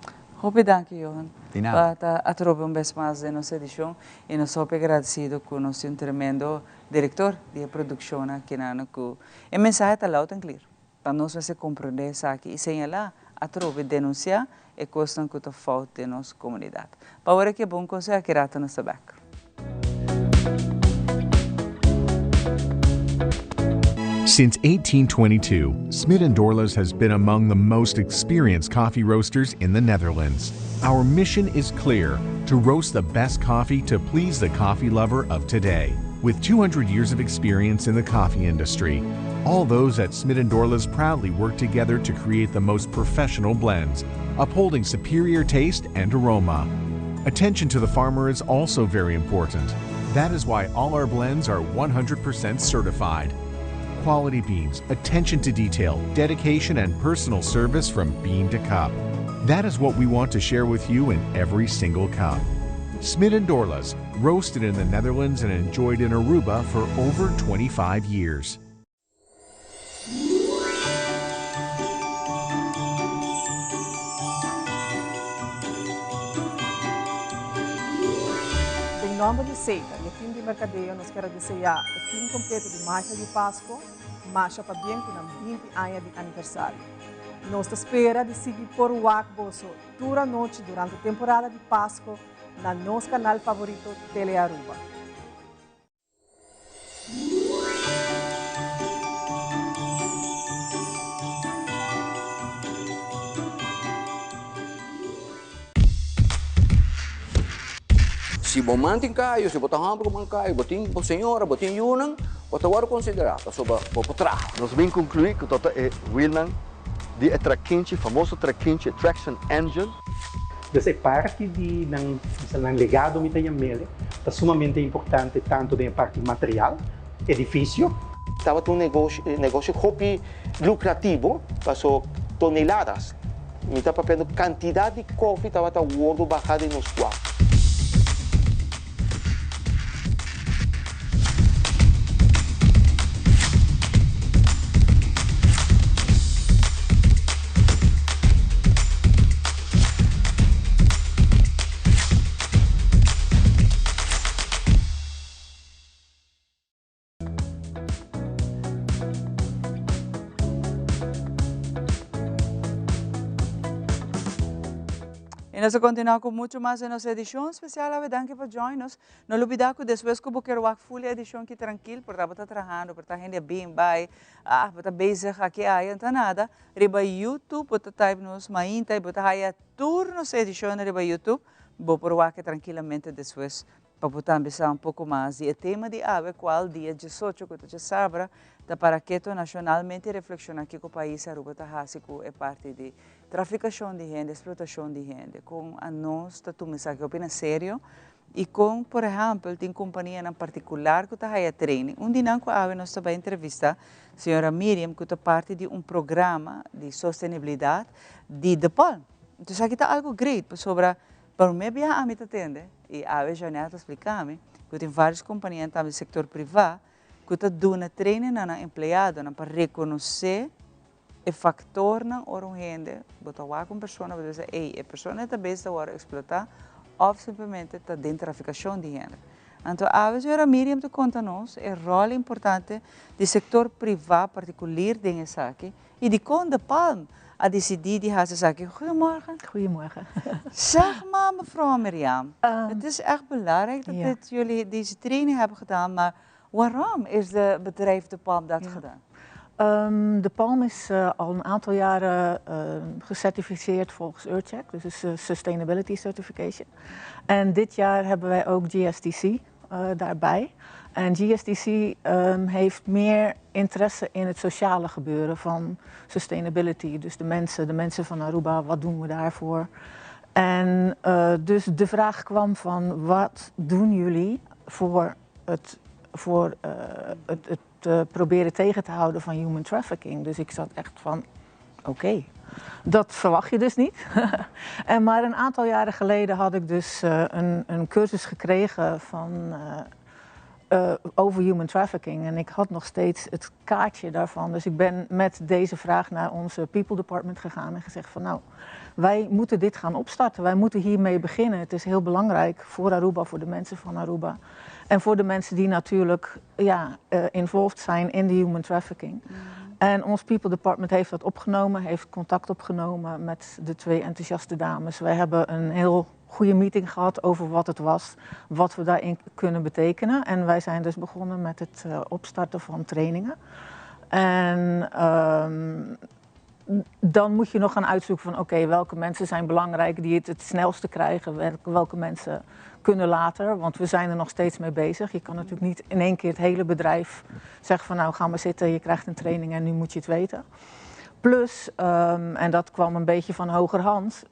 Hopi danki Johan Di nada. pa ta atrobe un bes mas den nos edicion y nos hopi agradecido cu nos tin un tremendo director di e produccion aki nan cu e mensahe ta loud and clear pa nos mester comprende esaki y señala atrobe denuncia e cosnan cu ta fout den nos comunidad. Pa ora ki e bon conseho aki rato nos ta bek. Since 1822, Smit & Dorlas has been among the most experienced coffee roasters in the Netherlands. Our mission is clear, to roast the best coffee to please the coffee lover of today. With 200 years of experience in the coffee industry, all those at Smit & Dorlas proudly work together to create the most professional blends, upholding superior taste and aroma. Attention to the farmer is also very important. That is why all our blends are 100% certified. Quality beans, attention to detail, dedication, and personal service from bean to cup. That is what we want to share with you in every single cup. Smit & Dorlas, roasted in the Netherlands and enjoyed in Aruba for over 25 years. Den nomber di Seita y e team di Mercadeo nos kier a desea e team completo di Magia di Pasco masha pabien cu nan binti aña di aniversario. Nos ta spera di sigui por wak boso tur anochi durante temporada di Pasco na nos canal favorito Telearuba. Si bo man tin kayo, si bo ta hòmber ku man kayo, bo tin bo señora, bo tin yunan, bo ta wòrdu konsiderá pasobra bo por traha. Nos bin konkluí ku tabata e wielnan di e trakinchi, famoso trakinchi, e traction engine. Dus e parti di nan, bisa nan legado mi ta yam'el, ta sumamente importante tanto den e parti material, edificio. Tabata un negoshi, negoshi hopi lucrativo, paso toneladas, mi ta papiando cantidad di kofi tabata wordo baha den nos kua. Y nos ta continua cu mucho mas den nos edicion especial awe. Danki pa join nos. No lubida cu despues cu bo kier wak full e edicion ki trankil, por ta bo ta trahando, por ta hende a bin bay, ah, bo ta bezig aki aya, no ta nada. Riba YouTube bo ta type nos mainta y bo ta haya tur nos edicionnan riba YouTube. Bo por wak e trankilamente despues Pa bo tambe sa un poko mas di e tema di awe, kual dia diesocho ku ta djasabra, ta para keto nashonalmente reflekshoná kiko pais Aruba ta hasi ku e parti di trafikashon di hende, eksplotashon di hende, kon anos ta tuma esaki hopi na serio i kon por ehèmpel tin kompanianan partikular ku ta haya training. Un di nan ku awe nos ta bai entrevistá, señora Miriam, ku ta parti di un programa di sostenibilidat di De Palm. Entonces esaki ta algu great pasobra Promé biaha ami ta tende, i awe Jeanette ta spliká mi, ku tin vários kompania tambe di sektor privá ku ta duna training na nan empleadonan pa rekonosé e faktornan ora un hende, bo ta wak un persona bo ta bisa ey e persona ei ta bes ta wòrdu eksplotá òf simplemente ta den trafikashon di hende. Anto awe señora Miriam ta konta nos e ròl importante di sektor privá partikulir den esaki I dikon De Palm a disidí di hasi esaki? Goedemorgen. Goedemorgen. Zeg maar mevrouw Mirjam, het is echt belangrijk dat dit jullie deze training hebben gedaan, maar waarom is de bedrijf De Palm dat gedaan? De Palm is al een aantal jaren gecertificeerd volgens EarthCheck, dus is Sustainability Certification. En dit jaar hebben wij ook GSTC daarbij. En GSTC heeft meer interesse in het sociale gebeuren van sustainability. Dus de mensen, de mensen van Aruba, wat doen we daarvoor? En dus de vraag kwam van wat doen jullie voor het, voor, het, het proberen tegen te houden van human trafficking? Dus ik zat echt van oké, dat verwacht je dus niet. En maar een aantal jaren geleden had ik dus een, een cursus gekregen van, over human trafficking. En ik had nog steeds het kaartje daarvan. Dus ik ben met deze vraag naar onze people department gegaan en gezegd van nou, Wij moeten dit gaan opstarten, wij moeten hiermee beginnen. Het is heel belangrijk voor Aruba, voor de mensen van Aruba. En voor de mensen die natuurlijk ja, involved zijn in de human trafficking. En ons People Department heeft dat opgenomen, heeft contact opgenomen met de twee enthousiaste dames. Wij hebben een heel goede meeting gehad over wat het was, wat we daarin kunnen betekenen. En wij zijn dus begonnen met het opstarten van trainingen. En dan moet je nog gaan uitzoeken van oké, welke mensen zijn belangrijk die het het snelste krijgen, welke mensen kunnen later, want we zijn er nog steeds mee bezig. Je kan natuurlijk niet in één keer het hele bedrijf zeggen van nou ga maar zitten, je krijgt een training en nu moet je het weten. Plus, en dat kwam een beetje van hogerhand,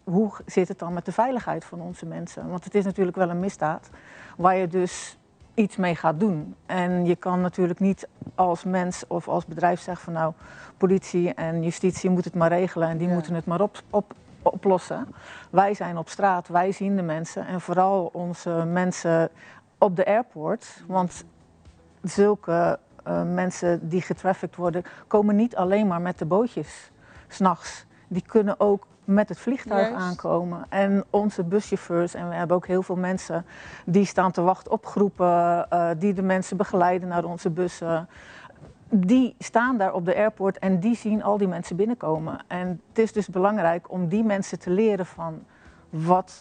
hoe zit het dan met de veiligheid van onze mensen? Want het is natuurlijk wel een misdaad waar je dus iets mee gaat doen. En je kan natuurlijk niet als mens of als bedrijf zeggen van nou, politie en justitie moeten het maar regelen en die moeten het maar oplossen. Wij zijn op straat, wij zien de mensen en vooral onze mensen op de airport. Want zulke mensen die getrafficked worden, komen niet alleen maar met de bootjes 's nachts. Die kunnen ook met het vliegtuig aankomen. En onze buschauffeurs, en we hebben ook heel veel mensen die staan te wachten op groepen, die de mensen begeleiden naar onze bussen. Die staan daar op de airport en die zien al die mensen binnenkomen. En het is dus belangrijk om die mensen te leren van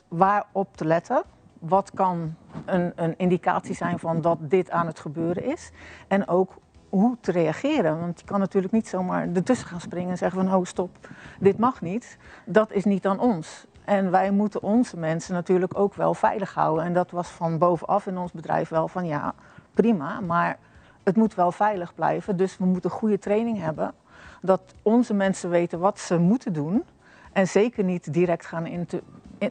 waarop te letten. Wat kan een indicatie zijn van dat dit aan het gebeuren is. En ook hoe te reageren. Want je kan natuurlijk niet zomaar ertussen gaan springen en zeggen van oh stop, dit mag niet. Dat is niet aan ons. En wij moeten onze mensen natuurlijk ook wel veilig houden. En dat was van bovenaf in ons bedrijf wel van ja, prima, maar het moet wel veilig blijven. Dus we moeten goede training hebben. Dat onze mensen weten wat ze moeten doen. En zeker niet direct gaan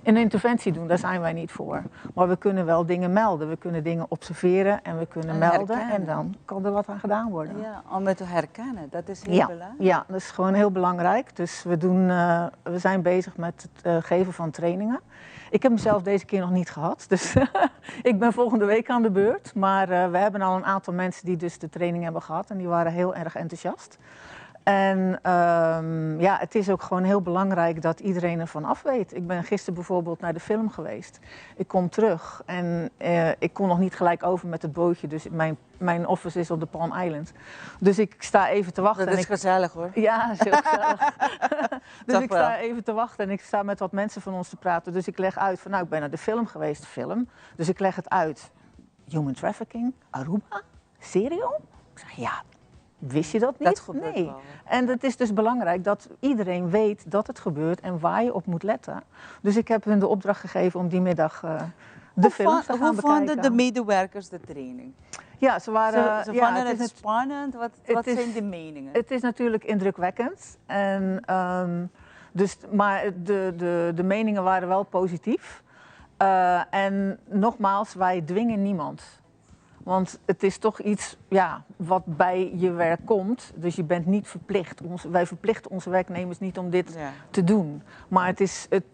een interventie doen, daar zijn wij niet voor. Maar we kunnen wel dingen melden. We kunnen dingen observeren en we kunnen En melden. herkennen. En dan kan er wat aan gedaan worden. Ja, om het te herkennen, dat is heel belangrijk. Ja, dat is gewoon heel belangrijk. Dus we zijn bezig met het geven van trainingen. Ik heb mezelf deze keer nog niet gehad, dus ik ben volgende week aan de beurt. Maar we hebben al een aantal mensen die dus de training hebben gehad en die waren heel erg enthousiast. En het is ook gewoon heel belangrijk dat iedereen ervan af weet. Ik ben gisteren bijvoorbeeld naar de film geweest. Ik kom terug en ik kon nog niet gelijk over met het bootje. Dus mijn office is op de Palm Island. Dus ik sta even te wachten. Dat en is ik gezellig hoor. Ja, dat is heel gezellig. Dus Toch ik sta wel. even te wachten en ik sta met wat mensen van ons te praten. Dus ik leg uit van nou, ik ben naar de film geweest, film. Dus ik leg het uit. Human trafficking, Aruba, serio? Ik zeg ja. Wist je dat niet? Dat gebeurt Nee. wel, hè. En het is dus belangrijk dat iedereen weet dat het gebeurt en waar je op moet letten. Dus ik heb hun de opdracht gegeven om die middag de film te gaan Hoe vonden bekijken. de medewerkers de training? Ja, ze waren, Ze ja, vonden het is het spannend? Wat het is zijn de meningen? Het is natuurlijk indrukwekkend. Maar de meningen waren wel positief. En nogmaals, wij dwingen niemand. Want het is toch iets wat bij je werk komt. Dus je bent niet verplicht. Wij verplichten onze werknemers niet om dit te doen. Maar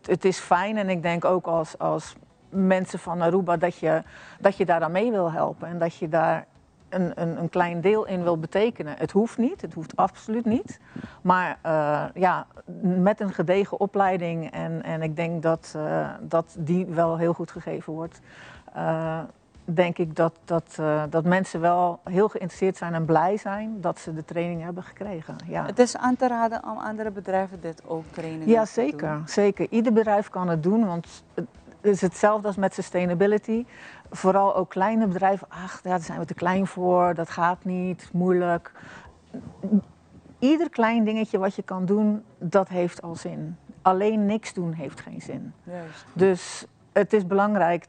het is fijn en ik denk ook als mensen van Aruba dat je daaraan mee wil helpen. En dat je daar een klein deel in wil betekenen. Het hoeft niet, het hoeft absoluut niet. Maar met een gedegen opleiding en ik denk dat die wel heel goed gegeven wordt. Denk ik dat mensen wel heel geïnteresseerd zijn en blij zijn dat ze de training hebben gekregen. Ja. Het is aan te raden om andere bedrijven dit ook trainingen Ja, te zeker, doen. zeker. Ieder bedrijf kan het doen, want het is hetzelfde als met sustainability. Vooral ook kleine bedrijven, ach, ja, daar zijn we te klein voor, dat gaat niet, moeilijk. Ieder klein dingetje wat je kan doen, dat heeft al zin. Alleen niks doen heeft geen zin. Dus het is belangrijk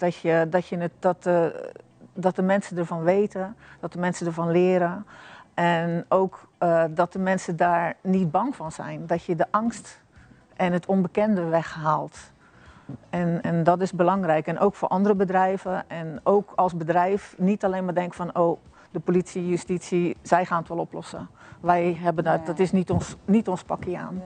dat de mensen ervan weten, dat de mensen ervan leren. En ook dat de mensen daar niet bang van zijn. Dat je de angst en het onbekende weghaalt. En dat is belangrijk. En ook voor andere bedrijven. En ook als bedrijf niet alleen maar denken van, oh, de politie, justitie, zij gaan het wel oplossen. Wij hebben dat, dat is niet ons pakje aan.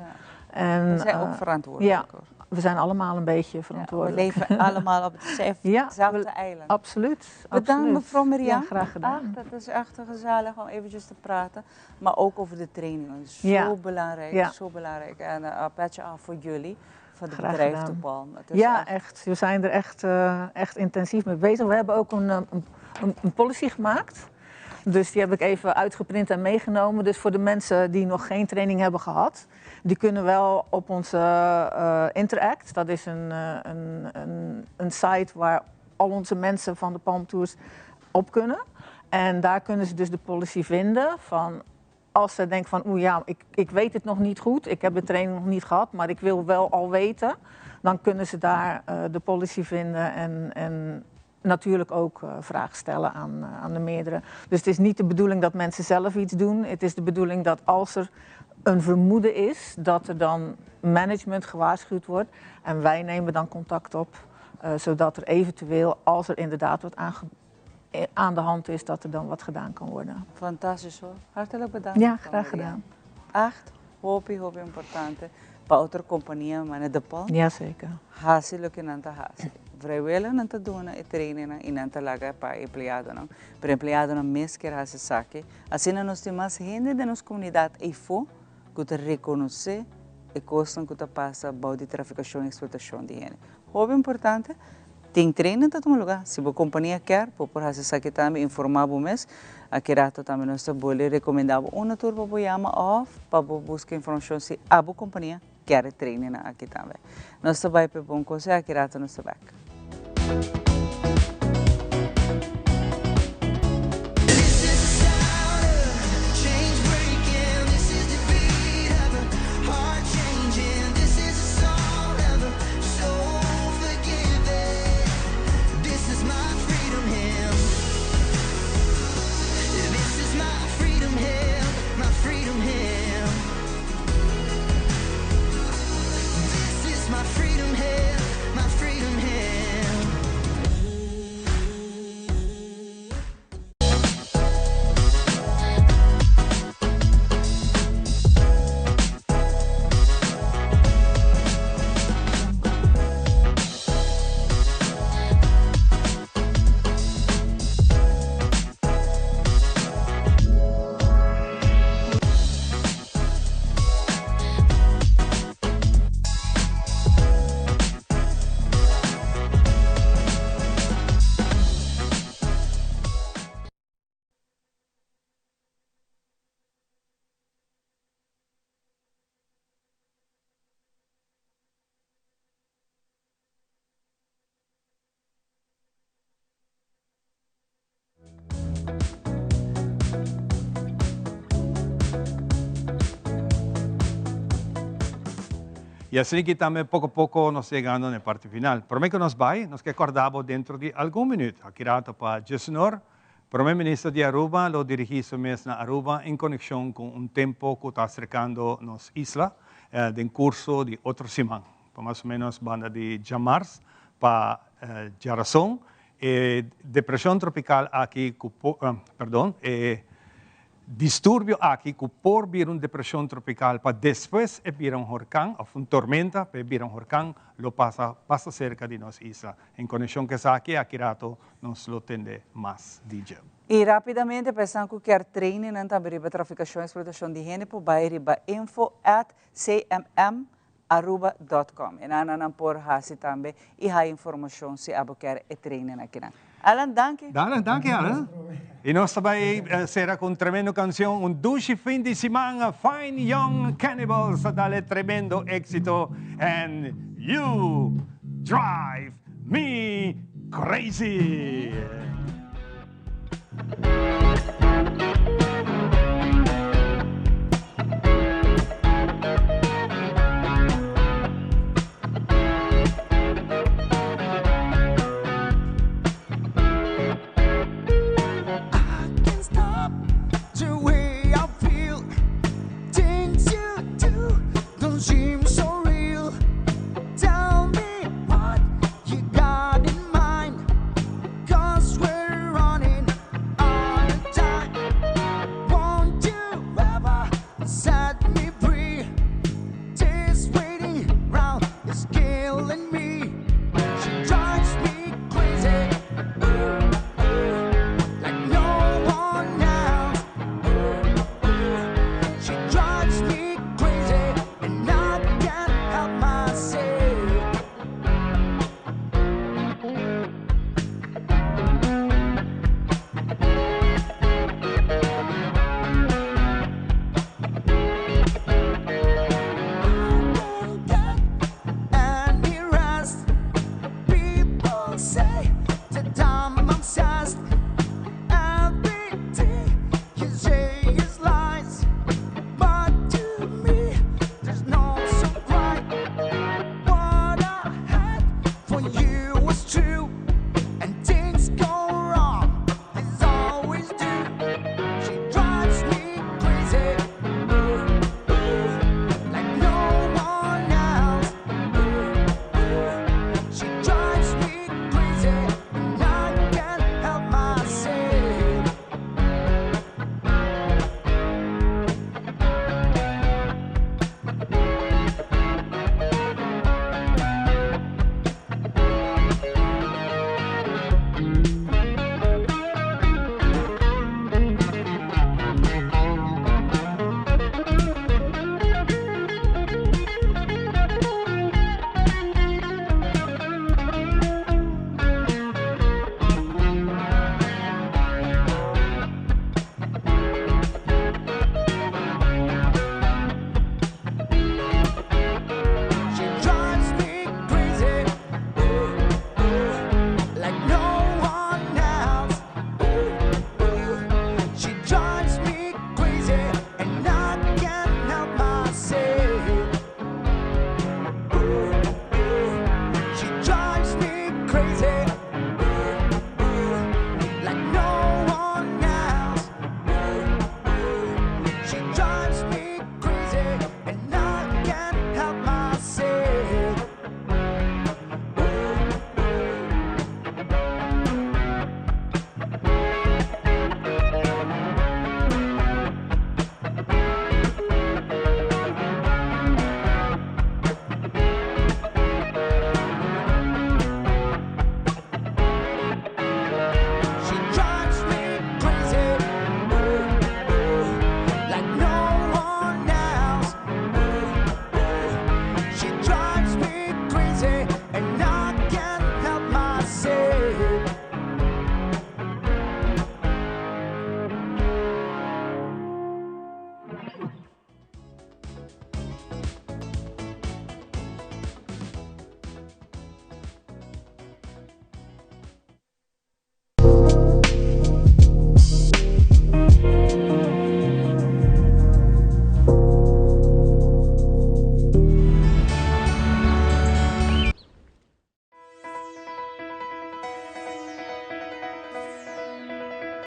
We zijn ook verantwoordelijk, hoor. We zijn allemaal een beetje verantwoordelijk. We leven allemaal op hetzelfde ja, eiland. Absoluut. Bedankt mevrouw Mirjam. Ja, graag gedaan. Ach, dat is echt gezellig om eventjes te praten. Maar ook over de training. Zo ja. belangrijk, ja. zo belangrijk. En petje af voor jullie. Van het bedrijf De Palm. Het is ja, echt. echt. We zijn er echt, echt intensief mee bezig. We hebben ook een, een, een policy gemaakt. Dus die heb ik even uitgeprint en meegenomen. Dus voor de mensen die nog geen training hebben gehad, die kunnen wel op onze Interact. Dat is een, een, een, een site waar al onze mensen van de Palm Tours op kunnen. En daar kunnen ze dus de policy vinden van als ze denken van oeh ja, ik, ik weet het nog niet goed, ik heb de training nog niet gehad, maar ik wil wel al weten, dan kunnen ze daar de policy vinden en, en natuurlijk ook vragen stellen aan, aan de meerdere. Dus het is niet de bedoeling dat mensen zelf iets doen. Het is de bedoeling dat als er een vermoeden is, dat er dan management gewaarschuwd wordt. En wij nemen dan contact op, zodat er eventueel, als er inderdaad wat aan de hand is, dat er dan wat gedaan kan worden. Fantastisch hoor. Hartelijk bedankt. Ja, graag gedaan. Echt, hopi, hopi importante. Pa otro compania, manera De Palm. Jazeker. Hasi loke nan ta hasi. Vrijwillig nan ta duna e training y nan ta laga pa empleadonan. Pero empleadonan mes kier hasi esaki. Asina nos tin mas hende den nos comunidad eyfo cu ta reconoce e cosnan cu ta pasa bou di traficacion y explotacion di hende. Hopi importante, tin training ta tuma lugar. Si bo compania kier, bo por hasi esaki tambe, informa bo mes. Aki rato tambe nos ta bolbe recomenda bo unda tur pa bo yama of pa bo busca informacion si abo compania kier e trainingnan aki tambe. Nos ta bai pa e bon conseho, aki rato nos ta bek. Y asina aki tambe poco poco nos yegando na e parti final. Prome cu nos bay, nos ke corda bo dentro di algun minuut. Aki rato pa Jesnor, Prome Minister di Aruba lo dirigi su mes na Aruba en conexion cu un tempo cu ta acercando nos isla den curso di otro siman. Pa mas o menos banda di djamars pa djarason E depresion tropical aki cu por, perdon, e disturbio aki cu por bira un depresion tropical pa despues e bira un horcan of un tormenta pa e bira un horcan lo pasa basta cerca di nos isla. En conexion cu esaki aki rato nos lo tende mas di dje. Y rapidamente pa esnan cu kier trainingnan tambe riba traficacion y explotacion di hende por bay riba info at cmm Aruba dot com. E nan nan por haci tambe y haya informacion si abo kier e training akinan. Alan, danki. Dale, danki Alan. Y nos ta bay cera cu un tremendo cancion, un dushi fin di siman, Fine Young Cannibals ta dale tremendo exito and You Drive Me Crazy.